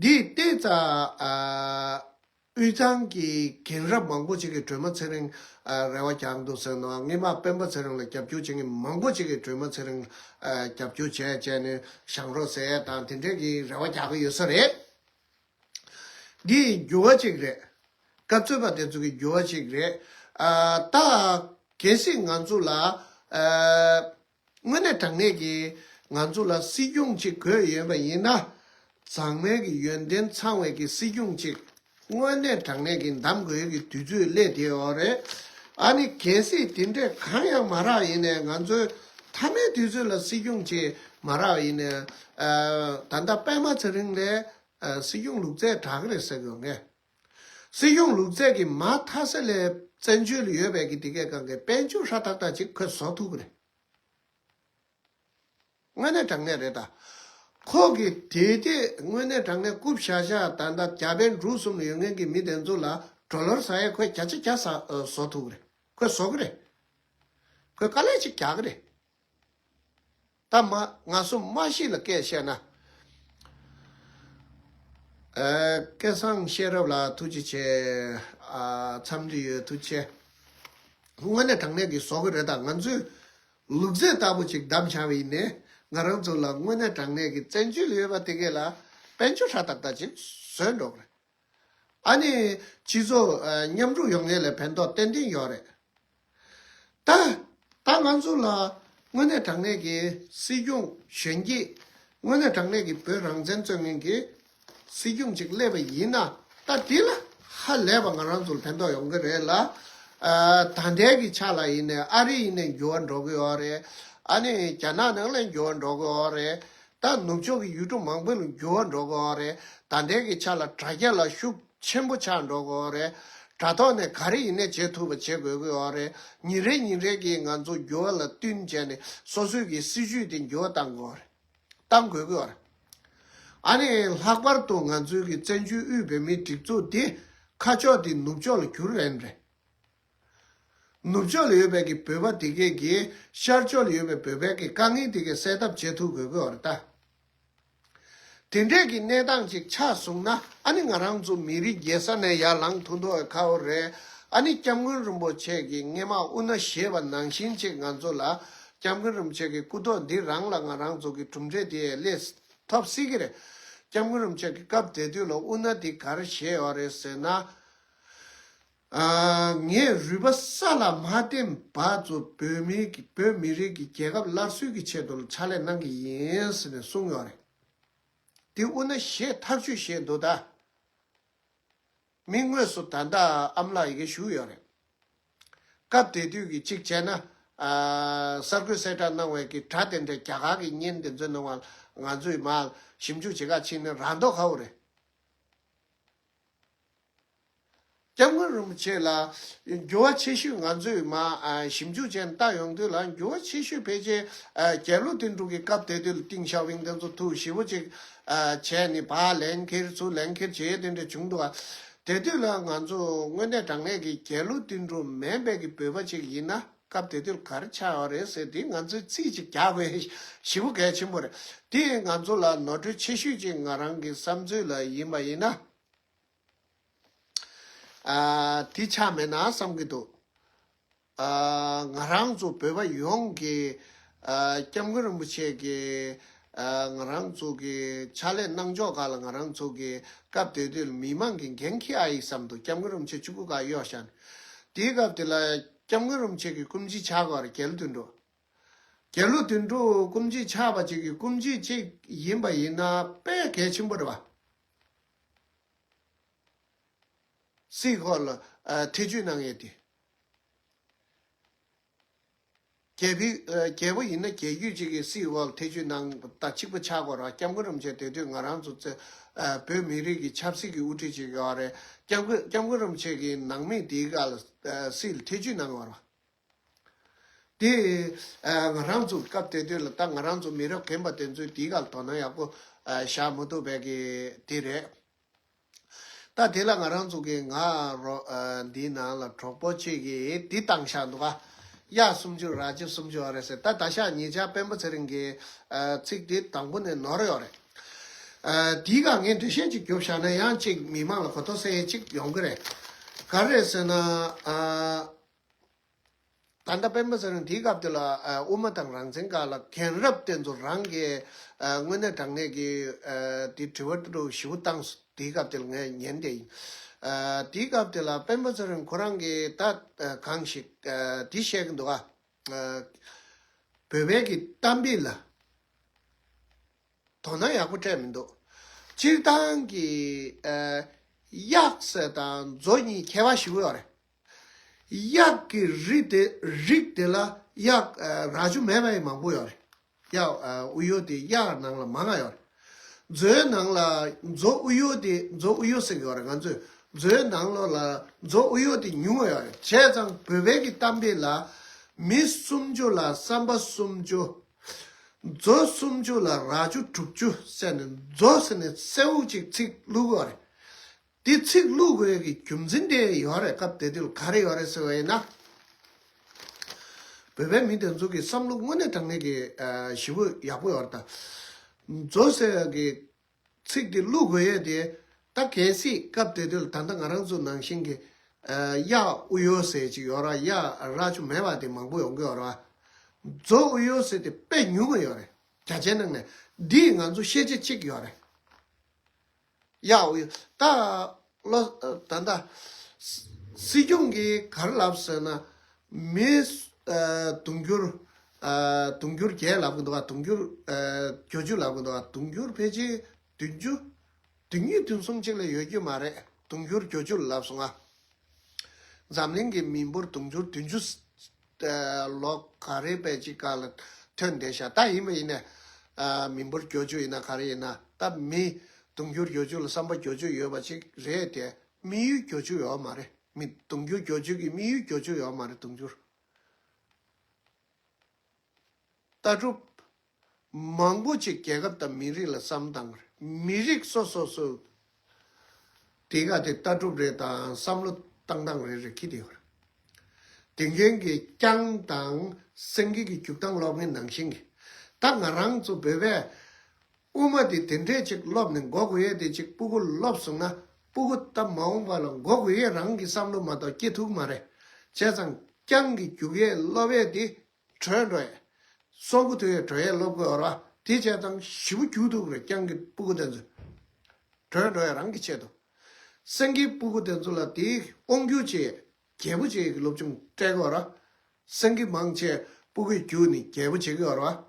འདི་ལྟས་ཙང་། ཨ། དབུས་གཙང་གི་རྒན་རབས་མང་པོ་ཅིག་གིས་སྒྲོལ་མ་ཚེ་རིང་། ཨ། རེ་བ་རྒྱག་འདུག་ཟེར་ནོ། སྔོན་མ་སྤེན་པ་ཚེ་རིང་ལ་རྒྱབ་སྐྱོར་བྱེད་མཁན་མང་པོ་ཅིག་གིས་སྒྲོལ་མ་ཚེ་རིང་། ཨ། རྒྱབ་སྐྱོར་བྱས་བྱས་ནས་བཞེངས་རོགས་ཟེར་དང་དེ་འདྲས་ཀྱི་རེ་བ་རྒྱག་གི་ཡོད་ས་རེད། འདི་འགྱུར་བ་གཅིག་རེད། སྐབས་རྩོད་པ་དེ་ཚོ་གི་འགྱུར་བ་གཅིག་རེད། ཨ། ད་གལ་སྲིད་ང་ཚོ་ལ། ཨ། དངོས་གནས་དྲང་གནས་ཀྱི་ང་ཚོ་ལ་སྲིད་སྐྱོང་གཅིག་དགོས་ཡོད་པ་ཡིན་ན། མཛངས་མའི་གི་ཡོན་ཏན་ཚང་བའི་གི་སྲིད་སྐྱོང་གཅིག་དངོས་གནས་དྲང་གནས་ཀྱི་གདམ་དགོས་ཀྱི་དུས་ཚོད་སླེབས་བསྡད་ཡོད་རེད། ཨ་ནི་གལ་སྲིད་དེ་འདྲས་གང་ཡང་མ་རག་ཡིན་ནའི་ང་ཚོའི་མཐའ་མའི་དུས་ཚོད་ལ་སྲིད་སྐྱོང་གཅིག་མ་རག་ཡིན་ནའི། ཨ། ད་ལྟ་པད་མ་ཚེ་རིང་ལས། ཨ། སྲིད་སྐྱོང་ལུག་རྫིས་དྲག་གི་རེད་ཟེར་གི་ཡོད་ངས། སྲིད་སྐྱོང་ལུག་རྫིས་ཀྱིས་མ་མཐའ་ས་ལས་བཙན་བྱོལ་ལ་ཡོད་པའི་གི་དེ་གའི་སྒང་གི་དཔལ་འབྱོར་ཧྲ་ཏག་ཏག་ཅིག་ཁོས་བཟོ་ཐུབ་ཀྱི་རེད། དངོས་གནས་དྲང་གནས་རེད་ད། ཁོ་གིས་དེ་དེ་དངོས་གནས་དྲང་གནས་རྐུབ་བཞག་བཞག་ད་ལྟ་རྒྱ་བལ་འབྲུག་གསུམ་ལ་ཡོད་མཁན་གྱི་མི་དེ་ཚོ་ལ་ཌོ་ལར་ཟ་ཡས་ཁོས་བརྒྱ་ཆ་བརྒྱ་ཟ། ཨ། བཟོ་ཐུབ་ཀྱི་རེད། ཁོས་བཟོ་གི་རེད། ཁོས་དཀའ་ལས་ཅིག་རྒྱག་གི་རེད། ད་མ་ང་སུ་མ་ཤི་ལ་སྐད་བཤད་ན། ཨ། སྐལ་བཟང་ཤེས་རབ་ལགས་ཐུགས་རྗེ་ཆེ། ཨ། འཚམས་འདྲི་ཡོད། ཐུགས་རྗེ་ཆེ། དངོས་གནས་དྲང་གནས་ཀྱི་བཟོ་གི་རེད། ད་ང་ཚོས་ལུག་རྫིས་ལྟ་བུ་ཅིག་བདམས་བཞག་པ་ཡིན་ནའི་ང་རང་ཚོ་ལ་དངོས་གནས་དྲང་གནས་ཀྱི་བཙན་བྱོལ་ཡོད་པ་དེ་གས་ལ་དཔལ་འབྱོར་ཧྲ་ཏག་ཏག་ཅིག་བཟོས་འགྲོ་གི་རེད། ཨ་ནི་སྤྱི་ཚོགས། ཨ། མཉམ་རུབ་ཡོང་ཡས་ལ་ཕན་ཐོགས་ཏན་ཏན་ཡོད་རེད། ད་ད་ང་ཚོ་ལ་དངོས་གནས་དྲང་གནས་ཀྱི་སྲིད་སྐྱོང་གཞོན་སྐྱེས། དངོས་གནས་དྲང་གནས་ཀྱི་བོད་རང་བཙན་རྩོད་མཁན་གྱི་སྲིད་སྐྱོང་ཅིག་སླེབས་པ་ཡིན་ན། ད་དེ་ལ་ཧ་ལས་པ་ང་རང་ཚོ་ལ་ཕན་ཐོགས་ཡོང་གི་རེད་ལ། ཨ། ད་ལྟའི་གི་ཆ་ལ་ཡིན་ནའི་ཨ་རི་ཡིན་ནའི་འགྱུར་བ་འགྲོ་གི་ཡོད་རེད། ཨ་ནི་རྒྱ་ནག་ནང་ལ་འགྱུར་བ་འགྲོ་གི་ཡོད་རེད། ད་ནུབ་ཕྱོགས་ཀྱི་ཡུལ་གྲུ་མང་པོ་ལ་འགྱུར་བ་འགྲོ་གི་ཡོད་རེད། ད་ལྟའི་གི་ཆ་ལ་དྲ་རྒྱ་ལ་ཤུགས་ཆེན་པོ་ཆགས་འགྲོ་གི་ཡོད་རེད། དྲ་ཐོག་ནས་ག་རེ་ཡིན་ནའི་བྱེད་ཐུབ་པ་བྱེད་དགོས་ཀྱི་ཡོད་རེད། ཉིན་རེ་ཉིན་རེ་གི་ང་ཚོ་འགྱུར་བ་ལ་བསྟུན་བྱས་ནས་སོ་སོའི་གི་སྲིད་བྱུས་དེ་འགྱུར་བ་གཏང་དགོས་རེད། གཏང་དགོས་ཀྱི་ཡོད་རེད། ཨ་ནི་ལྷག་པར་དུ་ང་ཚོའི་གི་བཙན་བྱོལ་དབུས་བོད་མིའི་སྒྲིག་འཛུགས་འདི་ཁ་ཕྱོགས་དེ་ནུབ་ཕྱོགས་ལ་བསྒྱུར་རན་རེད། ནུབ་ཕྱོགས་ལ་ཡོད་པའི་གི་བོད་པ་དེ་གས་ཀྱིས་ཤར་ཕྱོགས་ལ་ཡོད་པའི་བོད་པའི་གི་དཀའ་ངལ་དེ་གས་སེལ་ཐབས་བྱེད་ཐུབ་དགོས་ཀྱི་ཡོད་རེད་ད། དེ་འདྲས་ཀྱི་གནས་སྟངས་ཅིག་ཆགས་སོང་ན། ཨ་ནི་ང་རང་ཚོ་མི་རིགས་རྒྱལ་ས་ནས་ཡར་ལངས་ཐུབ་མདོག་ཁ་པོ་རེད། ཨ་ནི་སྐྱབས་མགོན་རིན་པོ་ཆེ་གིས་སྔས་མ་དབུ་མནའ་བཞེས་པ་ནང་བཞིན་ཅིག་ང་ཚོ་ལ་ སྐྱབས་མགོན་རིན་པོ་ཆེ་གི་སྐུ་ཐོག་འདི་རང་ལ་ང་རང་ཚོ་གི་གྲུབ་འབྲས་དེ་སླེབས་ཐོབ་སྲིད་ཀྱི་རེད། སྐྱབས་མགོན་རིན་པོ་ཆེ་གི་སྐབས་དེ་དུས་ལ་དབུ་མནའ་འདི་ག་རེ་བཞེས་ཡོད་རེད་ཟེར་ན། ཨ། ངས་རུས་པ་ས་ལ་མ་བརྟེན་བར་དུ་བོད་མི་གི་བོད་མི་རིགས་ཀྱི་རྒྱལ་ཁབ་སླར་གསོའི་གི་ཆེད་དུ་ཕྱག་ལས་གནང་གི་ཡིན་ཟེར་ནས་གསུངས་ཡོད་རེད། དེ་དབུ་མནའ་བཞེས་ཐག་གཅོད་བཞེས་འདུག་ད། མི་དངོས་སུ་ད་ལྟ་ཨ་མ་ལགས་ཡི་གེ་ཞུ་ཡོད་རེད། སྐབས་དེ་དུས་ཀྱི་གཅིག་བྱས་ན། ཨ། གསར་འགོད་གསལ་བསྒྲགས་གནང་བའི་གི་དྲ་དེ་འདྲའི་རྒྱ་གར་གྱི་བརྙན་དེ་ཚོའི་ནང་ང་ང་ཚོས་མར་ཞིབ་འཇུག་བྱེད་ག་ཕྱིན་ནས་རང་མདོག་ཁ་པོ་རེད། སྐྱབས་མགོན་རིན་པོ་ཆེ་ལ་འགྱུར་བ་ཆེ་ཤོས་ང་ཚོས་མར་ཨ་ཞིབ་འཇུག་བྱས་ནས་ལྟ་ཡོང་དུས་ལ་འགྱུར་བ་ཆེ་ཤོས་ཕལ་ཆེར་ཨ་རྒྱལ་གླུ་དོན་གྲུབ་ཀྱི་སྐབས་དེ་དུས་ལ་ཏིང་ཞའོ་ཕིང་དེ་ཚོ་ཐུགས་ཞེ་པོ་ཅིག་ཨ་བྱས་ནས་ཕར་ལན་འཁྱེར་ཚུར་ལན་འཁྱེར་བྱས་དེ་འདྲ་བྱུང་འདུག་ཨ། དེ་དུས་ལ་ང་ཚོ་དངོས་གནས་དྲང་གནས་ཀྱི་རྒྱལ་གླུ་དོན་གྲུབ་མིན་པའི་གི་བོད་པ་ཅིག་ཡིན་ན་སྐབས་དེ་དུས་ལ་ག་རེ་ཆགས་ཡོད་རེད་ཟེར་དེ་ང་ཚོས་རྩིས་ཅིག་རྒྱག་དགོས་ཞེ་པོ་གལ་ཆེན་པོ་རེད། དེ་ང་ཚོ་ལ་ནོར་འཁྲུལ་ཆེ་ཤོས་ཅིག་ང་རང་གི་བསམ་ཚུལ་ལ་ཡིན་པ་ཡིན་ན། ཨ། དེ་ཆགས་མེད་ན་བསམ་གྱི་འདུག་ཨ། ང་རང་ཚོ་བོད་པ་ཡོངས་ཀྱི་ཨ། སྐྱབས་མགོན་རིན་པོ་ཆེ་གི་ཨ། ང་རང་ཚོ་གི་ཕྱག་ལས་གནང་ཕྱོགས་སྒང་ལ་ང་རང་ཚོ་གི་སྐབས་དེ་དུས་ལ་མི་མང་གི་འགན་འཁྱེར་ཨ་ཡིག་བསམ་འདུག་སྐྱབས་མགོན་རིན་པོ་ཆེ་གཅིག་པུ་ག་གཡོག་བཞག་ནས། དེའི་སྐབས་དེ་ལ་སྐྱབས་མགོན་རིན་པོ་ཆེ་གི་སྐུ་མཆེད་ཆགས་དགོས་རེད། རྒྱལ་གླུ་དོན་གྲུབ། རྒྱལ་གླུ་དོན་གྲུབ་སྐུ་མཆེད་ཆགས་པ་ཅིག་གི་སྐུ་མཆེད་ཅིག་ཡིན་པ་ཡིན་ན་དཔེ་གལ་ཆེན་པོ་རེད་བ། སྲིད་ཁོག་ལ་ཨ། ཐེ་བྱུས་གནང་ཡས་དེ། རྒྱལ་པོའི་ཨ། རྒྱལ་པོ་ཡིན་ན་རྒྱལ་རྒྱུད་ཅིག་གི་སྲིད་འོག་ལ་ཐེ་བྱུས་གནང་དང་གཅིག་པ་ཆགས་དགོས་ར། སྐྱབས་མགོན་རིན་པོ་ཆེ་དེ་དུས་ང་རང་ཚོ་ཚེ་ཨ། བོད་མི་རིགས་ཀྱི་ཆབ་སྲིད་ཀྱི་དབུ་ཁྲིད་ཅིག་ཡོད་རེད། སྐྱབས་མགོན་སྐྱབས་མགོན་རིན་པོ་ཆེ་གི་ནང་མི་དེའི་སྒང་ལ་ཨ། སྲིད་ལ་ཐེ་བྱུས་གནང་ཡོད་ར། དེ་ཨ། ང་རང་ཚོ་སྐབས་དེ་དུས་ལ་ད་ང་རང་ཚོ་མི་རབས་རྒན་པ་དེ་ཚོས་དེའི་སྒང་ལ་དོ་སྣང་ཡག་པོ་ཨ། བཞག་མ་ཐུབ་པའི་གི་དེ་རེད། ད་དེ་ལ་ང་རང་ཚོ་གི་ང་རོ་ཨ། འདིའི་ནང་ལ་གྲོགས་པོ་གཅིག་གིས་འདི་བཏང་བཞག་འདུག་ག་གཡག་སུམ་ཅུ་རྭ་ཅོ་སུམ་ཅུ་ཡོད་རེད་ཟེར། ད་ད་ཤག་ཉེ་ཆར་སྤེན་པ་ཚེ་རིང་གི་ཨ། ཚིག་དེ་དང་པོ་ནས་ནོར་ཡོད་རེད། ཨ། དེའི་སྒང་ངས་འགྲེལ་བཤད་ཅིག་རྒྱོབ་བཞག་ན་ཡང་ཅིག་མི་མང་ལ་གོ་རྟོགས་སད་ཡས་ཅིག་ཡོང་གི་རེད། ག་རེ་རེད་ཟེར་ན། ཨ། ད་ལྟ་སྤེན་པ་ཚེ་རིང་དེའི་སྐབས་དེ་ལ་ཨ། དབུ་མ་དང་རང་བཙན་སྒང་ལ་རྒན་རབས་དེ་ཚོ་རང་གི་ཨ། དངོས་གནས་དྲང་གནས་ཀྱི་ཨ། དེ་དྲི་བ་དྲི་བ་ཞེ་པོ་བཏང་སོང་། དེའི་སྐབས་དེ་ལ་ངས་ཉན་བསྡད་ཡིན། ཨ། དེའི་སྐབས་དེ་ལ་སྤེན་པ་ཚེ་རིང་ཁོ་རང་གིས་ད་ཨ། གང་ཞིག་ཨ། དེ་བཤད་ཀྱི་འདུག་ག་ཨ། བོད་པའི་གི་གཏམ་དཔེ་ལ་དོ་སྣང་ཡག་པོ་སྤྲད་མི་འདུག་སྤྱིར་བཏང་གི་ཨ། གཡག་ཟེར་དང་མཛོ་གཉིས་ཁྱད་པར་ཞེ་པོ་ཡོད་རེད། གཡག་གི་རིགས་དེ་རིགས་དེ་ལ་གཡག་ཨ། རྭ་ཅོ་མེད་པ་ཡང་མང་པོ་ཡོད་རེད། གཡག་ཨ། དབུ་ཡོལ་དེ་གཡག་ནང་ལ་མང་ང་ཡོད་རེད། མཛོའི་ནང་ལ་མཛོ་དབུ་ཡོལ་དེ་མཛོ་དབུ་ཡོལ་ཟེར་གྱི་ཡོད་རེད། ང་ཚོས་མཛོའི་ནང་ལོགས་ལ་མཛོ་དབུ་ཡོལ་དེ་ཉུང་ང་ཡོད་རེད། བྱས་ཙང་བོད་པའི་གི་གཏམ་དཔེ་ལ་མི་སུམ་ཅུ་ལ་བསམ་པ་སུམ་ཅུ། མཛོ་སུམ་ཅུ་ལ་རྭ་ཅོ་དྲུག་ཅུ་ཟེར་ནས་མཛོ་ཟེར་ནས་གསལ་པོ་ཅིག་ཚིག་བླུགས་ཡོད་རེད། འདི་ཚིག་བླུགས་དགོས་ཀྱི་རྒྱུ་མཚན་དེ་ཡོད་རེད། སྐབས་དེ་དུས་ལ་ག་རེ་ཡོད་རེད་ཟེར་བ་ཡིན་ན། བོད་པའི་མི་དེ་ཚོ་གི་བསམ་བློ་དངོས་གནས་དྲང་གནས་ཀྱི་ཨ། ཞེ་པོ་ཡག་པོ་ཡོད་རེད་ད། མཛོ་ཟེར་ཡག་གི་ཚིག་དེ་བླུགས་དགོས་ཡས་དེ་ད་གལ་སྲིད་སྐབས་དེ་དུས་ལ་ད་ལྟ་ང་རང་ཚོ་ནང་བཞིན་གྱི་ཨ། གཡག་དབུ་ཡོལ་ཟེར་ཅིག་ཡོད་ར། གཡག་རྭ་ཅོ་མེད་པ་དེ་མང་པོ་ཡོང་གི་ཡོད་ར། མཛོ་དབུ་ཡོལ་ཟེར་དེ་དཔེ་ཉུང་ངུ་ཡོད་རེད། བརྒྱ་ཆའི་ནང་ནས་འདིས་ང་ཚོ་ཤེས་བྱ་གཅིག་ཡོད་རེད། གཡག་དབུ་ཡོལ་ད་ལོ་ད་ལྟ་སྲིད་སྐྱོང་གིས་ག་རེ་ལབ་ཟེར་ན། མི་ཨ། དུང་ཕྱུར་ཨ། དུང་ཕྱུར་བརྒྱད་ལབ་གི་འདུག་ག་དུང་ཕྱུར་ཨ། བརྒྱད་ཅུ་ལབ་གི་འདུག་ག་དུང་ཕྱུར་ཕལ་ཆེར་བདུན་ཅུ། བདུན་ཅུ་དོན་གསུམ་ཅིག་ལས་ཡོད་རྒྱུ་མ་རེད། དུང་ཕྱུར་བརྒྱད་ཅུ་ལབ་སོང་ང་། འཛམ་གླིང་གི་མི་འབོར་དུང་ཕྱུར་བདུན་ཅུ་ལོ་ག་རེ་པའི་ཅིག་སྒང་ལ་ཐོན་བསྡད་ཤག་ད་ཡིན་པ་ཡིན་ནས་ཨ། མི་འབོར་བརྒྱད་ཅུ་ཡིན་ན་ག་རེ་ཡིན་ན་ད་མི་དུང་ཕྱུར་བརྒྱད་ཅུ་ལ་བསམ་པ་བརྒྱད་ཅུ་ཡོད་པ་ཅིག་རེད་དེ། དམིགས་ཡུལ་བརྒྱད་ཅུ་ཡོད་མ་རེད། མི་དུང་ཕྱུར་བརྒྱད་ཅུ་གི་དམིགས་ཡུལ་བརྒྱད་ཅུ་ཡོད་མ་རེད། དུང་ཕྱུར། ལྟ་གྲུབ་མང་པོ་ཅིག་རྒྱལ་ཁབ་དང་མི་རིགས་ལ་བསམ་སྟངས་རེད། མི་རིགས་སོ་སོ་སོ་དེ་ག་དེ་ལྟ་གྲུབ་རེད་དང་བསམ་བློ་བཏང་སྟངས་རེད་རེད་ཁྱི་དེ་ཡོད་རེད། དེ་མཁན་གྱི་རྐྱང་དང་སེང་གེ་གི་རྒྱུག་སྟངས་སློབ་མཁན་ནང་བཞིན་གྱི། ད་ང་རང་ཚོ་བོད་པས་དབུ་མ་དེ་དེ་འདྲས་ཅིག་སློབ་ནས་མགོ་སྒུར་ཡས་དེ་ཅིག་སྤུ་གུ་སློབ་སོང་ན་སྤུ་གུ་ད་མ་འོངས་པ་ལ་མགོ་སྒུར་ཡས་རང་གི་བསམ་བློ་མ་གཏོགས་སྐྱེ་ཐུབ་ཀྱི་མ་རེད། བྱས་ཙང་རྐྱང་གི་རྒྱུག་ཡས་སློབ་ཡས་དེ་བྲོས་འགྲོ་ཡས། སོག་པོ་དེ་བས་འགྲོ་ཡས་སློབ་དགོས་ར། དེ་བྱས་ཙང་ཞེ་པོ་རྒྱུག་འདུག་རེད། རྐྱང་གི་སྤུ་གུ་དེ་ཚོ་བྲོས་འགྲོ་ཡས་རང་གི་ཆེད་དུ། སེང་གེའི་སྤུ་གུ་དེ་ཚོ་ལ་དེའི་དབང་སྒྱུར་བྱེད་རྒྱལ་པོ་བྱེད་ཀྱི་སློབ་སྦྱོང་སྤྲད་དགོས་ར། སེང་གེ་མང་ཆེ་སྤུ་གུས་རྒྱུག་ནས་རྒྱལ་པོ་བྱེད་ཀྱི་ཡོད་ར།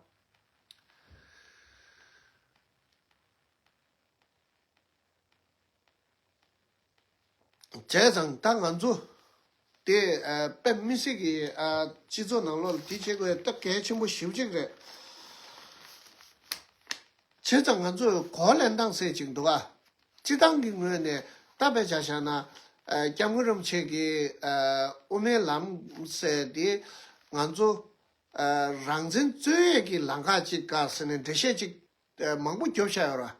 བྱས་ཙང་ད་ང་ཚོ་དེ་ཨ་དཔེ་མི་སྲིད་ཀྱི་ཨ་སྤྱི་ཚོགས་ནང་ལོགས་ལ་དེ་བྱེད་དགོས་ད་གལ་ཆེན་པོ་ཞེ་པོ་ཅིག་རེད། བྱས་ཙང་ང་ཚོས་གོ་ལེན་སྟངས་ཟེར་ཅིག་འདུག་ཨ། སྤྱི་བཏང་གི་ངོས་ནས་ད་དཔེ་ཆ་བཞག་ན་ཨ་སྐྱབས་མགོན་རིན་པོ་ཆེ་གི་ཨ་དབུ་མའི་ལམ་ཟེར་དེ་ང་ཚོ་ཨ་རང་བཙན་རྩོད་ཡས་ཀྱི་ལམ་ཁ་ཅིག་ག་ཟེར་ནས་འགྲེལ་བཤད་ཅིག་ཨ་མང་པོ་རྒྱོབ་བཞག་ཡོད་ར།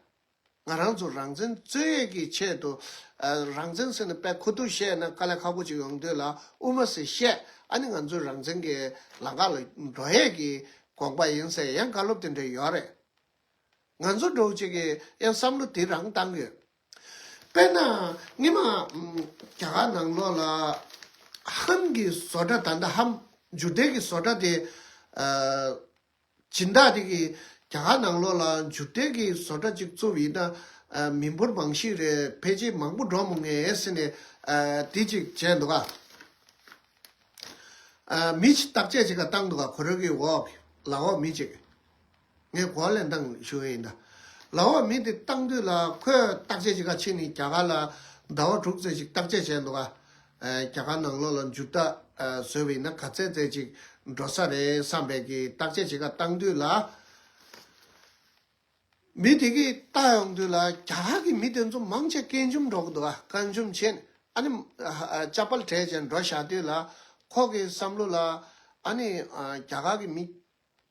ང་རང་ཚོ་རང་བཙན་རྩོད་ཡས་ཀྱི་ཆེད་དུ་ཨ་རང་བཙན་ཟེར་ནས་དཔེ་ཁུ་བསྡུ་བཤད་ན་དཀའ་ལས་ཁག་པོ་ཅིག་ཡོང་དུས་ལ་དབུ་མ་ཟེར་བཤད། ཨ་ནི་ང་ཚོའི་རང་བཙན་གྱི་ལམ་ཁ་ལ་འགྲོ་ཡས་ཀྱི་དགོངས་པ་ཡིན་ཟེར་ཡང་བཀའ་སློབ་དེ་འདྲ་ཡོད་རེད། ང་ཚོ་འདྲ་བོ་ཅིག་གིས་ཡང་བསམ་བློ་དེ་རང་བཏང་གི་ཡོད། དཔེར་ན་སྔོན་མ་ཨམ་རྒྱ་གར་ནང་ལོགས་ལ་ཧམ་གྱི་བཟོ་གྲྭ་ད་ལྟ་ཧམ་འབྱོར་ལྡན་གྱི་བཟོ་གྲྭ་དེ་ཨ་སྦྱིན་བདག་དེ་གིས་རྒྱ་གར་ནང་ལོགས་ལ་འབྱོར་ལྡན་གྱི་བཟོ་གྲྭ་ཅིག་བཙུགས་ཡིན་ན་ཨ་མི་འབོར་མང་ཤོས་རེད། ཕལ་ཆེར་མང་པོ་འགྲོ་མི་ངེས་ཟེར་ནས་ཨ་དེ་ཅིག་བྱས་འདུག་ག་ཨ་མི་ཅིག་བརྟག་དཔྱད་བྱེད་ག་བཏང་འདུག་ག་ཁོ་རང་གི་འོག་ལག་འོག་མི་ཅིག་ངས་གོ་ལེན་བཏང་ཞུ་ཡིན་ད། ལག་འོག་མི་དེ་བཏང་དུས་ལ་ཁོས་བརྟག་དཔྱད་བྱེད་ག་ཕྱིན་ནས་རྒྱ་གར་ལ་ཟླ་བ་དྲུག་ཙམ་ཞིག་བརྟག་དཔྱད་བྱས་འདུག་ག་ཨ་རྒྱ་གར་ནང་ལོགས་ལ་འབྱོར་ལྡན་ཨ་བཟོས་པ་ཡིན་ན་ག་ཚད་ཙམ་ཅིག་འགྲོ་ས་རེད་བསམ་པའི་གི་བརྟག་དཔྱད་བྱེད་ག་བཏང་དུས་ལ། མི་དེ་གིས་ལྟ་ཡོང་དུས་ལ་རྒྱ་གར་གྱི་མི་དེ་ཚོ་མང་ཆེ་སྐད་འཇོམས་འགྲོ་གི་འདུག་ཨ། སྐད་འཇོམས་བྱས་ནས་ཨ་ནི་ཨ་ཨ་ཅ་པལ་དྲས་བྱས་འགྲོ་བཞག་དུས་ལ་ཁོ་གི་བསམ་བློ་ལ་ཨ་ནི་ཨ་རྒྱ་གར་གྱི་མི་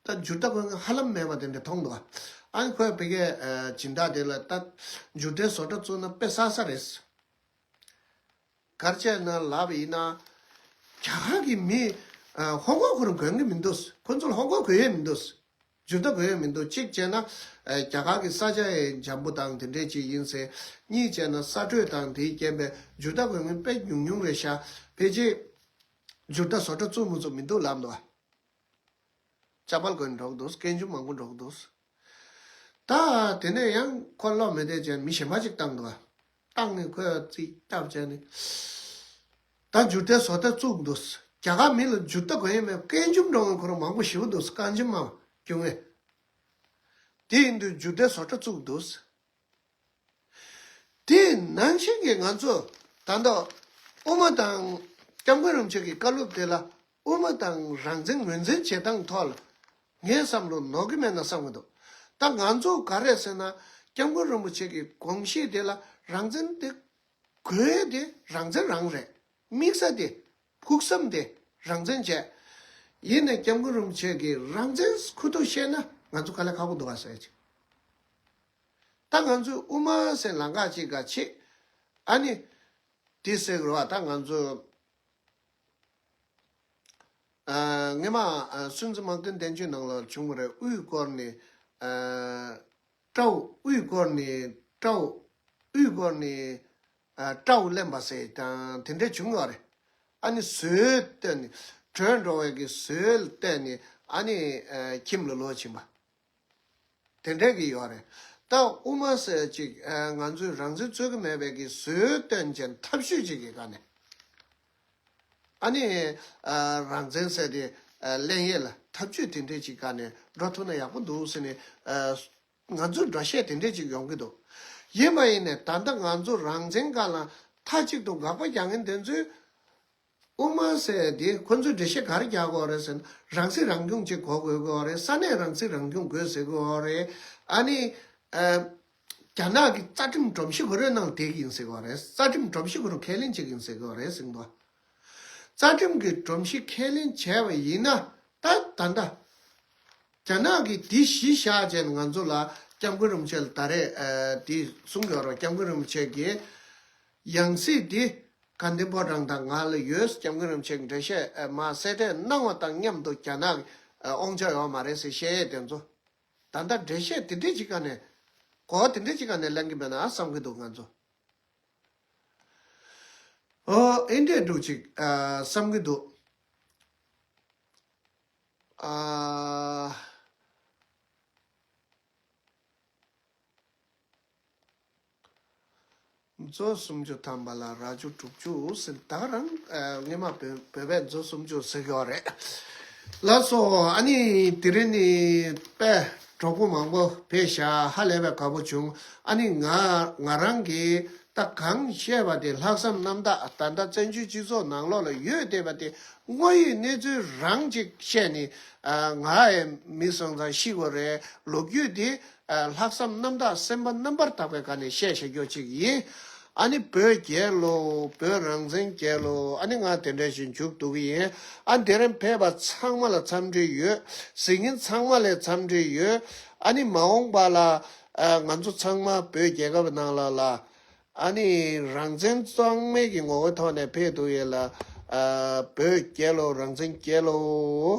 ད་འབྱོར་ལྡན་དགོས་མཁན་ཧ་ལམ་མེད་པ་དེ་འདྲ་མཐོང་འདུག་ཨ། ཨ་ནི་ཁོས་ཕ་གིའི་ཨ་སྦྱིན་བདག་དེ་ལ་ད་འབྱོར་ལྡན་བཟོ་གྲྭ་བཙུགས་ན་དཔེ་བསགས་ས་རེད། ག་རེ་བྱས་ན་ལབ་པ་ཡིན་ན། རྒྱ་གར་གྱི་མི་ཨ་ཧོང་ཀོང་ཁོ་རང་དགོས་ཀྱི་མི་འདུག་ཁོ་ཚོ་ལ་ཧོང་ཀོང་དགོས་ཡས་མི་འདུག་འབྱོར་ལྡན་དགོས་ཡས་མི་འདུག་གཅིག་བྱས་ན་ཨ་རྒྱ་གར་གྱི་ས་ཆ་ཡང་འཇམ་པོ་དང་དེ་འདྲས་ཅིག་ཡིན་ཟེར། གཉིས་བྱས་ན་ས་དྲོད་དང་དེའི་རྐྱེན་པས་འབྱོར་ལྡན་དགོས་མཁན་དཔེ་ཉུང་ཉུང་རེད་ཤག་ཕལ་ཆེར་འབྱོར་ལྡན་བཟོ་གྲྭ་བཙུགས་མི་བཙུགས་མི་འདུག་ལབ་འདུག་ཅ་པལ་གོན་འགྲོ་གི་འདུག་སྐད་འཇོམས་མང་པོ་འགྲོ་གི་འདུག་ད་དེ་ནས་ཡང་ཁོ་བློ་མི་བདེ་བྱས་མི་གཞན་པ་ཅིག་བཏང་འདུག་བཏང་ནས་ཁོས་རྩིས་བཏབ་བྱས་ནས། ད་འབྱོར་ལྡན་བཟོ་གྲྭ་བཙུགས་འདུག་རྒྱ་གར་མི་ལ་འབྱོར་ལྡན་དགོས་ཡས་མེད། སྐད་འཇོམས་འགྲོ་མཁན་ཁོ་རང་མང་པོ་ཞེ་པོ་འདུག་སྐད་འཇོམས་མང་སྐྱོ་ངེས། དེ་ཡིན་དུས་འབྱོར་ལྡན་བཟོ་གྲྭ་བཙུགས་འདུག་དེ་ནང་བཞིན་གྱི་ང་ཚོ་ད་ལྟ་དབུ་མ་དང་སྐྱབས་མགོན་རིན་པོ་ཆེ་གི་བཀའ་སློབ་དེ་ལ་དབུ་མ་དང་རང་བཙན་ངོས་འཛིན་བྱེད་སྟངས་ཐོག་ལ་ངའི་བསམ་བློ་ནོར་གྱི་མེད་ན་བསམ་གྱི་འདུག་ད་ང་ཚོ་ག་རེ་ཟེར་ན་སྐྱབས་མགོན་རིན་པོ་ཆེ་གི་དགོངས་གཞི་དེ་ལ་རང་བཙན་དེ་དགོས་དེ་རང་བཙན་རང་རེད། དམིགས་ས་དེ་ཕུགས་བསམ་དེ་རང་བཙན་བྱས། ཡིན་ནའི་སྐྱབས་མགོན་རིན་པོ་ཆེ་གི་རང་བཙན་ཁུ་ཐུག་བཤད་ན་ང་ཚོ་དཀའ་ལས་ཁག་པོ་འདུག་ག་ཟེར་ཅིག་ད་ང་ཚོས་དབུ་མ་ཟེར་ལམ་ཁ་ཅིག་ག་ཆེད། ཨ་ནི། དེ་ཟེར་དགོས་རེད་བ། ད་ང་ཚོས་ཨ་སྔོན་མ་ཨ་སྲིད་འཛིན་དམངས་དོན་བསྟན་བཅོས་ནང་ལ་བྱུང་བ་རེད། དབུས་བསྐོར་ནས་ཨ་སྤྲ་བོ། དབུས་བསྐོར་ནས་སྤྲ་བོ། དབུས་བསྐོར་ནས་ཨ་སྤྲ་བོ་ལེན་པ་ཟེར་དང་དེ་འདྲ་བྱུང་ཡོད་རེད། ཨ་ནི་ཟོལ་བཏོན་ནས་བྲོས་འགྲོ་བའི་གི་ཟོལ་བཏོན་ནས་ཨ་ནི་ཨ་ཁྱིམ་ལ་ལོག་ཕྱིན་པ། དེ་འདྲས་ཀྱི་ཡོད་རེད། ད་དབུ་མ་ཟེར་ཅིག་ཨ་ང་ཚོས་རང་བཙན་རྩོད་ཀྱི་མེད་པའི་གི་ཟོལ་བཏོན་ཅན་ཐབས་ཇུས་ཅིག་གི་སྒང་ནས། ཨ་ནི་ཨ་རང་བཙན་ཟེར་དེ་ཨ་ལེན་ཡས་ལ་ཐབས་ཇུས་དེ་འདྲས་ཅིག་སྒང་ནས་འགྲོ་ཐུབ་ན་ཡག་པོ་འདུག་ཟེར་ནས་ཨ་ང་ཚོས་འགྲེལ་བཤད་དེ་འདྲས་ཅིག་ཡོང་གི་འདུག་ཡིན་པ་ཡིན་ནས་ད་ལྟ་ང་ཚོ་རང་བཙན་སྒང་ལ་མཐའ་གཅིག་ཏུ་དགག་པ་རྒྱག་མཁན་དེ་ཚོས། དབུ་མ་ཟེར་དེ་ཁོ་ཚོས་འགྲེལ་བཤད་ག་རེ་རྒྱག་དགོས་རེད་ཟེར་ན། རང་སྲིད་རང་སྐྱོང་ཅིག་དགོས་དགོས་དགོས་རེད། ས་གནས་རང་སྲིད་རང་སྐྱོང་དགོས་ཟེར་དགོས་རེད། ཨ་ནི་ཨ་རྒྱ་ནག་གི་རྩ་ཁྲིམས་སྒྲོམ་གཞི་ཁོ་རང་ནང་བསྡད་ཀྱི་ཡིན་ཟེར་དགོས་རེད། རྩ་ཁྲིམས་སྒྲོམ་གཞི་ཁོ་རང་ཁས་ལེན་བྱེད་ཀྱི་ཡིན་ཟེར་དགོས་རེད་ཟེར་འདུག་རྩ་ཁྲིམས་ཀྱི་སྒྲོམ་གཞི་ཁས་ལེན་བྱས་པ་ཡིན་ན་ད་ད་ལྟ། རྒྱ་ནག་གིས་འདི་གཞི་བཞག་བྱས་ནས་ང་ཚོ་ལ་སྐྱབས་མགོན་རིན་པོ་ཆེ་ལ་ད་རེས་ཨ་འདི་གསུང་གི་ཡོད་རེད། སྐྱབས་མགོན་རིན་པོ་ཆེ་གིས་ཡང་སྲིད་འདི་དགའ་ལྡན་ཕོ་བྲང་དང་ང་ལ་ཡོད། སྐྱབས་མགོན་རིན་པོ་ཆེ་གིས་འགྲེལ་བཤད་ཨ་མར་གསལ་བསྒྲགས་གནང་བ་དང་མཉམ་དུ་རྒྱ་ནག་གི་ཨ་དབང་ཆ་ཡོད་མ་རེད་ཟེར་བཤད་ཡས་དེ་ཚོ་ད་ལྟ་འགྲེལ་བཤད་དེ་འདྲས་ཅིག་ག་ནས་གོ་བ་དེ་འདྲས་ཅིག་ག་ནས་ལེན་གྱི་མེད་ན་བསམ་གྱི་འདུག་ང་ཚོ། ཨོ་ཨེ་འདྲས་འདྲ་ཅིག་ཨ་བསམ་གྱི་འདུག་ཨ། མཛོ་སུམ་ཅུ་ཐམ་པ་ལ་རྭ་ཅོ་དྲུག་ཅུ་ཟེར། ད་ག་རང་ཨ་སྔོན་མ་བོད་བོད་པས་མཛོ་སུམ་ཅུ་ཟེར་གྱི་ཡོད་རེད། ལགས་སོ། ཨ་ནི་དེ་རིང་ནི་དཔེ་གྲོགས་པོ་མང་པོ་ཕེབས་ཤག་ཧ་ལས་པའི་དགའ་པོ་བྱུང་། ཨ་ནི་ང་ང་རང་གིས་ད་གང་བཤད་པ་དེ་ལྷག་བསམ་རྣམ་དག་ད་ལྟ་བཙན་བྱོལ་སྤྱི་ཚོགས་ནང་ལོགས་ལ་ཡོད་བསྡད་པ་དེ་དངོས་ཡོད་གནས་ཚུལ་རང་ཅིག་བཤད་ནས། ཨ་ང་ཡི་མི་སོང་ཙང་ཤི་དགོས་རེད། ལོ་རྒྱུས་དེ་ཨ་ལྷག་བསམ་རྣམ་དག་སེམས་པ་རྣམ་པར་དག་པའི་སྒང་ནས་བཤད་བཞག་རྒྱུ་ཅིག་ཡིན། ཨ་ནི་བོད་རྒྱལ་ལོ། བོད་རང་བཙན་རྒྱལ་ལོ། ཨ་ནི་ང་དེ་འདྲ་ཞིག་མཇུག་བསྡུ་གི་ཡིན། ཨ་འདི་རིང་ཕེབས་པ་ཚང་མ་ལ་འཚམས་འདྲི་ཡོད། གཟིགས་མཁན་ཚང་མ་ལ་འཚམས་འདྲི་ཡོད། ཨ་ནི་མ་འོངས་པ་ལ་ཨ་ང་ཚོ་ཚང་མ་བོད་རྒྱལ་ཁབ་ནང་ལ་ལ་ཨ་ནི་རང་བཙན་གཙང་མའི་གི་ངོ་བོའི་ཐོག་ནས་ཕེབས་ཐུབ་ཡས་ལ་ཨ་བོད་རྒྱལ་ལོ། རང་བཙན་རྒྱལ་ལོ།